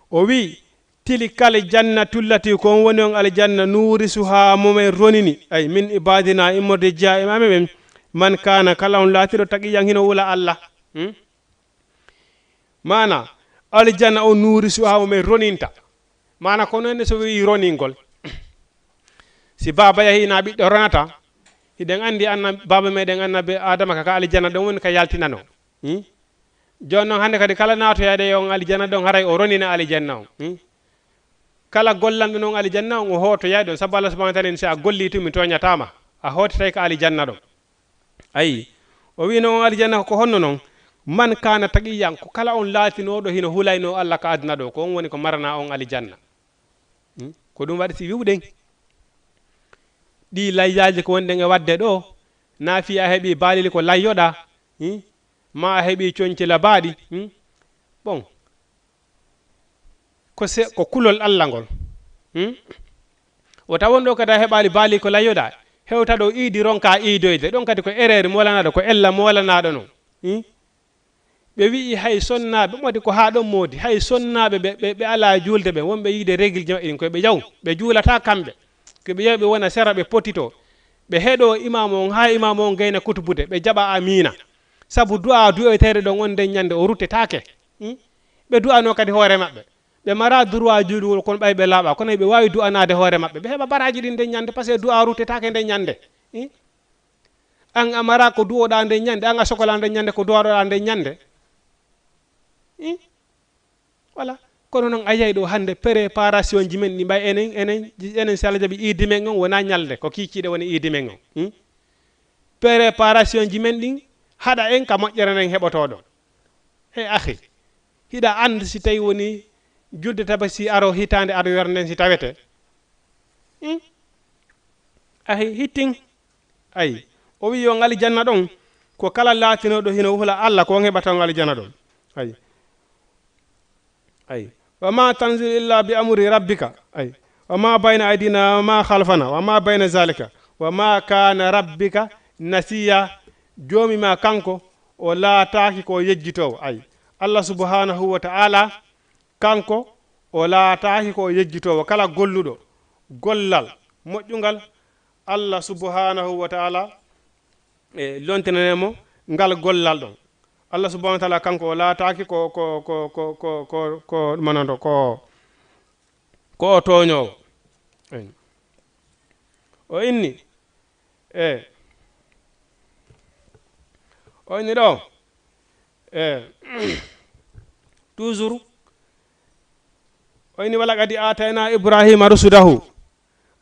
O wi'i, tilkal jannatu llati, ko on woni on aljanna, nurisuha, mo men ronini, ay, min ibadina, immorde jeyaa e amen ɓen, man kana, kala on laatiɗo, taqiyan, hino hula Allah. Hmm? Maana, aljanna on nurisuha, mo men roninta. Maana, ko non ne so wi'i roningol. Si baaba yahi na ɓiɗɗo ronata, hiɗen andi anna-, baaba meɗen annabi Adama ka, ka aljanna ɗon woni ka yaltinano. Hmm? Jooni non hannde kadi kala naatoyaaɗo e on aljanna ɗon haray o ronina aljanna on. Hmm? Kala gollanɗo non aljanna on o hootoyay ɗon. Sabu Allah subhanahu wa ta'ala en si a golli tun mi tooñataa ma. A hootitay ka aljanna ɗon. Ayi, o wi'no on aljanna ko honno non? Man kana taqiyan, ko kala on laatinooɗo hino hulayno Allah ka aduna ɗo, ko on woni ko marana on aljanna. Hmm? Ko ɗum waɗi si wi'uɗen ɗi layyaaji ko wonɗen e waɗde ɗo, na fii a heɓi baalili ko layyoɗaa, hmm? Ma a heɓi coñci labaaɗi, hmm? Bon, ko se-, ko kulol Allah ngol. Hmm? O tawon ɗo kadi a heɓaali baali ko layyoɗaa. Hewta ɗo iidi ronka iidoyde. Ɗon kadi ko erreur molanaaɗo, ko ella molanaaɗo non. Hmm? Ɓe wi'i hay sonnaaɓe, moodi ko haa ɗon moodi, hay sonnaaɓe ɓe, ɓe, ɓe alaa juulde ɓe, wonɓe yiide règle ji maɓɓe ɗin, ko ɓe yaw, ɓe juulataa kamɓe. Ko ɓe yaw ɓe wona sera, ɓe potito. Ɓe heɗo imaamu on, haa imaamu on gayna kutubude, ɓe jaɓa amiina. Sabu du'a du'eteede ɗon on nden ñande o ruttetaake. Hmm? Ɓe du'ano kadi hoore maɓɓe. Ɓe mara droit juulugol, kono ɓay ɓe laaɓa, kono ɓe waawi du'anaade hoore maɓɓe. Ɓe heɓa baraaji ɗin nden ñande, parce que du'a ruttetaake nden ñande. Hmm? An a mara ko du'oɗaa nden ñande, an a sokolaa nden ñande, ko du'aɗoɗaa nden ñande. Hmm? Voilà. Kono non a yiyay ɗo hannde préparation ji men ɗi mbay enen, enen, enen si Allah jaɓi iidi men on wona ñalnde, ko kiikiiɗe woni iidi men on. Hmm? Préparation ji men ɗin haɗa en ka moƴƴere nden heɓotoo ɗon. E akhi, hiɗa anndi si tawi woni julde tabasi aro hitaande aro wer nden si tawete? Hmm? Akhi, hittin. Ay, o wi'i on aljanna ɗon, ko kala laatinooɗo hino hula Allah, ko on heɓata on aljanna ɗon. Ay. Ay. Wa ma tanzilu illa bi amri rabbika. Ay. Wa ma bayna aydina wa ma khalfana wa ma bayna zalika. Wa ma kana rabbika nasiya. Joomi ma kanko, o laataaki ko yejjitoowo. Ay. Allah subhanahu wa ta'ala, kanko, o laataaki ko yejjitoowo. Kala golluɗo gollal moƴƴungal, Allah subhanahu wa ta'ala e lontinane mo ngal gollal ɗon. Allah subhanahu wa ta'ala kanko o laataaki ko, ko, ko, ko, ko, ko, ko, manando, ko, ko o tooñoowo. Eyyi. O inni, e, o inni ɗo, e, toujours, o inni, "Walaqad aatayna Ibrahima rusudahu."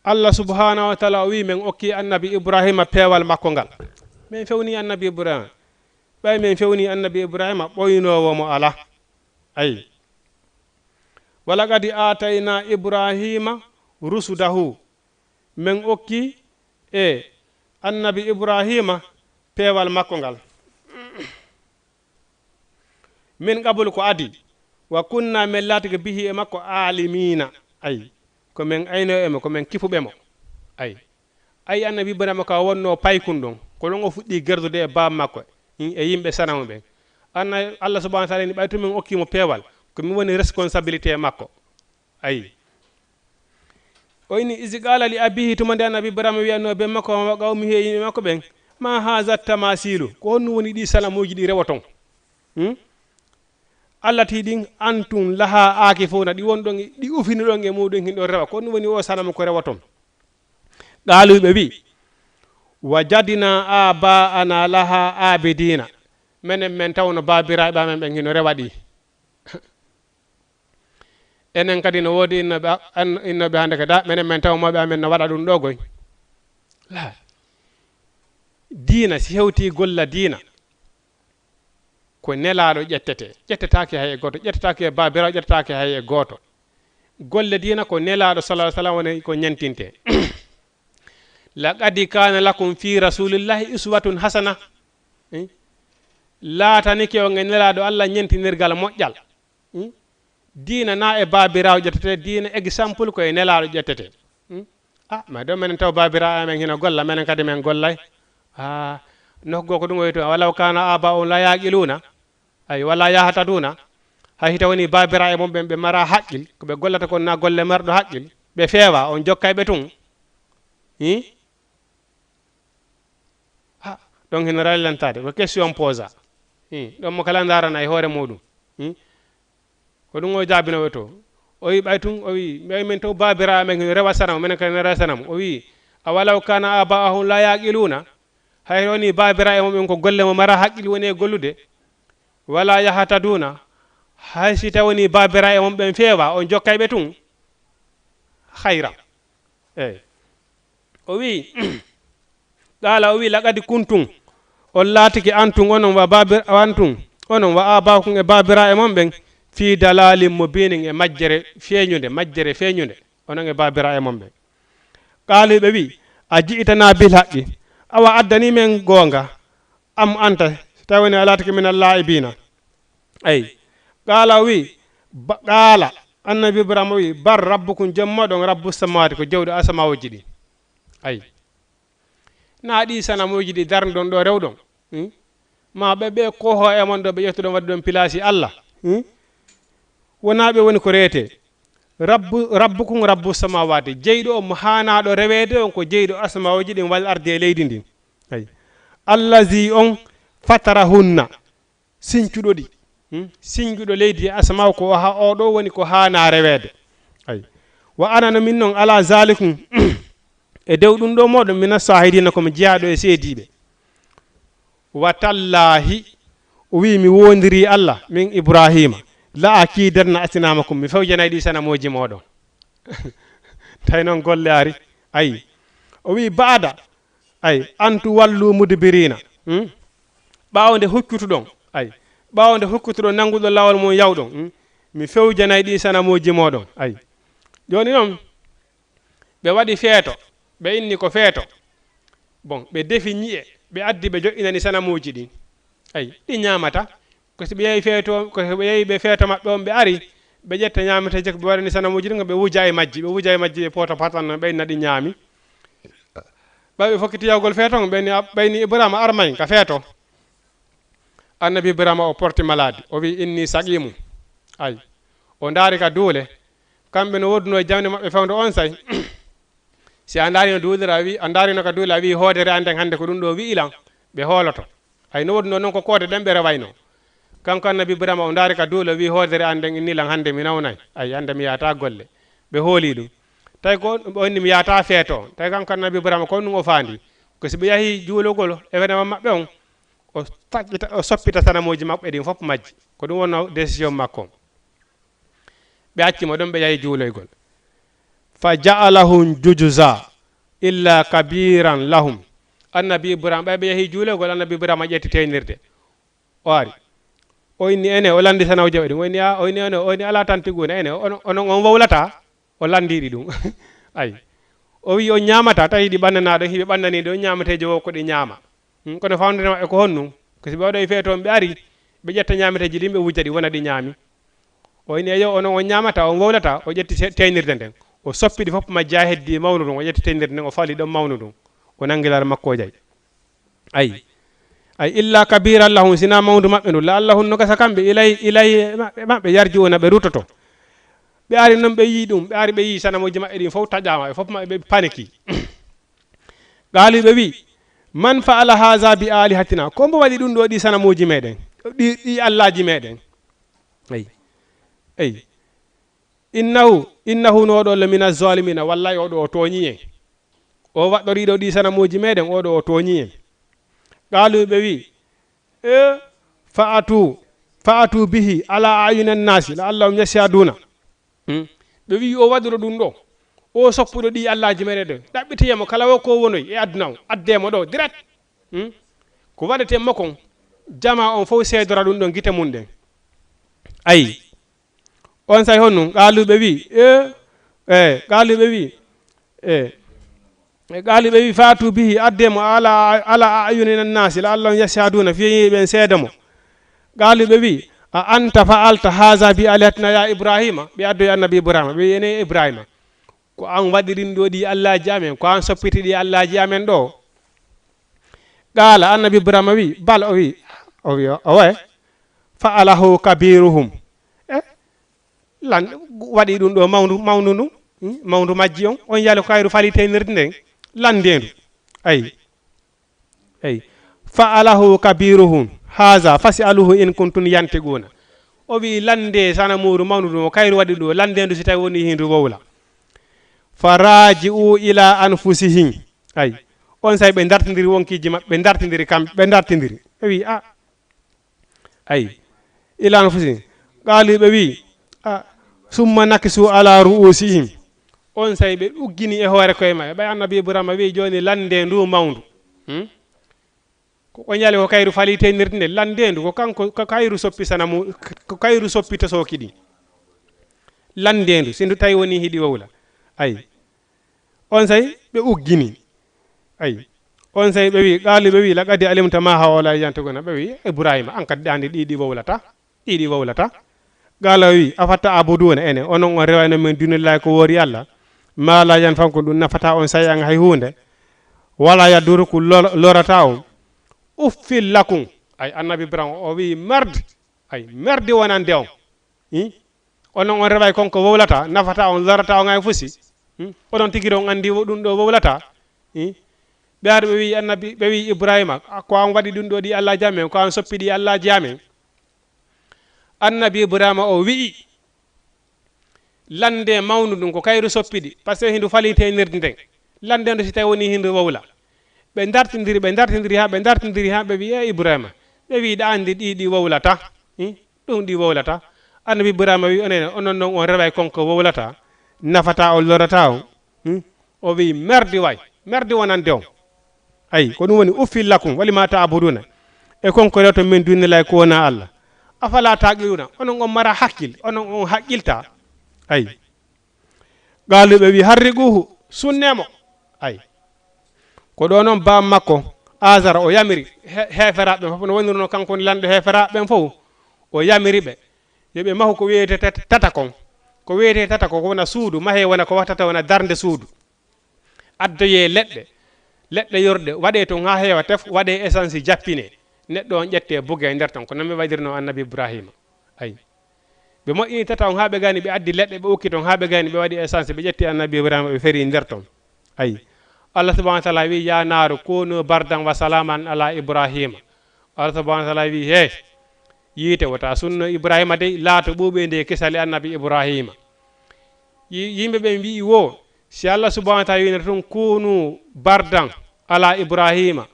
Allah subhanahu wa ta'ala o wi'i, men okki annabi Ibrahima peewal makko ngal. Men fewni annabi Ibrahima. Ɓay men fewni annabi Ibrahima, ɓoynoowo mo alaa. Ayi. "Walaqad aatayna Ibrahima rusudahu." Men okki e annabi Ibrahima peewal makko ngal. Min qablu, ko adii. Wa kunna, men laatike, bihi, e makko, aalimiina. Ay, ko men aynooɓe mo, ko men kifuɓe mo. Ay, ay, annabi Ibrahima ka wonno paykun ɗon, ko ɗon o fuɗɗi gerdude e baaba makko, e yimɓe sanamu ɓen. Anna-, Allah subhanahu wa ta'ala ni, ɓay to men okki mo peewal, ko min woni responsabilité makko. Ayi. O inni, "Izi qala li abihi", tuma nde annabi Ibrahima wi'anno ben makko, "wa qawmihi", e yimɓe makko ɓen, "Ma haza tamasilu", ko honno woni ɗi sanamuuji ɗi rewoton? Hmm? "Allati", ɗin, "antum laha akifuna", ɗi wonɗon, ɗi ufiniɗon e muɗum, hinɗon rewa. Ko honno woni o sanamu ko rewoton? Qalu, ɓe wi'i, "Wajadna aba'ana laha abidina." Menen men tawno baabiraaɓe amen ɓen hino rewa ɗi. Enen kadi no woodi innooɓe a-, an-, innooɓe hannde kadi, a, menen men taw mawɓe amen no waɗa ɗum ɗo goy. La. Diina, si hewtii golla diina, ko nelaaɗo ƴettete. Ƴettetaake hay e gooto. Ƴettetaake e baabiraawo, ƴettetaake hay e gooto. Golle diina ko nelaaɗo sallallahu alaihi wasallam woni ko ñentinte. Laqad kana lakum fi rasulillahi uswatun hasana. Eh? Laatanike on e nelaaɗo Allah ñentinirgal moƴƴal. Hmm? Diina na e baabiraawo ƴettete, diina exemple ko e nelaaɗo ƴettete. Hmm? Ah, mais ɗo menen taw baabiraawo amen hino golla, menen kadi men gollay. Ah, nokku goo ko ɗum o wi'ata, "Walaw kana aba'uhum la yaqiluna, ay, wala yahtaduna." Hay hita woni baabiraaɓe mum ɓen ɓe mara haqqil, ko ɓe gollata kon na golle marɗo haqqil, ɓe feewa, on jokkay ɓe tun. Hmm? Ah, ɗon hino rallantaade, ko question posa. Hmm, ɗon mo kala ndaarana e hoore muɗum. Hmm? Ko ɗum o jaabinooɓe to. O wi ɓay tun, o wi, ɓay men to baabiraaɓe men hino rewa sanamu, menen kadi ne rewa sanamu. O wi, "Awalaw kana aba'uhum la yaqiluna?" Hay woni baabiraaɓe mum ɓen ko golle mo mara haqqil woni e gollude. "Wala yahtaduna?" Hay si taw woni baabiraaɓe mum ɓen feewa, on jokkay ɓe tun. Hayra. Eey. O wi, Qaala, o wi, "Laqad kuntum, on laatike antum, onon wa baabir-, antum, onon wa aabaakum e baabiraaɓe mon ɓen, fii dalaalin mubiinin, e majjere feeñunde, majjere feeñunde, onon e baabiraaɓe mon ɓen." Qaalu, ɓe wi, "A ji'tanaa bil haqqi, awa addanii men goonga, am anta, tawi woni a laatike minal laa'ibiina." Ay. Qaala, o wi, ba-, qaala, annabi Ibrahima o wi, "Bal rabbukum, Joom mooɗon, rabbu samaawaati, ko jawɗo asamaawoji ɗi." Ay. Na ɗi sanamuuji ɗi darnuɗon ɗo rewɗon? Hmm? Ma ɓe, ɓe koho e mon ɗo, ɓe ƴettuɗon waɗuɗon pilaasi Allah? Hmm? Wonaa ɓe woni ko reete. Rabbu, rabbukum rabbu samawaati. Jeyɗo on mo haanaaɗo reweede on ko jeyɗo asmawooji ɗin wal ardi e leydi ndin. Ay. Allazi on fatarahunna. Sincuɗo ɗi. Hmm? Sincuɗo leydi e asmaaw ko ha-, o ɗo woni ko haanaa reweede. Ay. Wa ana no min non ala zalikum. E dow ɗum ɗo moɗon mina shahidina ko mi jeyaaɗo e seediiɓe. Wa tallahi, o wi mi woondirii Allah, min Ibrahima, la akidanna asnamakum, mi fewjanay ɗi sanamooji moɗon. Tawi noon golle ari. Ay. O wi baada, ay, an tuwallu mudbirina. Hmm? Ɓaawo nde huccutuɗon, ay, ɓaawo nde huccutuɗon nannguɗon laawol mum yawɗon, hmm? Mi fewjanay ɗi sanamooji moɗon. Ay. Jooni noon, ɓe waɗi feeto, ɓe inni ko feeto. Bon, ɓe defi ñi'e, ɓe addi ɓe jo'inani sanamuuji ɗin. Ay, ɗi ñaamata. Ko si ɓe yahi feeto, ko si ɓe yahi ɓe feeto maɓɓe on, ɓe ari, ɓe ƴetta ñaameteeji ko ɓe waɗani sanamuuji ɗin, ɓe wuja e majji, ɓe wuja e majji e pooto patan no ɓe inna ɗi ñaami. Ɓay ɓe fokkiti yahugol feeto on, ɓe ni, ɓay ni Ibrahima armay ka feeto. Annabi Ibrahima o porti maladi, o wi inni saqimu. Ay, o ndaari ka duule, kamɓe no woodunoo e jamde maɓɓe fewndo on say. Si a ndaarino duulira, a wi, a ndaarino ka duule, a wi hoodere an nden hannde ko ɗum ɗo wi'i lan, ɓe hooloto. Ay, no woodunoo noon ko koode ɗen ɓe rewayno. Kanko annabi Ibrahima o ndaari ka duule, o wi hoodere an nden inni lan hannde mi nawnay. Ay, hannde mi yaata golle. Ɓe hooli ɗum. Tawi ko on, o inni mi yaata feeto. Tawi kanko annabi Ibrahima ko ɗum o faandi. Ko si ɓe yahi juulugol événement maɓɓe on, o taƴƴita, o soppita sanamuuji maɓɓe ɗin fof majji. Ko ɗum wonno décision makko on. Ɓe acci mo ɗon, ɓe yahi juuloygol. Fa ja'alahum jujuza illa kabiran lahum. Annabi Ibrahima, ɓay ɓe yahi juuloygol, annabi Ibrahima ƴetti teynirde. O ari. O inni ene, o landi sanawuji maɓɓe ɗin. O inni, a, o inni ene, o inni ala tan tiguuna ene, on, onon on wowlata? O landiɗi ɗum. Ay. O wi on ñaamata, tawi ɗi ɓannanaa ɗon, hiɓe ɓannanii ɗon ñaamateeji wo ko ɗi ñaama. Hmm, kono fawndere maɓɓe ko honɗum? Ko si ɓe waɗoyi feeto on, ɓe ari, ɓe ƴetta ñaameteeji ɗin, ɓe wujja ɗi, wona ɗi ñaami. O inni, "Eyo, onon on ñaamata, on wowlata?" O ƴetti se-, teeynirde nden. O soppi ɗi fof majji haa heddi mawndu ndun. O ƴetti teeynirde nden, o fali ɗon mawndu ndun. O nangi laara makko, o jahi. Ay. Ay, illa kabiran lahum, sina mawndu maɓɓe ndu. La'allahum, no gasa kamɓe, ilay, ilay maɓɓe, maɓɓe yarji'una, ɓe ruttoto. Ɓe ari non, ɓe yii ɗum, ɓe ari, ɓe yii sanamuuji maɓɓe ɗin fof taƴaama, ɓe fof maɓɓe ɓe paniki. Qaalu, ɓe wi, "Man fa'ala haza bi alihatina?" Ko mbo waɗi ɗum ɗo ɗi sanamuuji meɗen, ɗi, ɗi allaaji meɗen? Eyi. Eyi. "Innahu, innahu no oɗo le mina zalimina, wallay oɗo o tooñi en. O waɗɗoriiɗo ɗi sanamuuji meɗen, oɗo o tooñi en." Qaalu, ɓe wi, "E, fa'atu, fa'atu bihi ala ayunan nasi, la'allahum yashhaduna." Hmm? Ɓe wi, "O waɗuɗo ɗum ɗo, o soppuɗo ɗi allaaji meɗen ɗo, ɗaɓɓitoye mo kala wo ko wonoy e aduna o, adde mo ɗo direct." Hmm? Ko waɗetee mo kon, jama on fof seedora ɗum ɗon gite mum ɗen. Ayi. On say honno? Qaalu ɓe wi, e, e, qaalu ɓe wi, e, e, qaalu ɓe wi, "Fa'tu bihi, adde mo ala, ala a'yunin nasi, la'allahum yashhaduna, fii ɓen seeda mo." Qaalu ɓe wi, "A anta fa'alta haza bi alihatina ya Ibrahima?" Ɓe addoyi annabi Ibrahima, ɓe wi, "Ene Ibrahima, ko an waɗi ɗin ɗo ɗi allaaji amen, ko an soppiti ɗi allaaji amen ɗo?" Qaala, annabi Ibrahima wi, "Bal," o wi, o wi, o waye, "fa'alahu kabiruhum." E, lan, waɗi ɗum ɗo mawndu, mawndu ndu, hmm, mawndu majji on, on yali ko kayru fali teynirde nden, landeendu. Ayi. Ayi. "Fa'alahu kabiruhum haza fas'aluhu in kuntum yantiquna." O wi, "Lande sana muuru mawndu ndu, kayru waɗi ɗo, landeendu si tawi woni hindu wowla." "Faraji'u ila anfusihim." Ayi. On say ɓe dartindiri wonkiji maɓɓe, ɓe dartindiri kam, ɓe dartindiri. Ɓe wi, "A." Ayi. "Ila anfusihim." Qaalu ɓe wi, "A, summa nakisu ala ru'usihim." On say ɓe uggini e hoore koye maɓɓe. Ɓay annabi Ibrahima wi, "Jooni lande ndu mawndu." Hmm? Ko, ko ñale ko kayru fali teynirde nde. Lande ndu ko kanko, ko kayru soppi sanamu, ko kayru soppi tosooki ɗi. Lande ndu, si ndu tawi woni hiɗi wowla. Ayi. On say ɓe uggini. Ayi. On say ɓe wi, qaalu ɓe wi, "Laqad alimta ma haula yantiquna." Ɓe wi, "Ibrahima, an kadi ɗa andi ɗi, ɗi wowlata. Ɗi, ɗi wowlata." Qaala wi, "Afata'buduna, ene, onon on rewayno min dunillahi ko woori Allah? Ma la yanfa'ukum, ɗum nafata on shay'an hay huunde. Wala yadurrukum, lor-, lorata on. Uffil lakum." Ay, annabi Ibrahima, o wi, "Merde." Ay, merde wonande on. Hi? Onon on reway kon ko wowlata, nafata on, lorata on hay fusi. Hmm? Onon tigi on andi wo-, ɗum ɗo wowlata. Hmm? Ɓe ari ɓe wi annabi, ɓe wi Ibrahima, "A, ko an waɗi ɗum ɗo ɗi allaaji amen, ko an soppi ɗi allaaji amen." Annabi Ibrahima o wi'i, "Lande mawndu ndun ko kayru soppi ɗi, par ce que hindu fali teynirde nden. Lande ndu si tawi woni hindu wowla." Ɓe dartindiri, ɓe dartindiri ha, ɓe dartindiri ha, ɓe wi, "E Ibrahima, ɓe wi ɗa andi ɗi, ɗi wowlata. Hmm? Ɗum ɗi wowlata." Annabi Ibrahima wi, "Onon, onon non on reway kon ko wowlata, nafata on, lorata on." Hmm? O wi, "Merdi way, merdi wonande on." Ayi, ko ɗum woni, "Uffil lakum, wali ma ta'buduna." E kon ko rewto min dunillahi ko wona Allah. "Afala taqiluna, onon on mara hakkil, onon on haqqilta." Ayi. Qaalu ɓe wi, "Harriquhu, sunne mo." Ayi. Ko ɗo noon baam makko, Azara, o yamiri he-, heeferaaɓe ɓen fof, no wonirno kanko woni lanɗo heeferaaɓe ɓen fof, o yamiri ɓe, yo ɓe mahu ko wiyetee tat-, tata kon. Ko wiyetee tata ko wona suudu, mahee wona ko wattata wona darnde suudu. Addoyee leɗɗe, leɗɗe yorɗe, waɗee toon haa heewa tef, waɗee essence jappinee. Neɗɗo on ƴettee bugee nder toon, ko noon ɓe waɗirnoo Annabi Ibraahiima. Ayi. Ɓe moƴƴini tata on haa ɓe gayni, ɓe addi leɗɗe, ɓe ukki toon haa ɓe gayni, ɓe waɗi essence, ɓe ƴetti Annabi Ibraahiima, ɓe feri nder toon. Ayi. Allah subhanahu wa taala wi, "Ya naaru kunu bardan wa salaman ala Ibraahiima." Allah subhanahu wa taala wi, "He, yiite, wota sunno Ibraahiima dey, laato ɓuuɓeende e kisal e Annabi Ibraahiima." Yi-, yimɓe ɓen wi'i wo, si Allah subhanahu wa taala wi'no tun, "Kunu bardan ala Ibraahiima,"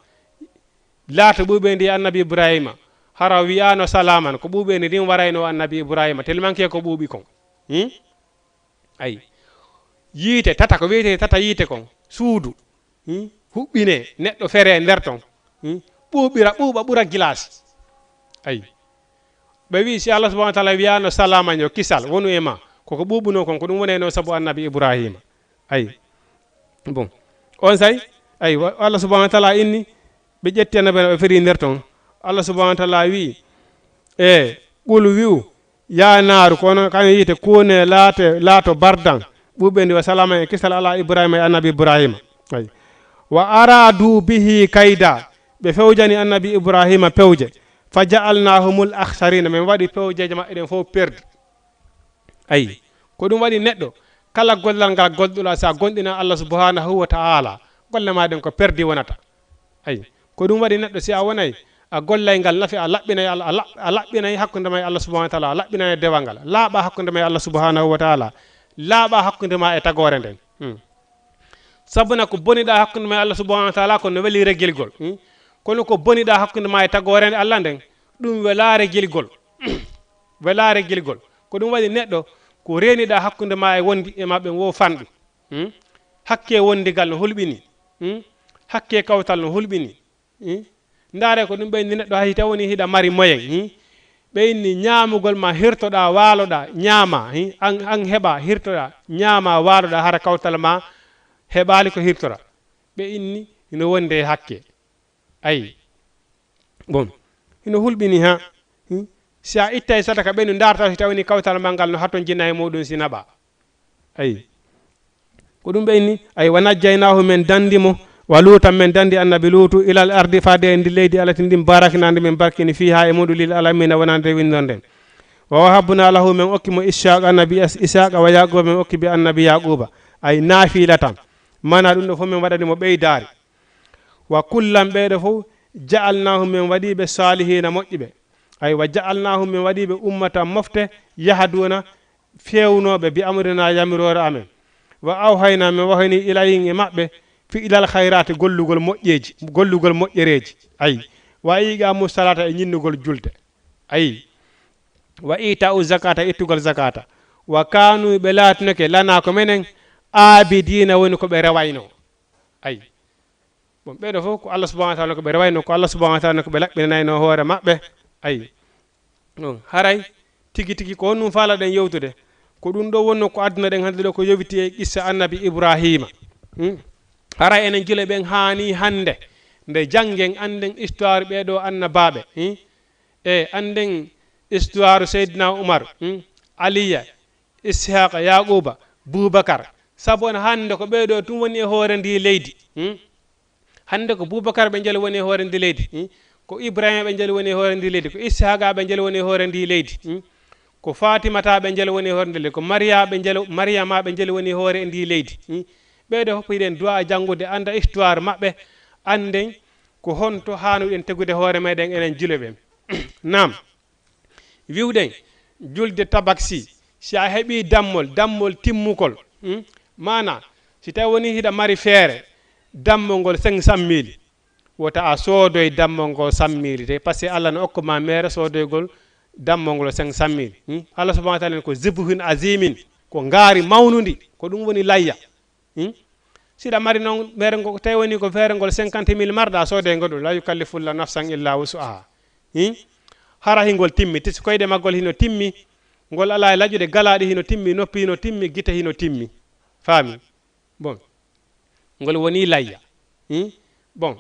laato ɓuuɓeendi e Annabi Ibraahiima, hara wi'aano salaaman, ko ɓuuɓeendi ndin warayno Annabi Ibraahiima, tellement que ko ɓuuɓi kon. Hmm? Ayi. Yiite tata, ko wi'etee tata yiite kon, suudu. Hmm? Huɓɓinee, neɗɗo feree nder ton. Hmm? Ɓuuɓira, ɓuuɓa, ɓura gilaasi. Ayi. Ɓe wi'i, si Allah subhanahu wa taala wi'aano salaaman yo kisal wonu e ma, koko ɓuuɓunoo kon, ko ɗum wonayno sabu Annabi Ibraahiima. Ayi. Bon. On say, ayi, wa-, Allah subhanahu wa taala inni, ɓe ƴetti Annabi, ɓe feri nder ton. Allah subhanahu wa taala wi'i, e, "Qul," wi'u, "Ya naaru," kono kan yiite, "kune," laate, laato, "bardan," ɓuuɓeendi, "wa salaman," e kisal ala Ibraahiima, e Annabi Ibraahiima. Ayi. "Wa araadu bihi kayda," ɓe fewjani Annabi Ibraahiima pewje. "Fa ja'alnaahumul akhsariina," min waɗi pewjeeje maɓɓe ɗen fof perdi. Ayi, ko ɗum waɗi neɗɗo, kala gollal ngal golɗuɗaa, so a gomɗinaa Allah subhanahu wa ta'ala, golle maa ɗen ko perdi wonata. Ayi, ko ɗum waɗi neɗɗo, si a wonay, a gollay ngal nafi, a laɓɓinay Allah, a laɓ-, a laɓɓinay hakkunde maa e Allah subhanahu wa ta'ala, a laɓɓinay dewal ngal, laaɓa hakkunde maa e Allah subhanahu wa ta'ala, laaɓa hakkunde maa e tagoore nden. Hmm. Sabuna ko boniɗaa hakkunde maa e Allah subhanahu wa ta'ala, ko no weli regilgol. Hmm. Kono ko boniɗaa hakkunde maa e tagoore nde Allah nden, ɗum welaa regilgol. Welaa regilgol. Ko ɗum waɗi neɗɗo, ko reeniɗaa hakkunde maa e wondi e maɓɓe wo fanɗi. Hmm? Hakkee wondigal no hulɓini. Hmm? Hakkee kawtal no hulɓini. Ndaare ko ɗum ɓe inni neɗɗo hay taw woni hiɗa mari moyen. Ɓe inni ñaamugol ma hirtoɗa waaloɗa ñaama. An, an heɓa hirtoɗa ñaama waaloɗa hara kawtal ma heɓaali ko hirtora. Ɓe inni hino wonde hakke. Ayi. Bon. Hino hulɓini ha. Si a ittay sadaka ɓe no ndarta si tawni kawtal ma ngal no haton jina e muɗum si naɓa. Ayi. Ko ɗum ɓe inni, ay, wa najjaynaahu, men dandi mo, wa luutan, men dandi annabi luutu, ilal ardi, faade e ndi leydi, alati ndin baraknandi men barkini fiha e muɗum lil alamina wonande winndorde. Wa wahabna lahu, men okki mo ishaq annabi Is-, ishaqa wa yaquba, men okki bi annabi yaquba. Ay, nafilatan. Mana ɗum ɗo fof men waɗani mo ɓeydaari. Wa kullan, ɓeeɗo fof, ja'alnahum, men waɗi ɓe salihina moƴƴuɓe. Ay, wa ja'alnahum, men waɗi ɓe ummatan mofte, yahduna, feewnooɓe bi amrina yamiroore amen. Wa awhayna, min wahayni ilayhim e maɓɓe, fi ilal khayraati gollugol moƴƴeeji, gollugol moƴƴereeji. Ayi. Wa iqamu salata e ñinnugol julde. Ayi. Wa ita'u zakata ittugol zakata. Wa kanu ɓe laatunake lana ko menen abidina woni ko ɓe rewayno. Ayi. Bon, ɓeeɗo fof ko Allah subhanahu wa taala ko ɓe rewayno, ko Allah subhanahu wa taala ko ɓe laɓɓinanayno hoore maɓɓe. Ayi. Ɗum haray tigi tigi ko honɗum faalaɗen yewtude? Ko ɗum ɗo wonno ko adduna ɗen hannde ɗo ko yowiti e qissa annabi Ibrahima. Hmm? Haray enen jule ɓen haani hannde nde janngen annden histoire ɓee ɗo annabaaɓe. Hmm? E annden histoire Seydina Umar, hmm? Aliya, Ishaqa, Yaquba, Bubakar. Sabu on hannde ko ɓee ɗo tun woni e hoore ndi leydi. Hmm? Hannde ko Bubakar ɓe njel woni e hoore ndi leydi. Hmm? Ko Ibrahima ɓe njel woni e hoore ndi leydi. Ko Ishaqa ɓe njel woni e hoore ndi leydi. Hmm? Ko Fatimata ɓe njel woni e hoore ndi leydi. Ko Mariya ɓe njel, Mariyama ɓe njel woni e hoore ndi leydi. Hmm? Ɓee ɗo fof hiɗen duwa janngude, annda histoire maɓɓe, annden ko honto haanuɗen tegude hoore meɗen enen jule ɓen. Naam. Wiwɗen, julde tabaski, si a heɓi dammol, dammol timmugol, hmm? Maana, si tawi woni hiɗa mari feere, dammol ngol cinq cent mille, wota a soodoy dammol ngol cent mille, te parce que Allah no okku ma meere soodoygol dammol ngol cinq cent mille. Hmm? Allah subhanahu wa taala ko zibhun azimin, ko ngaari mawnundi, ko ɗum woni layya. Hmm? Siɗa mari noon feere ngo, tawi woni ko feere ngol cinquante mille marɗa, soode ngo ɗum, la yukallifullahu nafsan illa wusu'aha. Hmm? Hara hingol timmi, tisi koyɗe maggol hino timmi, ngol alaa e laƴude, galaaɗi hino timmi, noppi hino timmi, gite hino timmi. Faami? Bon. Ngol woni layya. Hmm? Bon.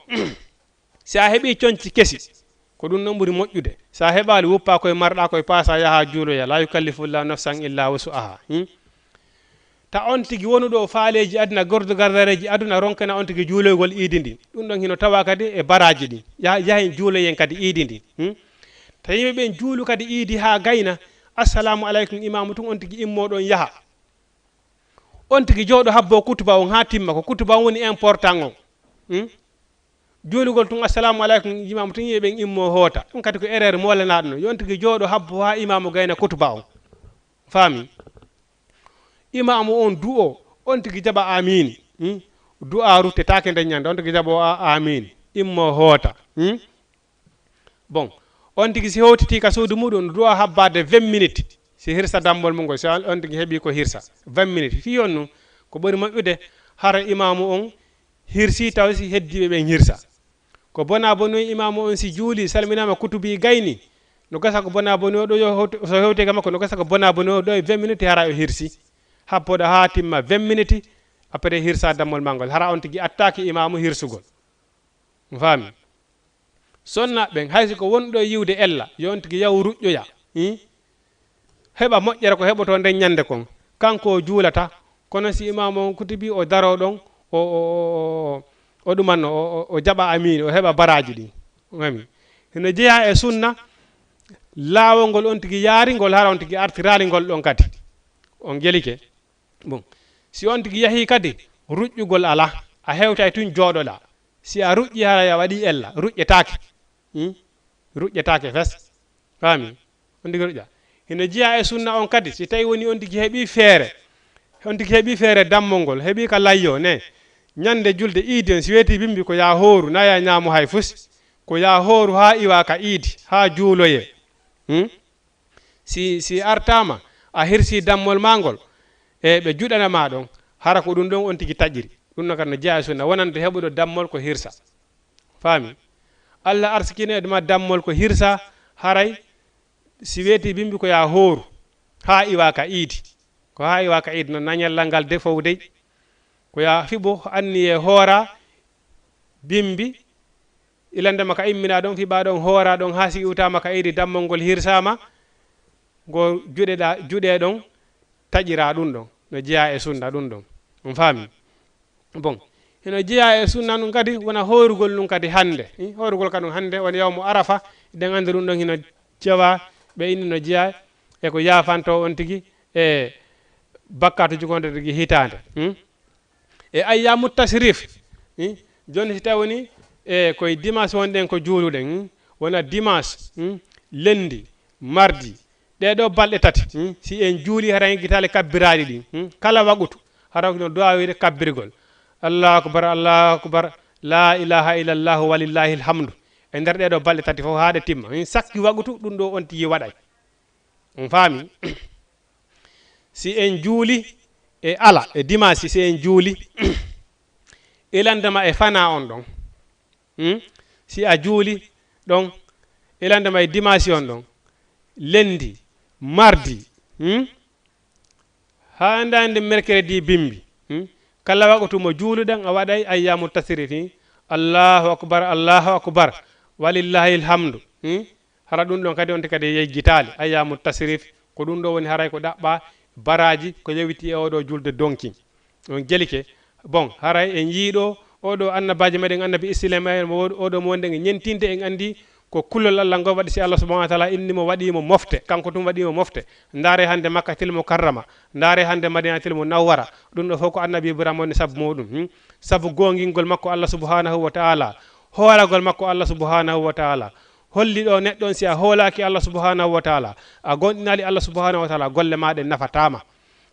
Si a heɓii conci kesi, ko ɗum ɗon ɓuri moƴƴude. Si a heɓaali, wuppa koye marɗa koye, paasa, yaha juuloya. La yukallifullahu nafsan illa wusu'aha. Hmm? Ta on tigi wonuɗo faaleeji aduna, gordo gardareeji aduna, ronkana on tigi juuloygol iidi ndin. Ɗum ɗon hino tawa kadi e baraaji ɗin. Yaha, yahen juuloyen kadi iidi ndin. Hmm? Ta yimɓe ɓen juulu kadi iidi haa gayna, assalamu aleykum imaamu tun, on tigi immo ɗon yaha. On tigi jooɗo habbo kutuba on haa timma, ko kutuba on woni important on. Hmm? Juulugol tun, assalamu aleykum, imaamu tun yi'e ɓen immo hoota. Ɗum kadi ko erreur moolanaɗo non. Yo on tigi jooɗo habbo haa imaamu gayna kutuba on. Faami? Imaamu on du'o, on tigi jaɓa amiin. Hmm? Du'a ruttetaake nden ñande, on tigi jaɓo a-, amiin. Immo hoota. Hmm? Bon, on tigi si hewtitii ka suudu muɗum, no du'a habbaade vingt minutes. Si hirsa dammol mum ngol, si on, on tigi heɓii ko hirsa. Vingt minutes. Fii on nun, ko ɓuri moƴƴude, hara imaamu on hirsii taw si heddiiɓe ɓen hirsa. Ko bona bonoy imaamu on si juulii, salminaama kutubii gayni, no gasa ko bona bonoy o ɗo yo hewte-, so hewtike makko, no gasa ko bona bonoy o ɗo e vingt minutes hara o hirsi. Happoɗo haa timma vingt minutes, après hirsa dammol maa ngol. Hara on tigi attaaki imaamu hirsugol. On faami? Sonna ɓen, hay si ko wonɗo e yiwde ella, yo on tigi yahu ruƴƴoya. Hmm? Heɓa moƴƴere ko heɓoto nden ñande kon. Kanko o juulata, kono si imaamu on kutubi, o daro ɗon, o, o, o, o, o ɗumanno, o, o, o jaɓa amiin, o heɓa baraaji ɗin. On ami. Hino jeyaa e sunna, laawol ngol on tigi yaari ngol, hara on tigi artiraali ngol ɗon kadi. On gelike. Bon. Si on tigi yahii kadi, ruƴƴugol alaa. A hewtay tun jooɗoɗaa. Si a ruƴƴi, haray a waɗii ella. Ruƴƴetaake. Hmm? Ruƴƴetaake fes. Faami? On tigi ruƴƴa. Hino jeyaa e sunna on kadi, si tawi woni on tigi heɓii feere. On tigi heɓii feere dammol ngol, heɓii ka layyo, ne. Ñande julde iidi on, si weetii bimbi ko yaa hooru, na yaa ñaamu hay fus. Ko yaa hooru haa iwa ka iidi, haa juuloyee. Hmm? Si, si artaama, a hirsii dammol maa ngol, e ɓe juɗana maa ɗon, hara ko ɗum ɗon on tigi taƴiri. Ɗum no kadi no jeyaa e sunna, wonande heɓuɗo dammol ko hirsa. Faami? Allah arsikinede ma dammol ko hirsa, haray si weeti bimbi ko ya hooru, haa iwa ka iidi. Ko haa iwa ka iidi, no nañal langal de fow dey. Ko ya fiɓo anniye hoora bimbi, ilande ma ka immina ɗon, fiɓa ɗon, hoora ɗon, haa si iwtama ka iidi, dammol ngol hirsama, ngo juɗeɗa, juɗe ɗon, taƴira ɗum ɗon. No jeya e sunna ɗum ɗon. On faami? Bon, hino jeya e sunna nun kadi, wona hoorugol nun kadi hande. Hmm? Hoorugol ka nun hande, woni yawmu Arafa, ɗen andi ɗum ɗon hino jewa, ɓe inni no jeya e ko yaafanto on tigi e bakkatu jugonde tigi hitaande. Hmm? E ayyamu tasrif. Hmm? Joni si tawi woni e koye dimanche wonɗen ko juuluɗen. Hmm? Wona dimanche, hmm? Lundi, mardi, ɗee ɗoo balɗe tati, hmm, si en juuli, hara en gitaali kabbiraaɗi ɗin, hmm, kala waqutu, hara no duwaa wiyde kabbirgol. Allahu akbar, Allahu akbar, la ilaha illallahu, walillahi alhamdu. E nder ɗee ɗoo balɗe tati fof haa ɗe timma. Hmm, sakki waqutu, ɗum ɗoo on tigi waɗay. On faami? Si en juuli e ala, e dimanche, si en juuli, ilandema e fana on ɗon. Hmm? Si a juuli ɗon, ilandema e dimanche on ɗon, lundi, mardi, hmm? Haa ndaande mercredi bimbi. Hmm? Kala waqutu mo juuluɗen, a waɗay ayyamu tasrif. Hmm? Allahu akbar, Allahu akbar. Walillahi alhamdu. Hmm? Hara ɗum ɗon kadi on kadi yeggitaali. Ayyamu tasrif. Ko ɗum ɗo woni haray ko ɗaɓɓa baraaji ko yewiti e oɗo julde donki. On jelike. Bon, haray en yiiɗo oɗo annabaajo meɗen, annabi Islam, en mo, oɗo mo wonde en ñentinde, en andi ko kulol Allah ngol waɗi si Allah subhanahu wa ta'ala inni mo, waɗi mo mofte, kanko tun waɗi mo mofte. Ndaare hande Makkatil Mukarrama, ndaare hande Madinatil Munawwara. Ɗum ɗo fof ko annabi Ibrahima woni sabu muɗum. Hmm? Sabu gongingol makko Allah subhanahu wa ta'ala, hooragol makko Allah subhanahu wa ta'ala. Holli ɗo neɗɗo on, si a hoolaaki Allah subhanahu wa ta'ala, a gonɗinaali Allah subhanahu wa ta'ala, golle ma ɗen nafatama.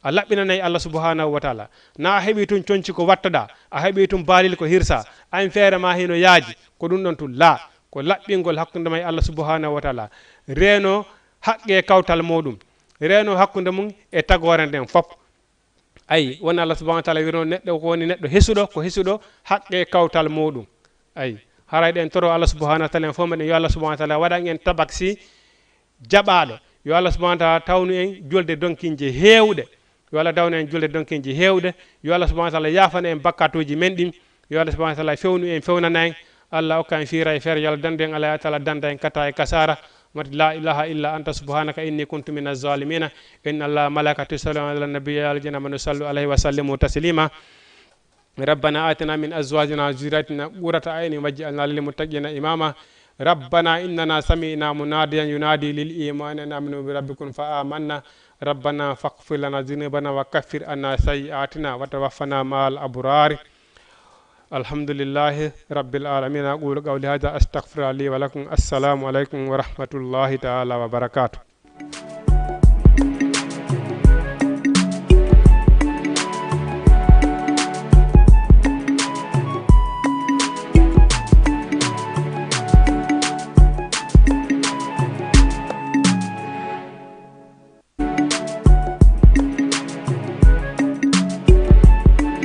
A laɓɓinanay Allah subhanahu wa ta'ala. Na a heɓi tun conci ko wattoɗa, a heɓi tun baalil ko hirsa, an feere ma hino yaaji, ko ɗum ɗon tun laa. Ko laɓɓingol hakkunde ma e Allah subhanahu wa ta'ala. Reeno haqqe kawtal muɗum. Reeno hakkunde mum e tagoore nden fop. Ayi, woni Allah subhanahu wa ta'ala wirno neɗɗo ko woni neɗɗo hesuɗo, ko hesuɗo haqqe kawtal muɗum. Ayi, haray ɗen toro Allah subhanahu wa ta'ala en fof meɗen, yo Allah subhanahu wa ta'ala waɗan en tabaksi jaɓaaɗo. Yo Allah subhanahu wa ta'ala tawnu en julde donkinje heewɗe. Yo Allah tawnu en julde donkinje heewɗe. Yo Allah subhanahu wa ta'ala yaafana en bakkatuuji men ɗin. Yo Allah subhanahu wa ta'ala fewnu en, fewnana en. Allah okka en fiira e feere. Yo Allah dandu en, Allah ta'ala danda en kata e kasara. Mati la ilaha illa anta subhanaka inni kuntu min azzalimina. Inna Allah malaikatu yusalluna ala nabi, ya ayyuhallazina amanu sallu alaihi wa sallimu taslima. ربنا آتنا من أزواجنا وذرياتنا قرة أعين واجعلنا للمتقين إماما. ربنا إننا سمعنا مناديا ينادي للإيمان أن آمنوا بربكم فآمنا. ربنا فاغفر لنا ذنوبنا وكفر عنا سيئاتنا وتوفنا مع الأبرار. الحمد لله رب العالمين. أقول قولي هذا، أستغفر الله لي ولكم. السلام عليكم ورحمة الله تعالى وبركاته.